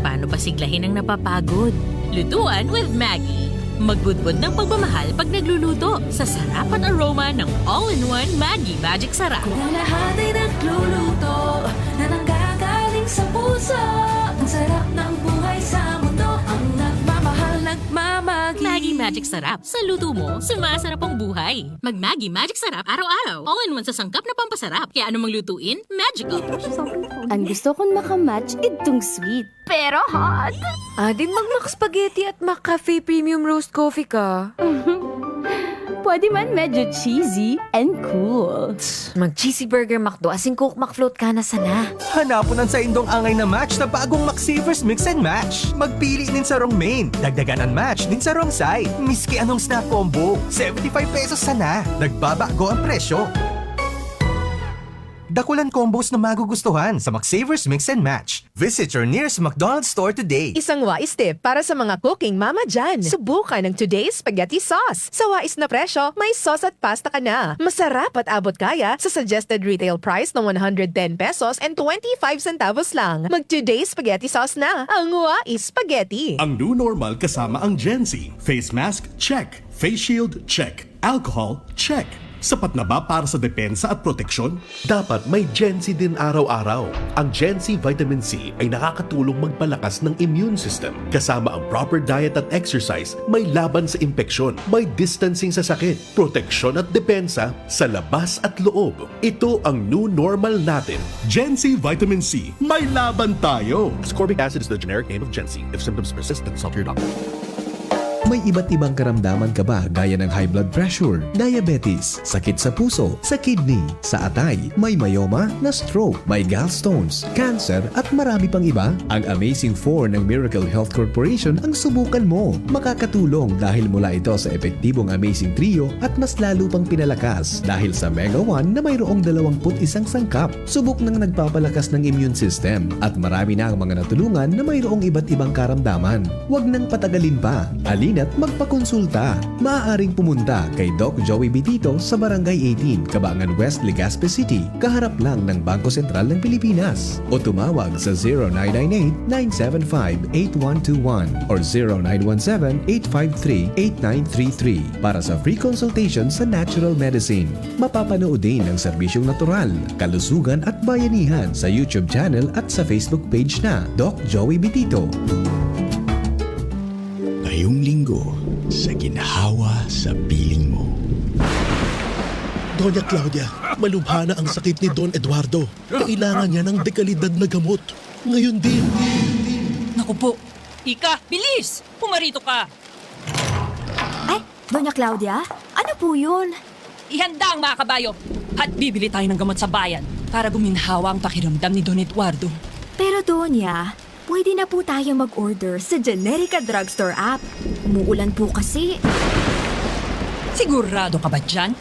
Paano pasiglahin ang napapagod? Lutuan with Maggie. Magbudbod ng pagmamahal pag nagluluto sa sarap at aroma ng all-in-one Maggie Magic Sarap. Kung ang lahat ay nagluluto na nanggagaling sa puso, ang sarap ng buhay sa mundo, ang nagmamahal, nagmamagi. Maggie Magic Sarap. Sa luto mo, sumasarap ang buhay. Mag Maggie Magic Sarap araw-araw. All-in-one sa sangkap na pampasarap. Kaya anumang lutuin, magical. Ang gusto kong makamatch, idtong sweet. Pero hot. Ading mag-Mac Spaghetti at Mac Cafe Premium Roast Coffee ka. Pwede man medyo cheesy and cool. Mag-cheesy burger McDo, asin Coke McFloat ka na sana. Hanapon an saindong angay na match sa bagong McSavers Mix and Match. Magpili nin sarong main, dagdagan an match nin sarong side. Miski anong snack combo, seventy-five pesos sana. Nagbabago ang presyo. Dakulan combos na magugustuhan sa McSavers Mix and Match. Visit your nearest McDonald's store today. Isang wais tip para sa mga cooking mama dyan. Subukan ang Today's Spaghetti Sauce. Sa wais na presyo, may sauce at pasta ka na. Masarap at abot kaya sa suggested retail price na one hundred ten pesos and twenty-five centavos lang. Mag Today's Spaghetti Sauce na, ang wais spaghetti. Ang new normal kasama ang Gen Z. Face mask, check. Face shield, check. Alcohol, check. Sapat na ba para sa depensa at proteksyon? Dapat may Gen Z din araw-araw. Ang Gen Z Vitamin C ay nakakatulong magpalakas ng immune system. Kasama ang proper diet at exercise, may laban sa impeksyon, may distancing sa sakit, proteksyon at depensa sa labas at loob. Ito ang new normal natin. Gen Z Vitamin C, may laban tayo! Ascorbic acid is the generic name of Gen Z. If symptoms persist, consult your doctor. May iba't ibang karamdaman ka ba gaya ng high blood pressure, diabetes, sakit sa puso, sa kidney, sa atay, may myoma, na-stroke, may gallstones, cancer, at marami pang iba? Ang Amazing four ng Miracle Health Corporation ang subukan mo. Makakatulong dahil mula ito sa epektibong Amazing Trio at mas lalo pang pinalakas dahil sa Mega one na mayroong dalawampu't isang sangkap. Subok nang nagpapalakas ng immune system at marami na ang mga natulungan na mayroong iba't ibang karamdaman. Huwag nang patagalin pa. Halina't magpakonsulta. Maaaring pumunta kay Doc Joey Bitito sa Barangay eighteen, Cabangan West, Legazpi City, kaharap lang ng Bangko Sentral ng Pilipinas. O tumawag sa zero nine nine eight, nine seven five, eight one two one or zero nine one seven, eight five three, eight nine three three para sa free consultation sa natural medicine. Mapapanood din ang serbisyong natural, kalusugan at bayanihan sa YouTube channel at sa Facebook page na Doc Joey Bitito. Ngayong linggo, sa ginhawa sa piling mo. Doña Claudia, malubha na ang sakit ni Don Eduardo. Kailangan niya ng dekalidad na gamot. Ngayon din. Naku po. Ika, bilis! Pumarito ka! Ay, Doña Claudia, ano po yun? Ihanda ang mga kabayo at bibili tayo ng gamot sa bayan para guminhawa ang pakiramdam ni Don Eduardo. Pero Doña, pwede na po tayo mag-order sa Generica Drugstore app. Umuulan po kasi. Sigurado ka ba dyan?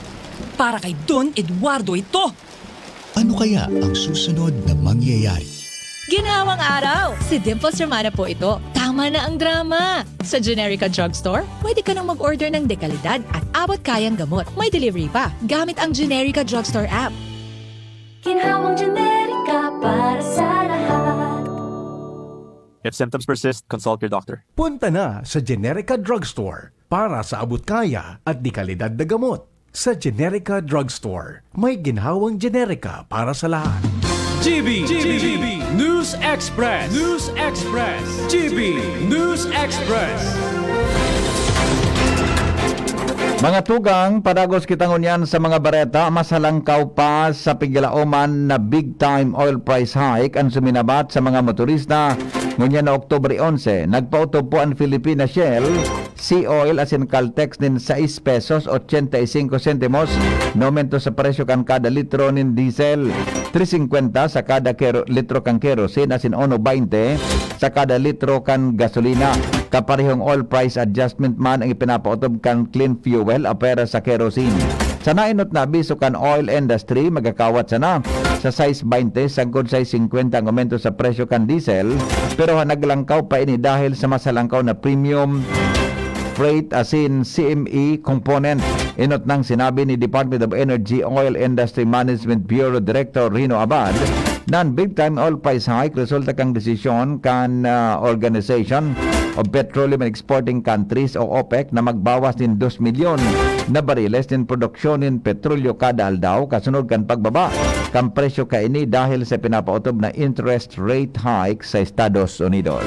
Para kay Don Eduardo ito! Ano kaya ang susunod na mangyayari? Ginhawang araw! Si Dimples Romana po ito. Tama na ang drama! Sa Generica Drugstore, pwede ka nang mag-order ng dekalidad at abot kayang gamot. May delivery pa, gamit ang Generica Drugstore app. Ginhawang Generica para sa lahat. If symptoms persist, consult your doctor. Punta na sa Generica Drugstore para sa abot kaya at dekalidad na gamot. Sa Generica Drugstore, may ginhawang Generica para sa lahat. G B, G B, News Express, News Express, G B News Express. Mga tugang, padagos kita ngunyan sa mga bareta. Mas halangkaw pa sa pigilaoman na big time oil price hike ang suminabat sa mga motorista ngunyan na Oktubre onse. Nagpaotob po ang Philippine Shell, Sea Oil asin Caltex nin sais pesos ochenta y cinco sentimos na aumento sa presyo kan kada litro nin diesel, tres cincuenta sa kada kero-, litro kan kerosene asin uno baynte sa kada litro kan gasolina. Kaparehong oil price adjustment man ang ipinapaotob kan Clean Fuel apwera sa kerosene. Sa naenot na abiso kan oil industry, magakawat sana sa sais baynte sagkod sais singkwenta ang aumento sa presyo kan diesel, pero hanaglangkaw pa ini dahil sa mas halangkaw na premium freight asin C M E component. Enot nang sinabi ni Department of Energy Oil Industry Management Bureau Director Rino Abad, nan big time oil price hike resulta kan desisyon kan, ah, Organization of Petroleum Exporting Countries o OPEC na magbawas nin dos milyon na bariles nin produksyon nin petrolyo kada aldaw kasunod kan pagbaba kan presyo kaini dahil sa pinapaotob na interest rate hike sa Estados Unidos.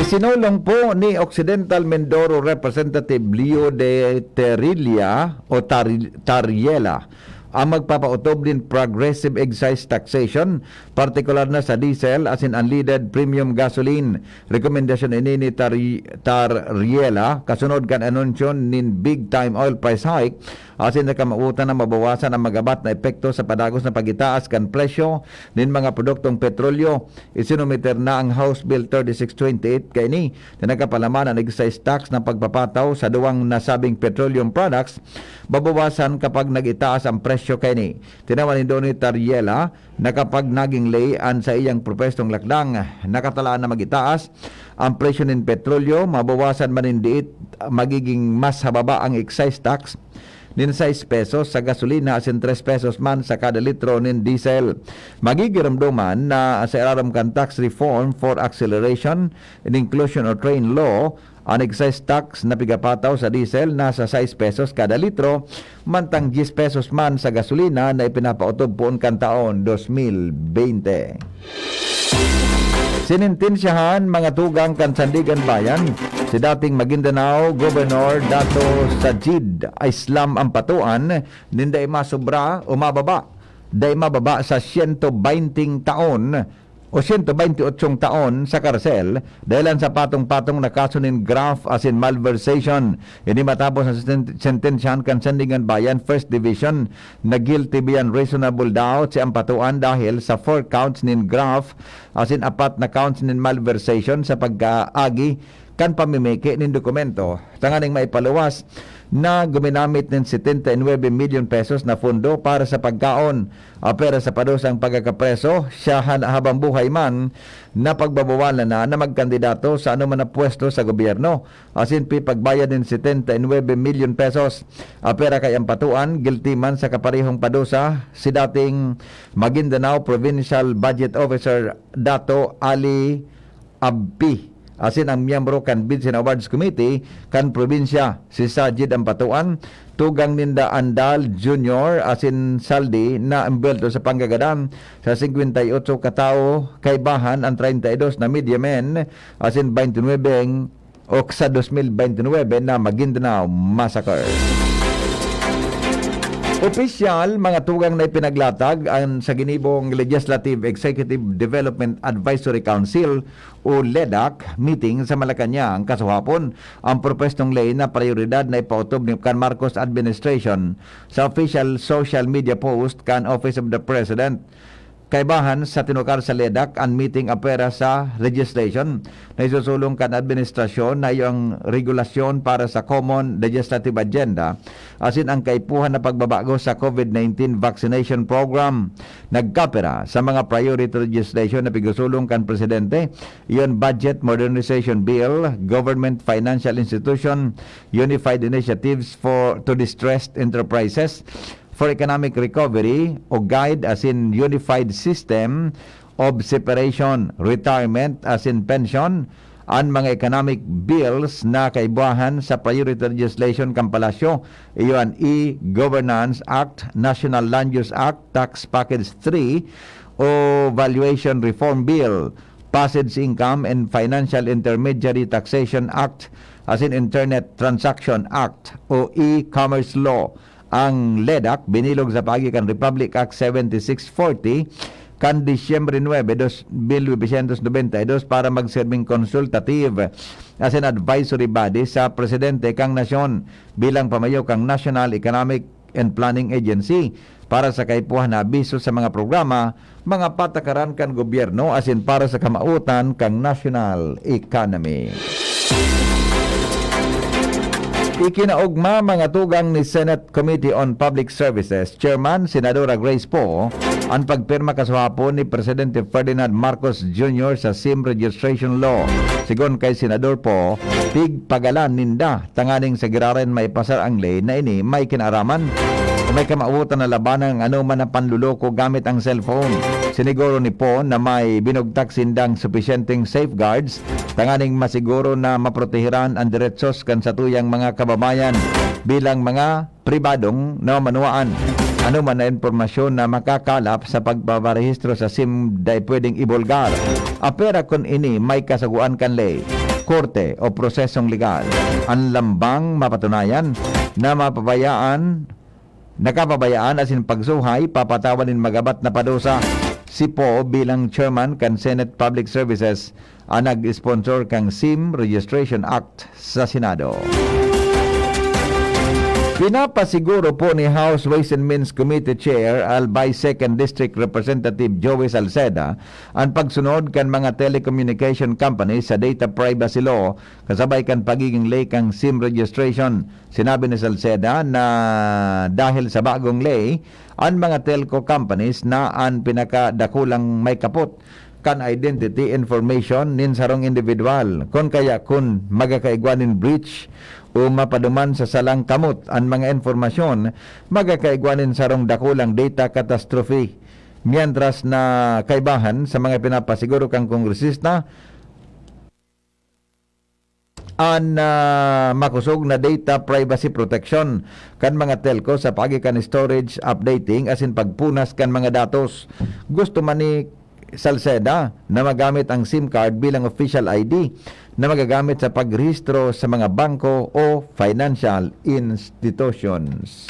Isinulong po ni Occidental Mindoro Representative Leo de Terilla o Tar- Tariela ang magpapaotob nin progressive excise taxation, partikular na sa diesel asin unleaded premium gasoline. Rekomendasyon ini ni Tari- Tariela kasunod kan anunsyo nin big time oil price hike asin sa kamautan na mabawasan ang magabat na epekto sa padagos na pagitaas kan presyo nin mga produktong petrolyo. Isinumiter na ang House Bill thirty-six twenty-eight kaini na nagkapalaman an excise tax na pagpapataw sa duwang nasabing petroleum products, mabawasan kapag nag-itaas ang presyo kaini. Tinawan nindo ni Tariela na kapag naging ley an saiyang propwestong lakdang, nakatalaan na mag-itaas ang presyo nin petrolyo, mabawasan man nin diit, magiging mas hababa ang excise tax nin sais pesos sa gasolina asin tres pesos man sa kada litro nin diesel. Magigiromdoman na sa irarom kan Tax Reform for Acceleration and Inclusion o TRAIN Law, an excise tax na pigapataw sa diesel nasa sais pesos kada litro, mantang diyes pesos man sa gasolina na ipinapaotob poon kan taon dos mil bente. Sinintensyahan mga tugang kan Sandigan Bayan si dating Maguindanao Governor Dato Sajid Islam Ampatuan nin dai masobra o mababa, dai mababa sa siyento baynting taon o siyento baynti otso taon sa karsel dahelan sa patong-patong na kaso nin graft asin malversation. Ini matapos na senten- sentensyahan kan Sandigan Bayan First Division na guilty beyond reasonable doubt si Ampatuan dahil sa four counts nin graft asin apat na counts nin malversation sa pagkaagi kan pamimeke nin dokumento tanganing maipaluwas na guminamit nin setenta y nuebe milyon pesos na pondo para sa pagkaon, apera sa padusang pagkakapreso, siya han-, habang buhay man, na pagbabawalan na na magkandidato sa anoman na pwesto sa gobyerno, asin pipagbayad nin setenta y nuebe milyon pesos. Apera kay Ampatuan, guilty man sa kaparehong padusa si dating Maguindanao Provincial Budget Officer Dato Ali Abpi, asin ang miyembro kan Vincent Awards Committee kan probinsya, si Sajid Ampatuan, tugang ninda Andal Junior asin Saldi na embuwelto sa panggagadan sa singkwenta y otso ka tawo, kaibahan ang treinta y dos na media men asin baynte nuwebeng o sa dos mil baynte nuwebe na Maguindanao Massacre. Opisyal, mga tugang na ipinaglatag ang sa ginibong Legislative Executive Development Advisory Council o LEDAC meeting sa Malacañang kasuhapon ang propwestong ley na prayoridad na ipaotob ni kan Marcos administration sa official social media post kan Office of the President. Kaibahan sa tinukar sa LEDAC an meeting apwera sa legislation na isusulong kan administrasyon na iyo ang regulasyon para sa Common Legislative Agenda asin ang kaipuhan na pagbabago sa COVID nineteen vaccination program. Nagkapira sa mga priority legislation na pigusulong kan presidente, iyon Budget Modernization Bill, Government Financial Institution, Unified Initiatives for to Distressed Enterprises, for Economic Recovery o GUIDE asin Unified System of Separation, Retirement asin Pension, an mga economic bills na kaibahan sa priority legislation kan Palasyo, iyo an e-Governance Act, National Land Use Act, Tax Package three o Valuation Reform Bill, Passage Income and Financial Intermediary Taxation Act, asin Internet Transaction Act o E-Commerce Law. Ang LEDAC binilog sa paagi kan Republic Act seventy-six forty kan Disyembre nuebe, dos mil novecientos nobenta y dos para magserbing consultative asin advisory body sa presidente kan nasyon bilang pamayo kan National Economic and Planning Agency para sa kaipuhan na abiso sa mga programa, mga patakaran kan gobyerno asin para sa kamawotan kan national economy. Ikinaogma mga tugang ni Senate Committee on Public Services Chairman Senadora Grace Poe an pagpirma kasuhapon ni Presidente Ferdinand Marcos Junior sa SIM registration law. Sigon kay Senador Poe, pigpagalan ninda tanganing sa giraray maipasar ang ley na ini may kinaaraman o may kamawotan na labanan ang anoman na panloloko gamit ang cellphone. Siniguro ni Poe na may binugtak sindang supisyenteng safeguards tanganing masiguro na maprotehiran ang diretsos kan satuyang mga kababayan bilang mga pribadong namamanwaan. Anoman na impormasyon na makakalap sa pagpaparehistro sa SIM dai pwedeng ibulgar. Apera kun ini may kasugoan kan ley, korte o prosesong legal. An lambang mapatunayan na mapabayaan, nakapabayaan asin pagsuhay, papatawan nin magabat na padusa. Si Poe bilang chairman kan Senate Public Services an nag-sponsor kan SIM Registration Act sa Senado. Pinapasiguro po ni House Ways and Means Committee Chair Albay Second District Representative Joey Salceda an pagsunod kan mga telecommunication companies sa data privacy law kasabay kan pagiging ley kan SIM registration. Sinabi ni Salceda na dahil sa bagong ley, an mga telco companies na an pinakadakulang may kapot kan identity information nin sarong individual. Kun kaya kun magakaigwa nin breach o mapaduman sa salang kamot an mga impormasyon, magakaigwa nin sarong dakulang data catastrophe. Mientras na kaibahan sa mga pinapasiguro kan kongresista, an, ah, makosog na data privacy protection kan mga telco sa paagi kan storage, updating asin pagpunas kan mga datos. Gusto man ni Salceda na magamit ang SIM card bilang official I D na magagamit sa pagrehistro sa mga bangko o financial institutions.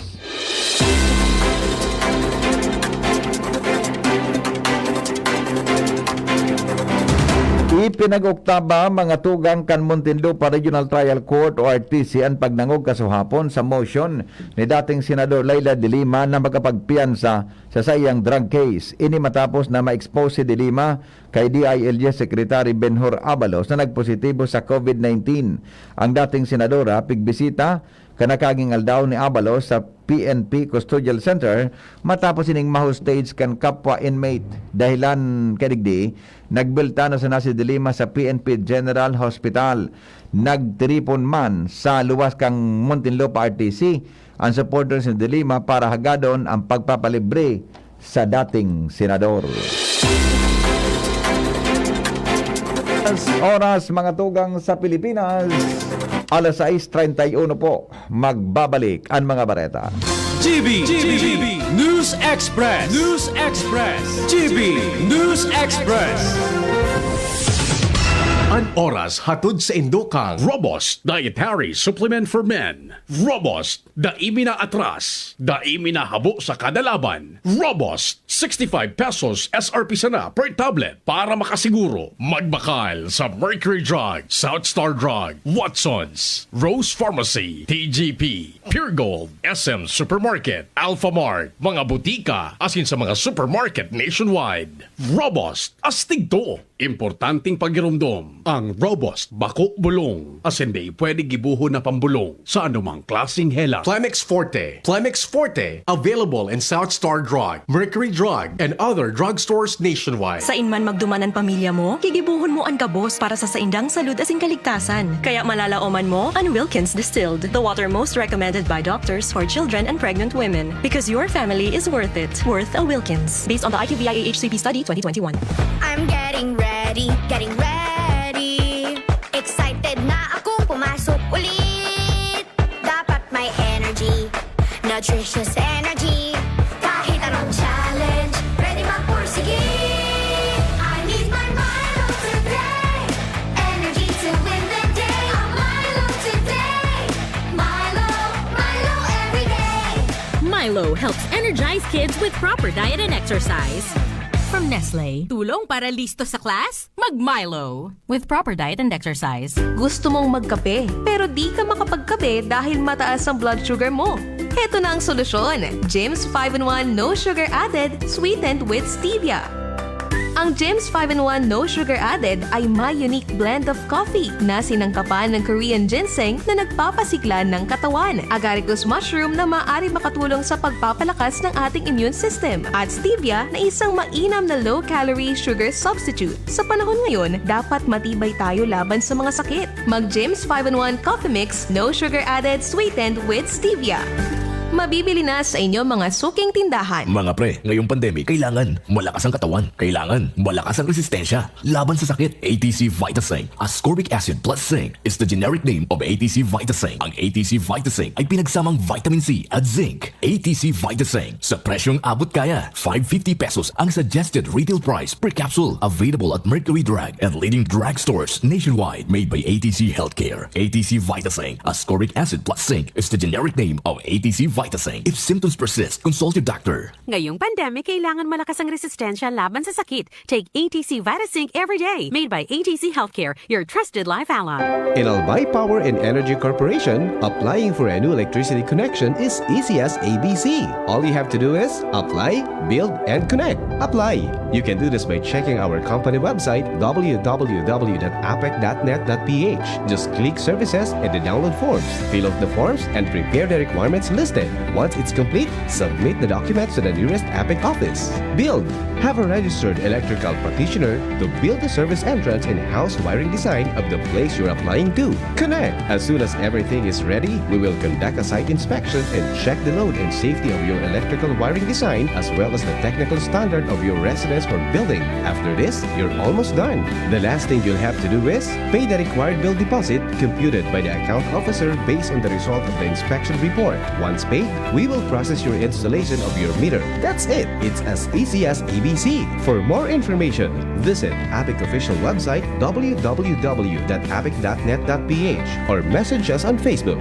Ipinag-oktaba mga tugang kan Muntinlupa Regional Trial Court o R T C an pagdangog kasuhapon sa motion ni dating Senador Leila de Lima na makapagpiyansa sa saiyang drug case. Ini matapos na ma-expose si de Lima kay D I L G Secretary Benhur Abalos na nagpositibo sa COVID nineteen. Ang dating senadora pigbisita kan nakaging aldaw ni Abalos sa P N P Custodial Center matapos ining ma-hostage kan kapwa inmate. Dahilan kadigdi, nagbelta na sana si de Lima sa P N P General Hospital. Nagtiripon man sa luwas kan Muntinlupa R T C an supporters ni de Lima para hagadon ang pagpapalibre sa dating senador. Oras, mga tugang, sa Pilipinas, alas sais treinta y uno po. Magbabalik an mga bareta. G B, G B, News Express, News Express, G B News Express. An oras hatod saindo kan Robust Dietary Supplement for Men. Robust, dai mi naatras, dai mi nahabo sa kada laban. Robust, sixty-five pesos S R P sana per tablet. Para makasiguro, magbakal sa Mercury Drug, South Star Drug, Watsons, Rose Pharmacy, T G P, Pure Gold, S M Supermarket, Alpha Mart, mga butika, asin sa mga supermarket nationwide. Robust, astig to! Importanteng pagiromdom, ang Robust bako bulong, asin dai pwede gibohon na pambolong sa anumang klaseng hela. Plemex Forte. Plemex Forte, available in South Star Drug, Mercury Drug, and other drugstores nationwide. Sain man magduman an pamilya mo, gigibohon mo an gabos para sa saindang salud asin kaligtasan. Kaya malalaoman mo an Wilkins Distilled, the water most recommended by doctors for children and pregnant women. Because your family is worth it. Worth a Wilkins. Based on the I Q V I A H C P study twenty twenty-one. I'm getting ready, getting ready. Excited na akong pumasok ulit. Dapat may energy, nutritious energy. Kahit anong challenge, ready magpursige. I need my Milo today. Energy to win the day. A Milo today. Milo, Milo every day. Milo helps energize kids with proper diet and exercise. From Nestle, tulong para listo sa class? Mag Milo. With proper diet and exercise. Gusto mong magkape, pero di ka makapagkape dahil mataas ang blood sugar mo? Heto na ang solusyon, Jim's five-in-one No Sugar Added, sweetened with stevia. Ang Gems five-in-one No Sugar Added ay may unique blend of coffee na sinangkapan ng Korean ginseng na nagpapasigla ng katawan, agaricus mushroom na maaari makatulong sa pagpapalakas ng ating immune system, at stevia na isang mainam na low-calorie sugar substitute. Sa panahon ngayon, dapat matibay tayo laban sa mga sakit. Mag-Gems five-in-one Coffee Mix, No Sugar Added, Sweetened with Stevia. Mabibili na sa inyong mga suking tindahan. Mga pre, ngayong pandemic, kailangan malakas ang katawan. Kailangan malakas ang resistensya laban sa sakit. A T C Vitasing, ascorbic acid plus zinc, is the generic name of A T C Vitasing. Ang A T C Vitasing ay pinagsamang vitamin C at zinc. A T C Vitasing, sa presyong abot kaya. Five fifty pesos ang suggested retail price per capsule. Available at Mercury Drug and leading drugstores nationwide. Made by A T C Healthcare. A T C Vitasing, ascorbic acid plus zinc, is the generic name of A T C Vitasing. If symptoms persist, consult your doctor. Ngayong pandemic, kailangan malakas ang resistensya laban sa sakit. Take A T C Vitazinc every day. Made by A T C Healthcare, your trusted life ally. In Albay Power and Energy Corporation, applying for a new electricity connection is easy as A B C. All you have to do is apply, build, and connect. Apply. You can do this by checking our company website, w w w dot apec dot net dot p h. Just click services and the download forms. Fill out the forms and prepare the requirements listed. Once it's complete, submit the documents to the nearest APEC office. Build. Have a registered electrical practitioner to build the service entrance and house wiring design of the place you're applying to. Connect. As soon as everything is ready, we will conduct a site inspection and check the load and safety of your electrical wiring design as well as the technical standard of your residence or building. After this, you're almost done. The last thing you'll have to do is pay the required bill deposit computed by the account officer based on the result of the inspection report. Once paid, we will process your installation of your meter. That's it. It's as easy as A B C. For more information, visit APEC official website w w w dot apec dot net dot p h or message us on Facebook.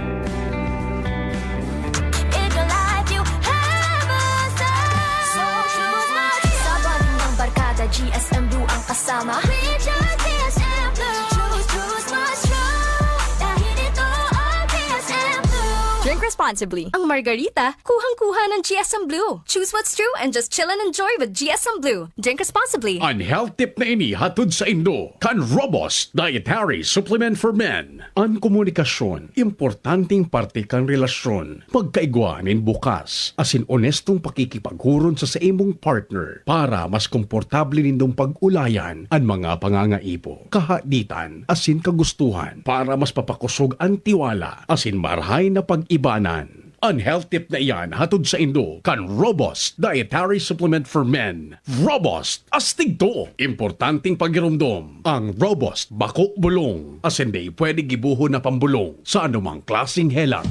Sa bonding ng barkada, G S M Blue ang kasama. With your G S M Blue. Choose, choose, mas true. Dahil ito ang G S M Blue. Drink responsibly. Ang Margarita, kuhang-kuha ng G S M Blue. Choose what's true and just chill and enjoy with G S M Blue. Drink responsibly. An health tip na ini hatod saindo kan Robust Dietary Supplement for Men. An komunikasyon, importanteng parte kan relasyon. Magkaigwa nin bukas asin onestong pakikipaghuron sa saimong partner para mas komportable nindong pag-ulayan an mga pangangaipo, kahaditan asin kagustuhan para mas papakosog an tiwala asin marahay na pag-ibanan. An health tip na iyan hatod saindo kan Robust Dietary Supplement for Men. Robust, astig to! Importanteng pagiromdom, ang Robust bako bulong, asin dai pwede gibohon na pambolong sa anumang klaseng helang.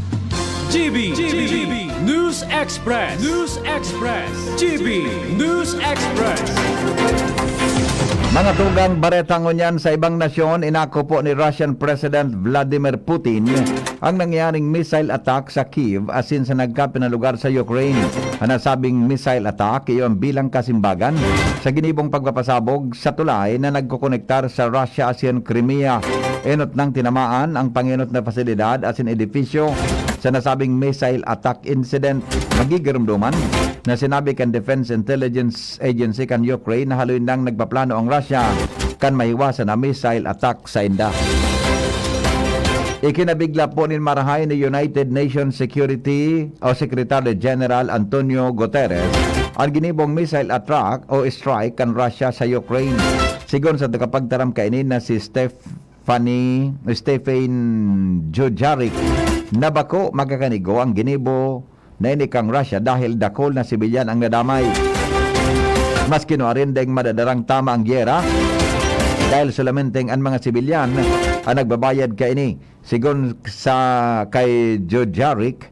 G B, G B, News Express, News Express, G B, News Express. Mga tugang bareta ngunyan sa ibang nasyon, inako po ni Russian President Vladimir Putin ang nangyaring missile attack sa Kyiv asin sa nagkapinalugar sa Ukraine. An nasabing missile attack iyo ang bilang kasimbagan sa ginibong pagpapasabog sa tulay na nagkokonektar sa Russia asin Crimea. Enot nang tinamaan ang pangenot na pasilidad asin edifisyo sa nasabing missile attack incident. Magigiromdoman na sinabi kan Defense Intelligence Agency kan Ukraine na haloy nang nagpaplano ang Russia kan mahiwasan na missile attack sainda. Ikinabigla po nin marahay ni United Nations Security o Secretary General Antonio Guterres an ginibong missile attack o strike kan Russia sa Ukraine. Sigon sa tagapagtaram kaini na si Stephanie, Stephen Dujarric, na bako magkakanigo ang ginibo na ini kan Russia dahil dakul na sibilyan ang nadamay. Maski nuarin daing madadarang tama ang gyera, dahil solamenteng an mga sibilyan an nagbabayad kaini. Sigon sa kay Dujarric,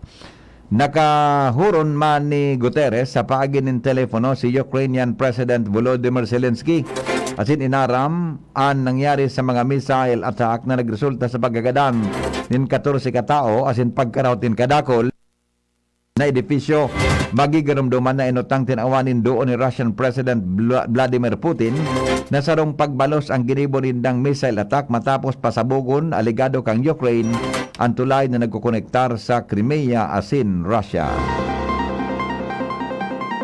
nakahuron man ni Guterres sa paagi nin telepono si Ukrainian President Volodymyr Zelensky asin inaram an nangyari sa mga missile attack na nagresulta sa pagkagadan nin katorse ka tawo asin pagkaraot nin kadakol na edifisyo. Magigiromdoman na enot nang tinawan nin duo ni Russian President Vla-, Vladimir Putin na sarong pagbalos ang ginibo nindang missile attack matapos pasabogon alegado kan Ukraine an tulay na nagkokonektar sa Crimea asin Russia.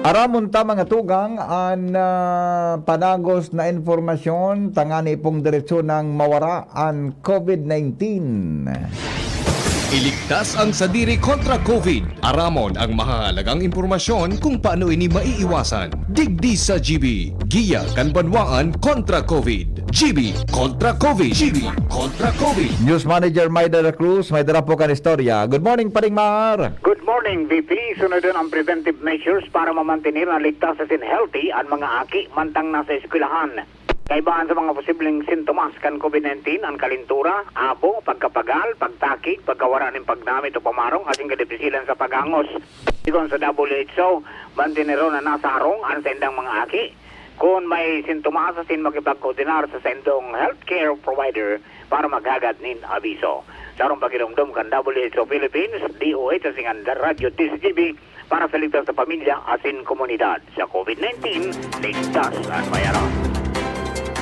Aramon ta, mga tugang, an, ah, panagos na impormasyon tangani pong diretso nang mawara an COVID nineteen. Iligtas ang sadiri kontra COVID. Aramon ang mahahalagang impormasyon kung paano ini maiiwasan. Digdi sa G B, giya kan banwaan kontra COVID. G B kontra COVID. G B kontra COVID. News Manager May de la Cruz, may dara po kan istorya. Good morning, Paring Mar. Good morning, V P. Sunodon ang preventive measures para mamantener na ligtas asin healthy an mga aki mantang nasa eskwelahan. Kaibahan sa mga posibleng sintomas kan COVID nineteen, an kalintura, abo, pagkapagal, pagtakig, pagkawara nin pagdamit o pamarong, asin kadipisilan sa paghangos. Sigon sa W H O, manteneron na nasa harong an saindang mga aki. Kun may sintomas, asin makipagkoordinar sa saindong healthcare provider para maghagad nin abiso. Sa harong pakiromdom kan W H O Philippines, D O H asin kan Radyo D Z G B para sa ligtas sa pamilya asin komunidad. Sa COVID nineteen, ligtas an mayaram.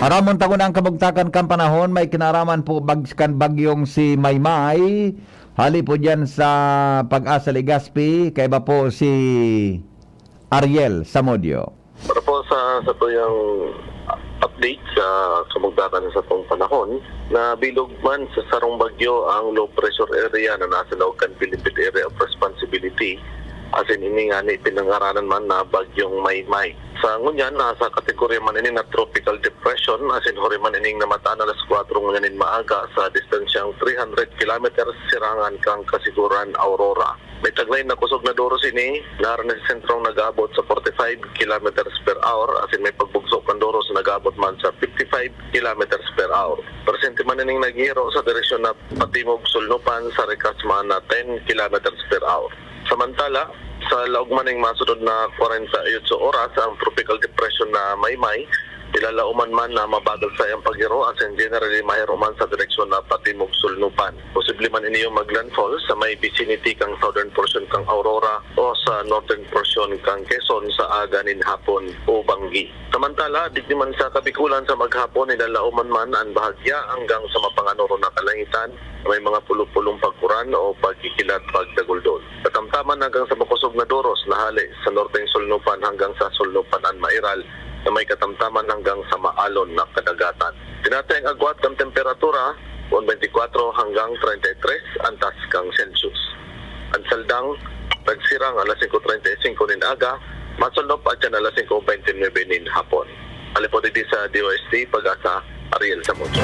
Aramon ta kun an kabugtakan kan panahon, may kinaraman po bag-, kan bagyong si Maymay. Hali po dyan sa Pag-asa Legazpi, kaiba po si Ariel Samudio. Para po sa, sa tuyang update sa kabugtakan sa satong panahon, nabilog man sa sarong bagyo ang low pressure area na nasa laog kan Philippine Area of Responsibility, asin ini ngani pinangaranan man na Bagyong Maymay. Sa ngunyan, nasa kategorya man ini na tropical depression, asin huri man ining namataan alas kwatro ngunyan nin maaga sa distansyang three hundred kilometers sirangan kan Kasiguran, Aurora. May taglay na kusog na doros ini, na sa sentrong nag-aabot sa forty-five kilometers per hour, asin may pagbugso kan doros na nag-aabot man sa fifty-five kilometers per hour. Presente man ining naghihiro sa direksyon na patimog sulnupan sa rikas man na ten kilometers per hour. Samantala, sa laog man ning masunod na kwarenta y otso oras, ang tropical depression na Maymay, ilalaoman man na mabagal sa iyang paghiro, asin generally mahiro man sa direksyon na patimog sulnupan. Posible man ini yung maglandfall sa may vicinity kang southern portion kang Aurora o sa northern portion kang Quezon sa aga nin hapon o banggi. Samantala, digdi man sa Kabikulan sa maghapon, ilalaoman man an bahagya hanggang sa mapanganoro na kalangitan, may mga pulo-pulong pagkuran o pagkikilat pagdaguldol. Katamtaman hanggang sa makosog na doros na hale sa norteng sulnupan hanggang sa sulnupan an mairal na may katamtaman hanggang sa maalon na kadagatan. Tinatayang agwat kan temperatura, kun twenty-four hanggang treinta y tres an taas kan Celsius. An saldang nagsirang alas singko treinta y cinco nin aga, masulnop adyan alas singko beintinuebe nin hapon. Hali po digdi sa D O H T, Pag-asa, Ariel Samudio.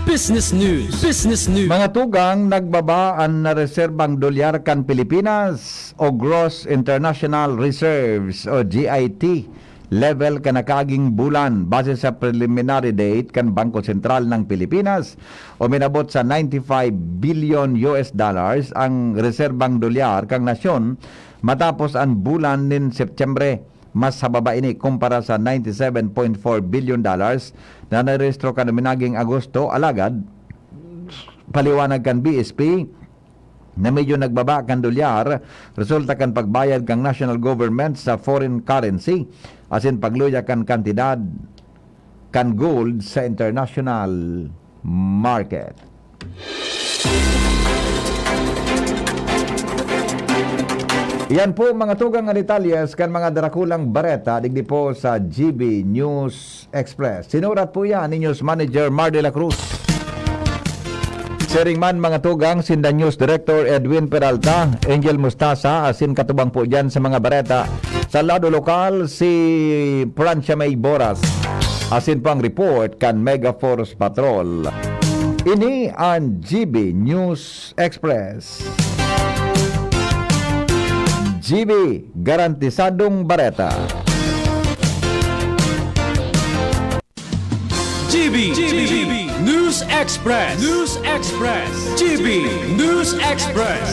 Business News. Business News. Mga tugang, nagbaba an nareserbang dolyar kan Pilipinas o Gross International Reserves o G I T level kan nakaaging bulan. Base sa preliminary date kan Bangko Sentral ng Pilipinas, uminabot sa ninety-five billion U S dollars ang reserbang dolyar kan nasyon matapos an bulan nin Setyembre. Mas hababa ini kumpara sa ninety-seven point four billion dollars na narehistro kan minaging Agosto. Alagad, paliwanag kan B S P, na medyo nagbaba kan dolyar, resulta kan pagbayad kan national government sa foreign currency, asin pagluya kan kantidad kan gold sa international market. Yan po, mga tugang, nga detalyes kan mga darakulang bareta digdi po sa G B News Express. Sinurat po yan ni News Manager Mar de la Cruz. Siring man, mga tugang, sinda News Director Edwin Peralta, Angel Mustasa, asin katubang po dyan sa mga bareta. Sa lado lokal, si Francia May Boras. Asin po ang report kan Mega Force Patrol. Ini an G B News Express. G B, garantisadong bareta. G B, G B, News Express, News Express, G B News Express.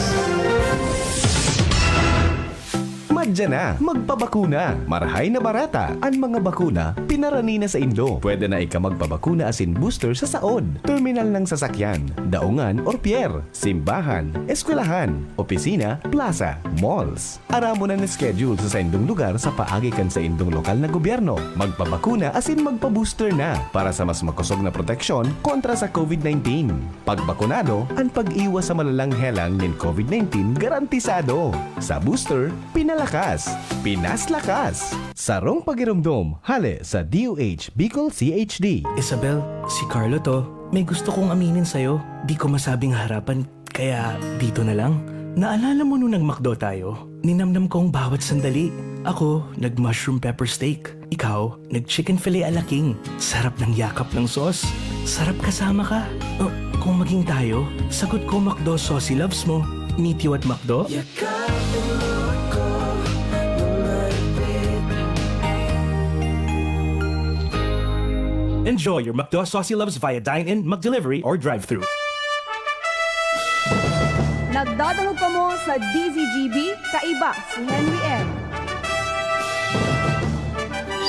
Diyan na, magpabakuna. Marahay na bareta. An mga bakuna, pinarani na saindo. Pwede na ika magpabakuna asin booster sa saod, terminal ng sasakyan, daungan or pier, simbahan, eskwelahan, opisina, plaza, malls. Aramon an schedule sa saindong lugar sa paagi kan saindong lokal na gobyerno. Magpabakuna asin magpa-booster na para sa mas makosog na proteksyon kontra sa COVID nineteen. Pagbakunado, an pag-iwas sa malalang helang nin COVID nineteen garantisado. Sa booster, pinalakas, pinaslakas. Sarong pagiromdom, hale sa D O H Bicol C H D. Isabel, si Carlo to. May gusto kong aminin sa'yo. Di ko masabing harapan, kaya dito na lang. Naalala mo nung nag-McDo tayo? Ninamnam kong bawat sandali. Ako, nag-mushroom pepper steak. Ikaw, nag-chicken filet ala king. Sarap ng yakap ng sauce. Sarap kasama ka. Oh, kung maging tayo, sagot ko McDo saucy loves mo. Meet you at McDo. Enjoy your McDo Saucy Loves via dine-in, McDelivery, or drive-thru. Nagdadangog kamo sa D Z G B, kaiba si Henry M.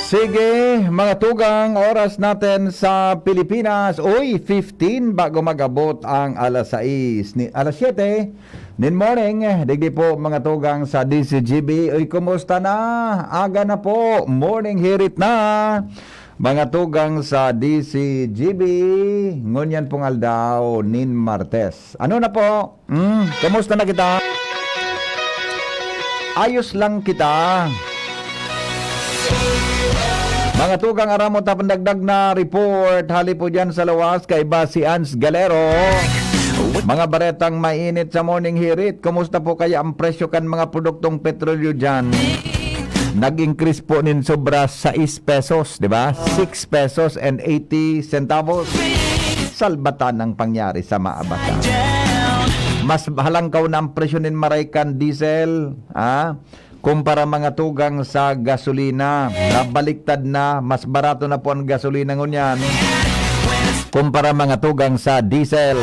Sige, mga tugang, oras natin sa Pilipinas, uy, fifteen bago mag-abot ang alas sais, ni, alas siyete nin morning. Digdi po, mga tugang, sa D Z G B. Uy, kumusta na? Aga na po, morning hirit na. Mga tugang sa D Z G B, ngunyan pong aldaw nin Martes. Ano na po? Hmm, kumusta na kita? Ayos lang kita. Mga tugang, aram mo, tapang dagdag na report, hali po dyan sa lawas, kaiba si Ans Galero. Mga baretang mainit sa morning hirit, kumusta po kaya ang presyo kan mga produktong petrolyo dyan? Nag-increase po nin sobra sais pesos, di ba? Six pesos and eighty centavos. Salbatan ang pangyari sa maabatan. Mas halangkaw na ang presyo nin maray kan diesel, ah, kumpara, mga tugang, sa gasolina. Nabaliktad na, mas barato na po ang gasolina ngunyan kumpara, mga tugang, sa diesel.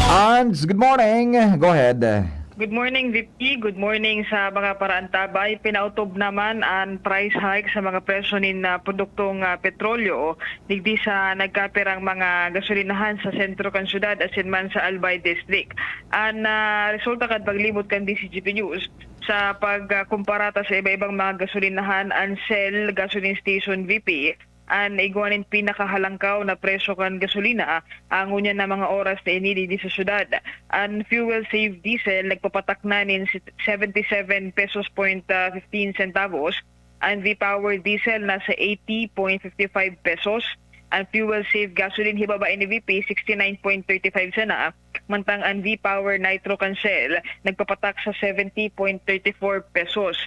Ans, good morning. Go ahead. Good morning, V P. Good morning sa mga paraantabay. Pinautob naman an price hike sa mga presyo nin, ah, produktong, ah, petrolyo digdi sa nagkapirang mga gasolinahan sa sentro kan syudad asin man sa Albay District. An, ah, resulta kan paglibot kan D Z G B News sa pag, ah, kumpara ta sa iba-ibang mga gasolinahan, an Shell Gasoline Station, V P, an igwa nin pinakahalangkaw na presyo kan gasolina, ah, ngunyan na mga oras na ini digdi sa syudad. An Fuel Save Diesel nagpapatak na nin si-, seventy seven pesos point, ah, fifteen centavos. An V-Power Diesel nasa eighty point fifty five pesos. An Fuel Save Gasoline, hibaba ini, V P, sixty nine point thirty five sana. Mantang an V-Power Nitro kan Shell nagpapatak sa seventy point thirty four pesos.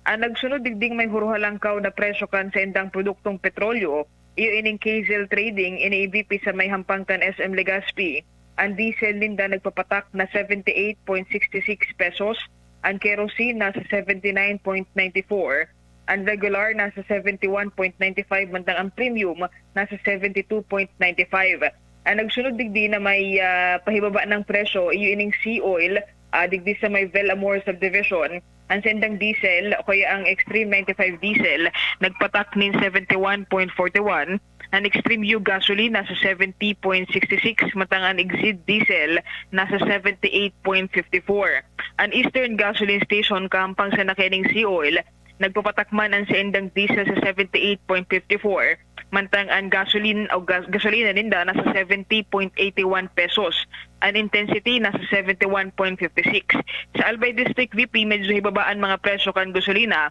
An nagsunod digding may huruhalangkaw na presyo kan saindang produktong petrolyo, iyo ining Kiezel Trading, ini V P, sa may hampang kan S M Legazpi. An diesel ninda nagpapatak na seventy eight point sixty six pesos, an kerosene nasa seventy nine point ninety four, an regular nasa seventy one point ninety five, mantang an premium nasa seventy two point ninety five. An nagsunod digdi na may, ah, pahibaba ng presyo, iyo ining Sea Oil, ah, digdi sa may Velamor Subdivision. An sendang diesel, o kaya ang Extreme ninety-five diesel, nagpatak nin seventy one point forty one. An Extreme U gasoline nasa seventy point sixty six, mantang an Exceed diesel nasa seventy eight point fifty four. An Eastern Gasoline Station, kahampang sana kaining Sea Oil, nagpapatak man an saindang diesel sa seventy eight point fifty four, mantang an gasoline o gas-, gasolina ninda nasa seventy point eighty one pesos. An Intensity nasa seventy one point fifty six. Sa Albay District, V P, medyo hibaba an mga presyo kan gasolina.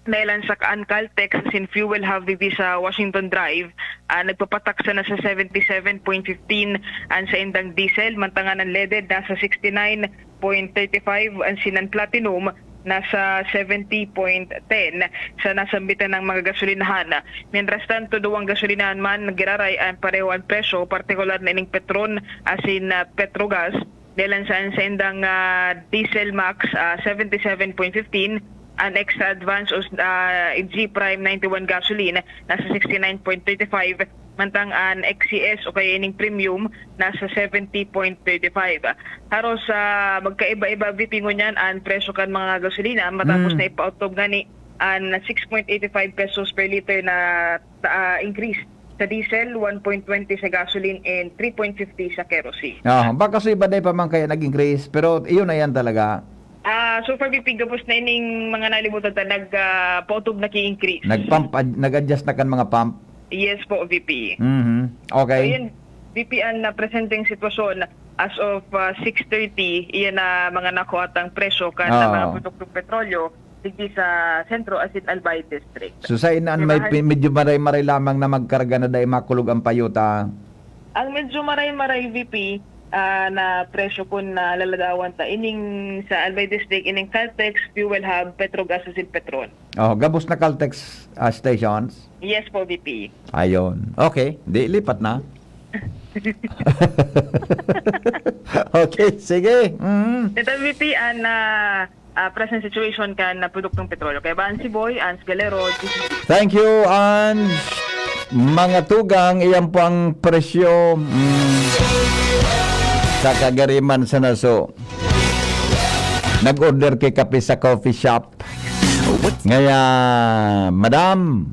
Dahelan sa kan Caltex asin Fuel Hub digdi sa Washington Drive, ah, nagpapatak sana sa seventy seven point fifteen an saindang diesel, mantang an unleaded nasa sixty nine point thirty five, asin an Platinum nasa seventy point ten sa nasambitan ng mga gasolinahan. Mientras tanto, duwang gasolinahan man giraray an pareho an presyo, partikular na ining Petron asin, ah, Petrogas. Dahelan sa, sa indang, ah, Diesel Max, ah, seventy seven point fifteen, an Extra Advance o, ah, G Prime ninety one gasoline nasa sixty nine point thirty five, mantang an X C S o kaya ining premium nasa seventy point thirty-five. Haros sa magkaiba-iba, V P, ngunyan an presyo kan mga gasolina matapos Mm. na ipaotob ngani an six point eighty-five pesos per liter na, ah, increase sa diesel, one point twenty sa gasoline, and three point fifty sa kerosene. Ah, baka sa iba dai pa man kaya nag-increase, pero iyon na yan talaga. Ah, so far, V P, gabos na ining mga nalimutan ta, nag, ah, paotob na ki-increase. Nag-pump, ad-, nag-adjust na kan mga pump? Yes po, V P. Mhm. Okay. So, yun, V P, ang, ah, presenteng sitwasyon as of, ah, six thirty, iyan na mga nakuha tang presyo kan, ah, mga Oo. produktong petrolyo digdi sa Centro asin Albay District. So, sa inan may Diba? pi-, medyo maray-maray lamang na magkarga na dai makulog ang payuta? Ang medyo maray-maray, V P, ah, na presyo kun nalaladawan ta, ining sa Albay District, ining Caltex, Fuel Hub, Petrogas asin Petron. Oh, gabos na Caltex, ah, stations? Yes po, V P. Ayun. Okay, di lipat na. Okay, sige. Mm. Ito, V P, an, ah, ah, present situation kan, ah, produktong petrolyo. Kaya ba, Ansi Boy, Ans Galero, Thank you, Ans. Mga tugang, iyan po ang presyo, mm, sa kagariman sa naso. Nag-order ki kape sa coffee shop. Ngaya, "Madam,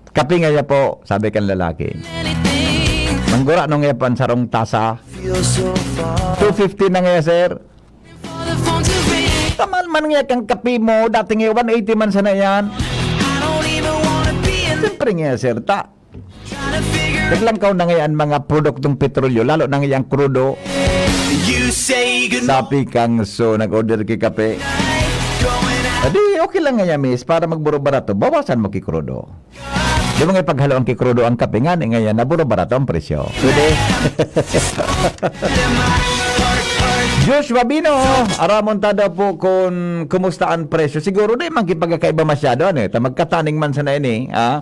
kape ngaya po," sabi kan lalaki. Manggura no ngaya po an sarong tasa. Two fifty na ngaya, sir. Kamal man ngaya kan kape mo, dati ngaya one eighty man sana yan. Siyempre ngaya, sir, ta. Naglangkaw na ngaya an mga produktong petrolyo, lalo na ngaya ang krudo. Sabi kang so, nag-order ki kape. Adi, okay lang ngaya, miss, para magburo-barato, bawasan mo ki krudo. Di mo nga ipaghalo ang ki krudo ang kape, ngani ngaya, naburo-barato ang presyo. Pwede. Joshua Bino, aramon ta daw po kung kumusta ang presyo. Siguro di man kipagkakaiba masyado, ano, eh. Ta magkataning man sana ini, ah.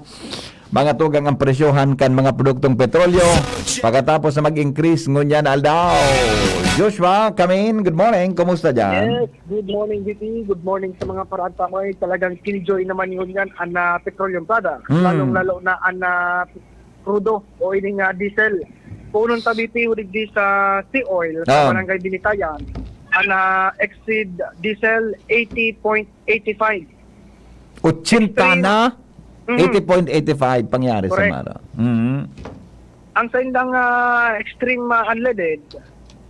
Mga tugang ang presyohan kan mga produktong petrolyo pagkatapos na mag-increase ngunyan na aldaw. Joshua, come in. Good morning. Kumusta dyan? Yes, good morning, V P. Good morning sa mga paraad pa mo. Talagang killjoy naman ngunyan an, ah, petroleum products. Hmm. Lalong-lalo na an, ah, krudo o ining, ah, diesel. Punon ta, V P, digdi sa Sea Oil, sa Ah. Barangay Binitayan, an, ah, exceed diesel eighty point eighty-five. Ochenta Extreme. na? Mhm. Eighty point eight five pangyari sa Correct. Mara. Mhm. Ang saindang, ah, extreme, ah, unleaded,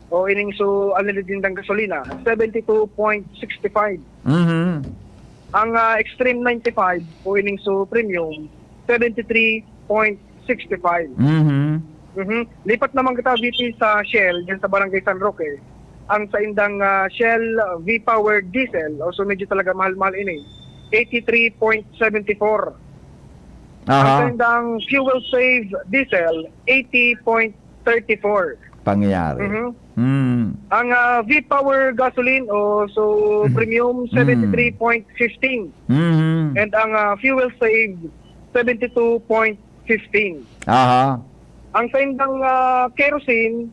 o ining so unleaded nindang gasolina, seventy two point six five. Mhm. Ang, ah, extreme ninety five, o ining so premium, seventy three point six five. Mhm. Mhm. Lipat naman kita, V P, sa Shell, dyan sa Barangay San Roque. Ang saindang, ah, Shell V-Power Diesel, o so medyo talaga mahal-mahal ini, eighty three point seven four. Ang Aha. saindang Fuel Save Diesel, eighty point thirty four. Pangyayari. Mhm. Hmm. Ang, ah, V-Power Gasoline, o so Mhm. premium, Hmm. seventy three point fifteen. Mhm. And ang, ah, Fuel Save, seventy two point fifteen. Aha. Ang saindang, ah, kerosene,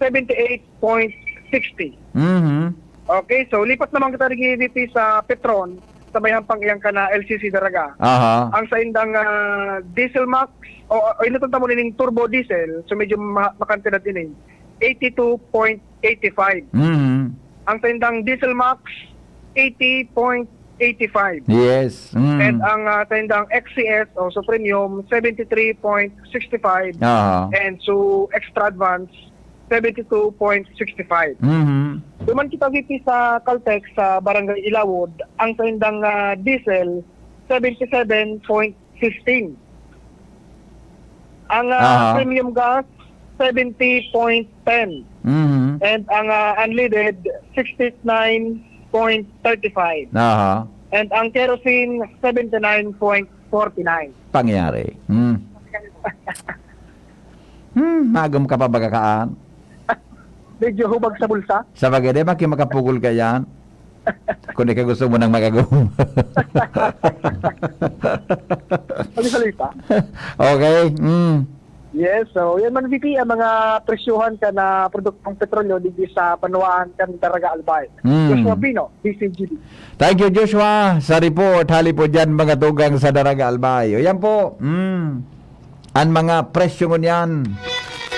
seventy eight point sixty. Mhm. Okay, so lipat naman kita, V P, sa Petron, sa may hampang iyang kana L C C Daraga. Aha. Ang saindang, ah, Diesel Max, o, o inutang tamo nining turbo diesel, so medyo ma-, makantidad ini, eighty two point eighty five. Mhm. Ang saindang Diesel Max, eighty point eighty five. Yes. Mm. And ang, ah, saindang X C S, o so premium, seventy three point sixty five. Aha. And so extra advance, seventy two point sixty five. Mhm. Duman kita, V P, sa Caltex, sa Barangay Ilawod, ang saindang, ah, diesel, seventy seven point fifteen. Ang, ah, Aha. premium gas, seventy point ten. Mhm. And ang, ah, unleaded, sixty nine point thirty five. Aha. And ang kerosene, seventy nine point forty nine. Pangyayari. Hmm. Hmm, magom ka pa baga kaan? Medyo hubag sa bulsa. Sa bagay, di ba, ki makapugol ka yan? Kung di ka gusto mo nang magagom. Hali-hali pa. Okay, mm. Yes, so yan man, V P, ang mga presyohan kan, ah, produktong petrolyo digdi sa banwaan kan Daraga Albay. Mm. Joshua Bino, D C G B. Thank you, Joshua, sa report. Hali po dyan, mga tugang sa Daraga Albay. O yan po. Mm. An mga presyo ngunyan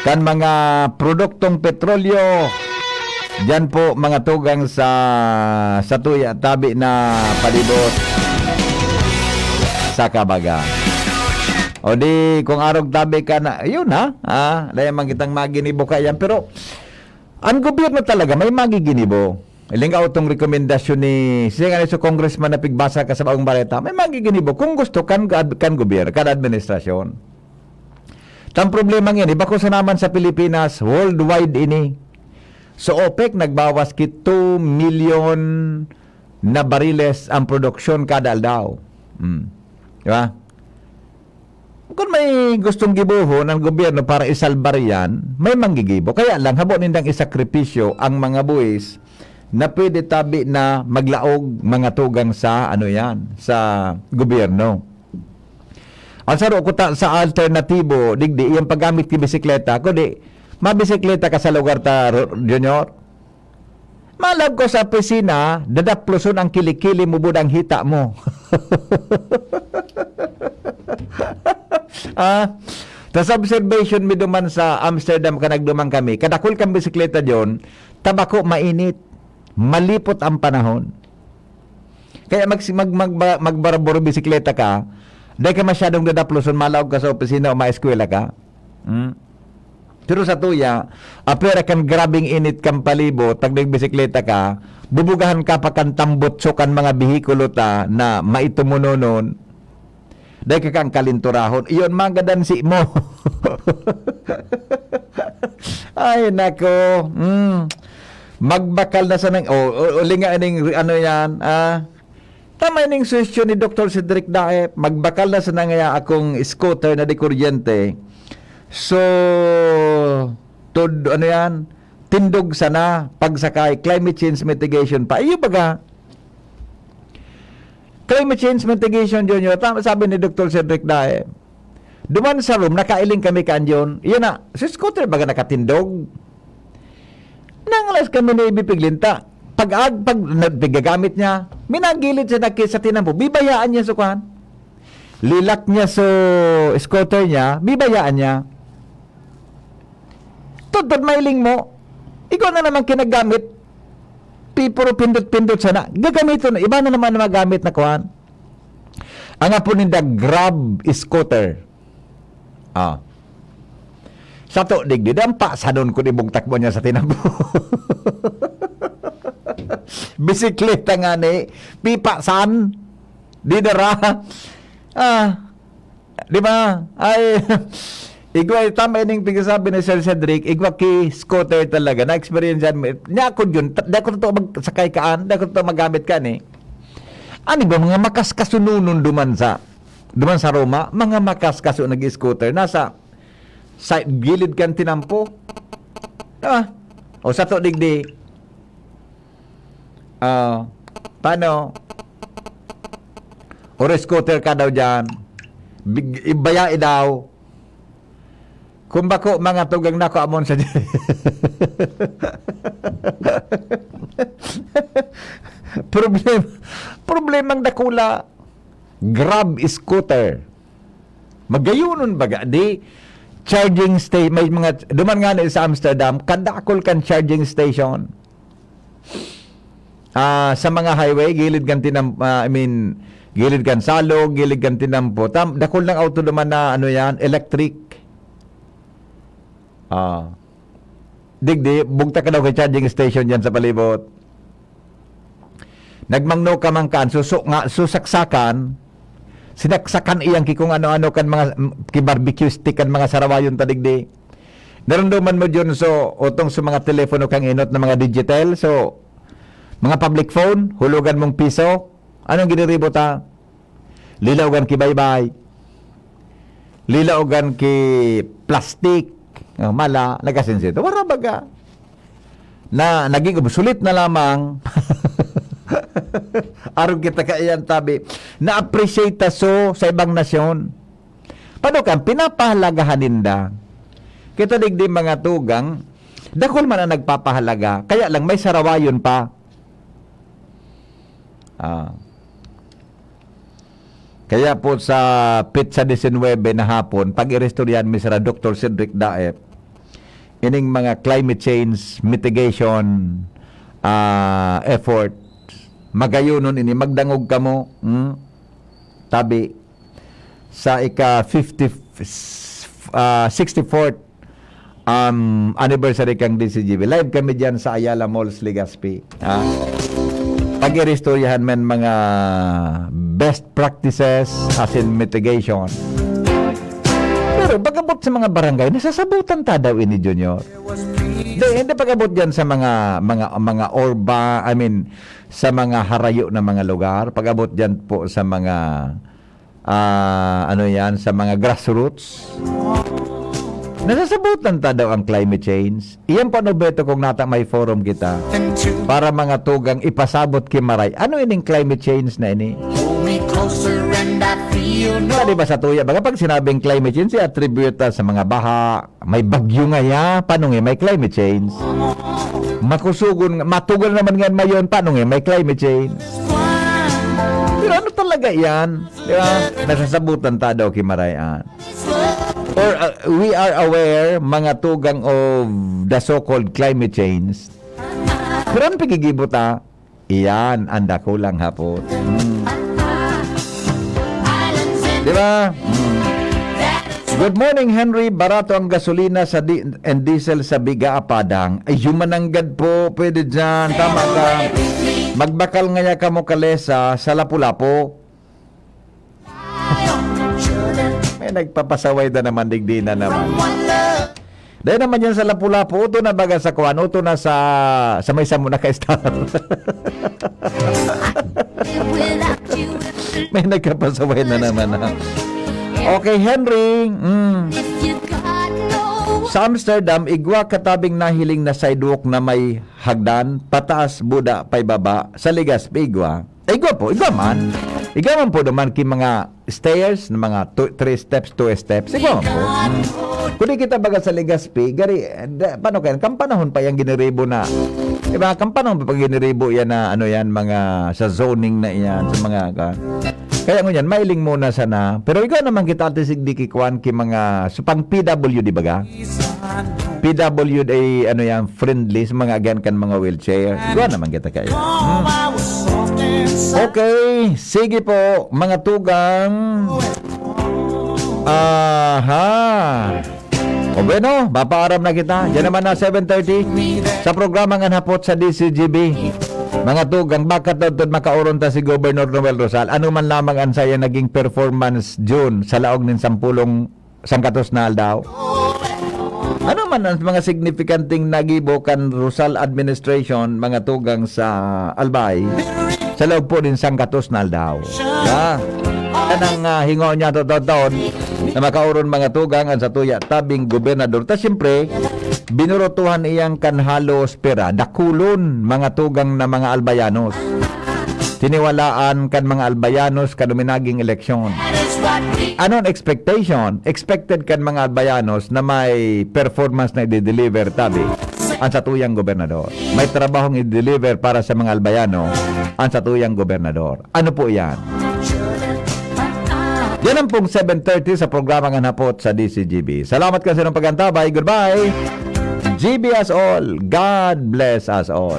kan mga produktong petrolyo, diyan po, mga tugang, sa, sa tuya, tabi na palibot sa kabaga. O di, kung arog tabi ka na, yun ha, ah, dahil man kitang maginibo ka yan. Pero, ang gobyerno talaga, may magiginibo. Ilingaw tong rekomendasyon ni, siya nga ni sa congressman na pigbasa ka sa Bagong Bareta, may magiginibo kung gusto kan, kan gobyerno, kan administrasyon. Tang problema ngini, bako sa naman sa Pilipinas, worldwide ini. So, OPEC nagbawas ki two million na bariles ang produksyon kada aldaw. Hmm. Di ba? Kung may gustong gibohon ang gobyerno para isalbar yan, may manggigibo. Kaya lang, habo nindang isakripisyo ang mga buwis na pwede tabi na maglaog, mga tugang, sa, ano yan, sa gobyerno. Ang saro ko ta, sa alternatibo, digdi, iyang paggamit ki bisikleta, kundi mabisikleta ka sa lugar ta, Ro-, Junior. Malab ko sa opisina, dadaploson ang kilikili mo, budang hita mo. Ah, tas observation mi duman sa Amsterdam, ka nagduman kami. Kadakul kan bisikleta diyon, tabako mainit. Malipot ang panahon. Kaya mag, mag, mag, magbarabor bisikleta ka, dai ka masyadong dadaploson, malaog ka sa opisina o maeskwela ka. Hmm? Pero sa tuya, apera kan grabing init kan palibot, pag nagbisikleta ka, bubugahan ka pa kan tambutso kan mga behikulo ta na maitumunonon. Dai ka kan kalinturahon. Iyon, magadansi mo. Ay, nako. Mm. Magbakal na sa nang, o, o, uli nga ining, ano yan, ah? Tama ining suhestyon ni Doktor Cedric Daep. Magbakal na sa nangaya akong scooter na di kuryente. So, tud-, ano yan? Tindog sana, pagsakay, climate change mitigation pa. Iyo baga, climate change mitigation, Junior. Tama, sabi ni Doktor Cedric Daep. Duman sa room, nakailing kami kan John. Iyan na, si scooter baga nakatindog. Nangalas kami ni Ibi Piglinta. Pag ag-, pag nagpigagamit niya, minagilid siya nagki-, sa tinampo. Bibayaan niya sa kuhan. Lilak niya sa scooter niya, bibayaan niya. Tudtod mailing mo, ikaw na naman kinagamit. Pi-, puro pindot-pindot sana. Gagamiton na. Iba na naman na magamit na kuhan. Ang apo ninda, Grab scooter. Ah. Sato, digdi, dampa, sadon ko di bugtak mo niya sa tinabo. Bisikleta nga ni, pipa san, di dara. Ah, di ba? Ay, igwa, tama ining pagkasabi ni Sir Cedric, igwa ki scooter talaga. Na-experience yan. Niya ako yun, ta-, di ako totoo magsakay kaan, di ako totoo magamit kaan eh. Ano ba, mga makas kasununon duman sa, duman sa Roma, mga makas kaso nag-scooter, nasa sa gilid kan tinampo. Ah, o sato digdi. Ah, paano? Or scooter ka daw dyan. Big, ibaya daw. Kung bako, mga tugang nako, amon sa problema, problemang dakula. Grab scooter. Magayonon baga, di charging sta-, may mga, duman nga na sa Amsterdam, kadakol kan charging station. Ah, sa mga highway, gilid kan tinam-, ah, I mean, gilid kan salog, gilid kan tinampo. Tam-, dakol ng auto duman na, ano yan, electric. Ah. Digdi, bugtak ka daw kay charging station yan sa palibot. Nagmangno ka man kan, suso-, nga, susaksakan, sinaksakan iyang ki kung ano-ano kan mga, ki barbecue stick kan mga sarawayon ta digdi. Naramdaman mo, Jun, so, utong sa mga telepono kang inot na mga digital, so, mga public phone, hulugan mong piso, anong giniribo ta? Lilaogan ki baybay. Lilaogan ki plastik. Oh, mala, nagasinsit. Wara baga. Na, naging obsolete na lamang. Arog kita kaiyan tabi. Na-appreciate ta so sa ibang nasyon. Paano ka? Pinapahalagahan ninda. Kita digdi mga tugang, dakul man ang nagpapahalaga. Kaya lang may sarawayon pa. Ah. Kaya po sa petsa disinwebe na hapon, pag-iristoryahan mi sira Doktor Cedric Daep, ining mga climate change mitigation, ah, effort, magayonon ini, magdangog kamo, hmm? Tabi, sa ika fifty, ah, sixty-fourth, um, anniversary kang D C G B. Live kami diyan sa Ayala Malls, Legazpi. Ha? Pag-iristoryahan man mga best practices as in mitigation. Pero pag-abot sa mga barangay, nasasabutan ta daw ini, Junior. Hindi, hindi pag-abot diyan sa mga, mga, mga urba, I mean, sa mga harayo na mga lugar. Pag-abot diyan po sa mga, ah, ano yan, sa mga grassroots. Nasasabutan ta daw ang climate change. Iyan pa, Nobeto, kung nata may forum kita para mga tugang ipasabot ki Maray. Ano ining climate change na ini? Di ba sa tuya, baga pag sinabing climate change, i-attribute ta sa mga baha, may bagyo ngaya, paano nga may climate change? Makusugon, matugan naman nga mayon, paano nga may climate change? Pero ano talaga yan? Di ba? Nasasabutan ta daw ki Maray an. Or, uh, we are aware, mga tugang, of the so-called climate change. Pero ang pigigibo ta, iyan ang dakulang hapot. Hmm. Di ba? Hmm. Good morning, Henry. Barato ang gasolina sa di-, and diesel sa Biga, Apadang. Ay, human nanggad po. Pwede dyan. Tama ka. Magbakal ngaya kamo kalesa sa Lapu-Lapu. May nagpapasaway na naman, digdi na naman. Dahil naman yan sa Lapu-Lapu, uto na baga sa kuwan, uto na sa, sa may samo na ka-star. May nagkapasaway na naman, ha? Okay, Henry. Mm. Sa Amsterdam, igwa katabing nahiling na sidewalk na may hagdan, pataas, buda, paibaba, sa Legazpi, igwa. Ay, igwa po, igwa man. Igwa man po naman ki mga stairs, na mga two, three steps, two steps. Igwa man po. Mm. Kundi kita baga sa Legazpi, gari, eh, da-, paano kaya? Kampanahon pa yung giniribo na, di ba? Kampanahon pa giniribo yan na, ano yan, mga sa zoning na yan, sa mga, ka-, kaya ngunyan, mailing muna sana. Pero igwa naman kita, Ate Sigdi, ki kuwan, ki mga, sa pang P W D baga? P W D, ano yan, friendly sa mga agyan kan mga wheelchair. Igwa naman kita kayo. Hmm. Okay, sige po, mga tugang. Aha. O bueno, mapaaram na kita. Diyan naman na seven thirty sa programang An Hapot sa D C G B. Mga tugang, bakat daw tod makauron ta si Governor Noel Rosal. Ano man lamang ang saya naging performance, June, sa laog nin sampulong sangkatos na aldaw? Ano man ang mga signifikanting nagibo kan Rosal administration, mga tugang sa Albay, sa laog po nin sangkatos na aldaw? Ha? Yan ang, ah, hingaw niya to taon na makauron, mga tugang, ang satuya tabing gobernador. Ta siyempre, binurotohan iyang kan halos pera, dakulon, mga tugang na mga Albayanos. Tiniwalaan kan mga Albayanos kan uminaging eleksyon. Ano ang expectation? Expected kan mga Albayanos na may performance na i-deliver, tabi, ang satuyang gobernador. May trabahong i-deliver para sa mga Albayano ang satuyang gobernador. Ano po yan? Yan ang pong seven thirty sa programang An Hapot sa D C G B. Salamat kasi ng pag-antabay. Goodbye! G B us all. God bless us all.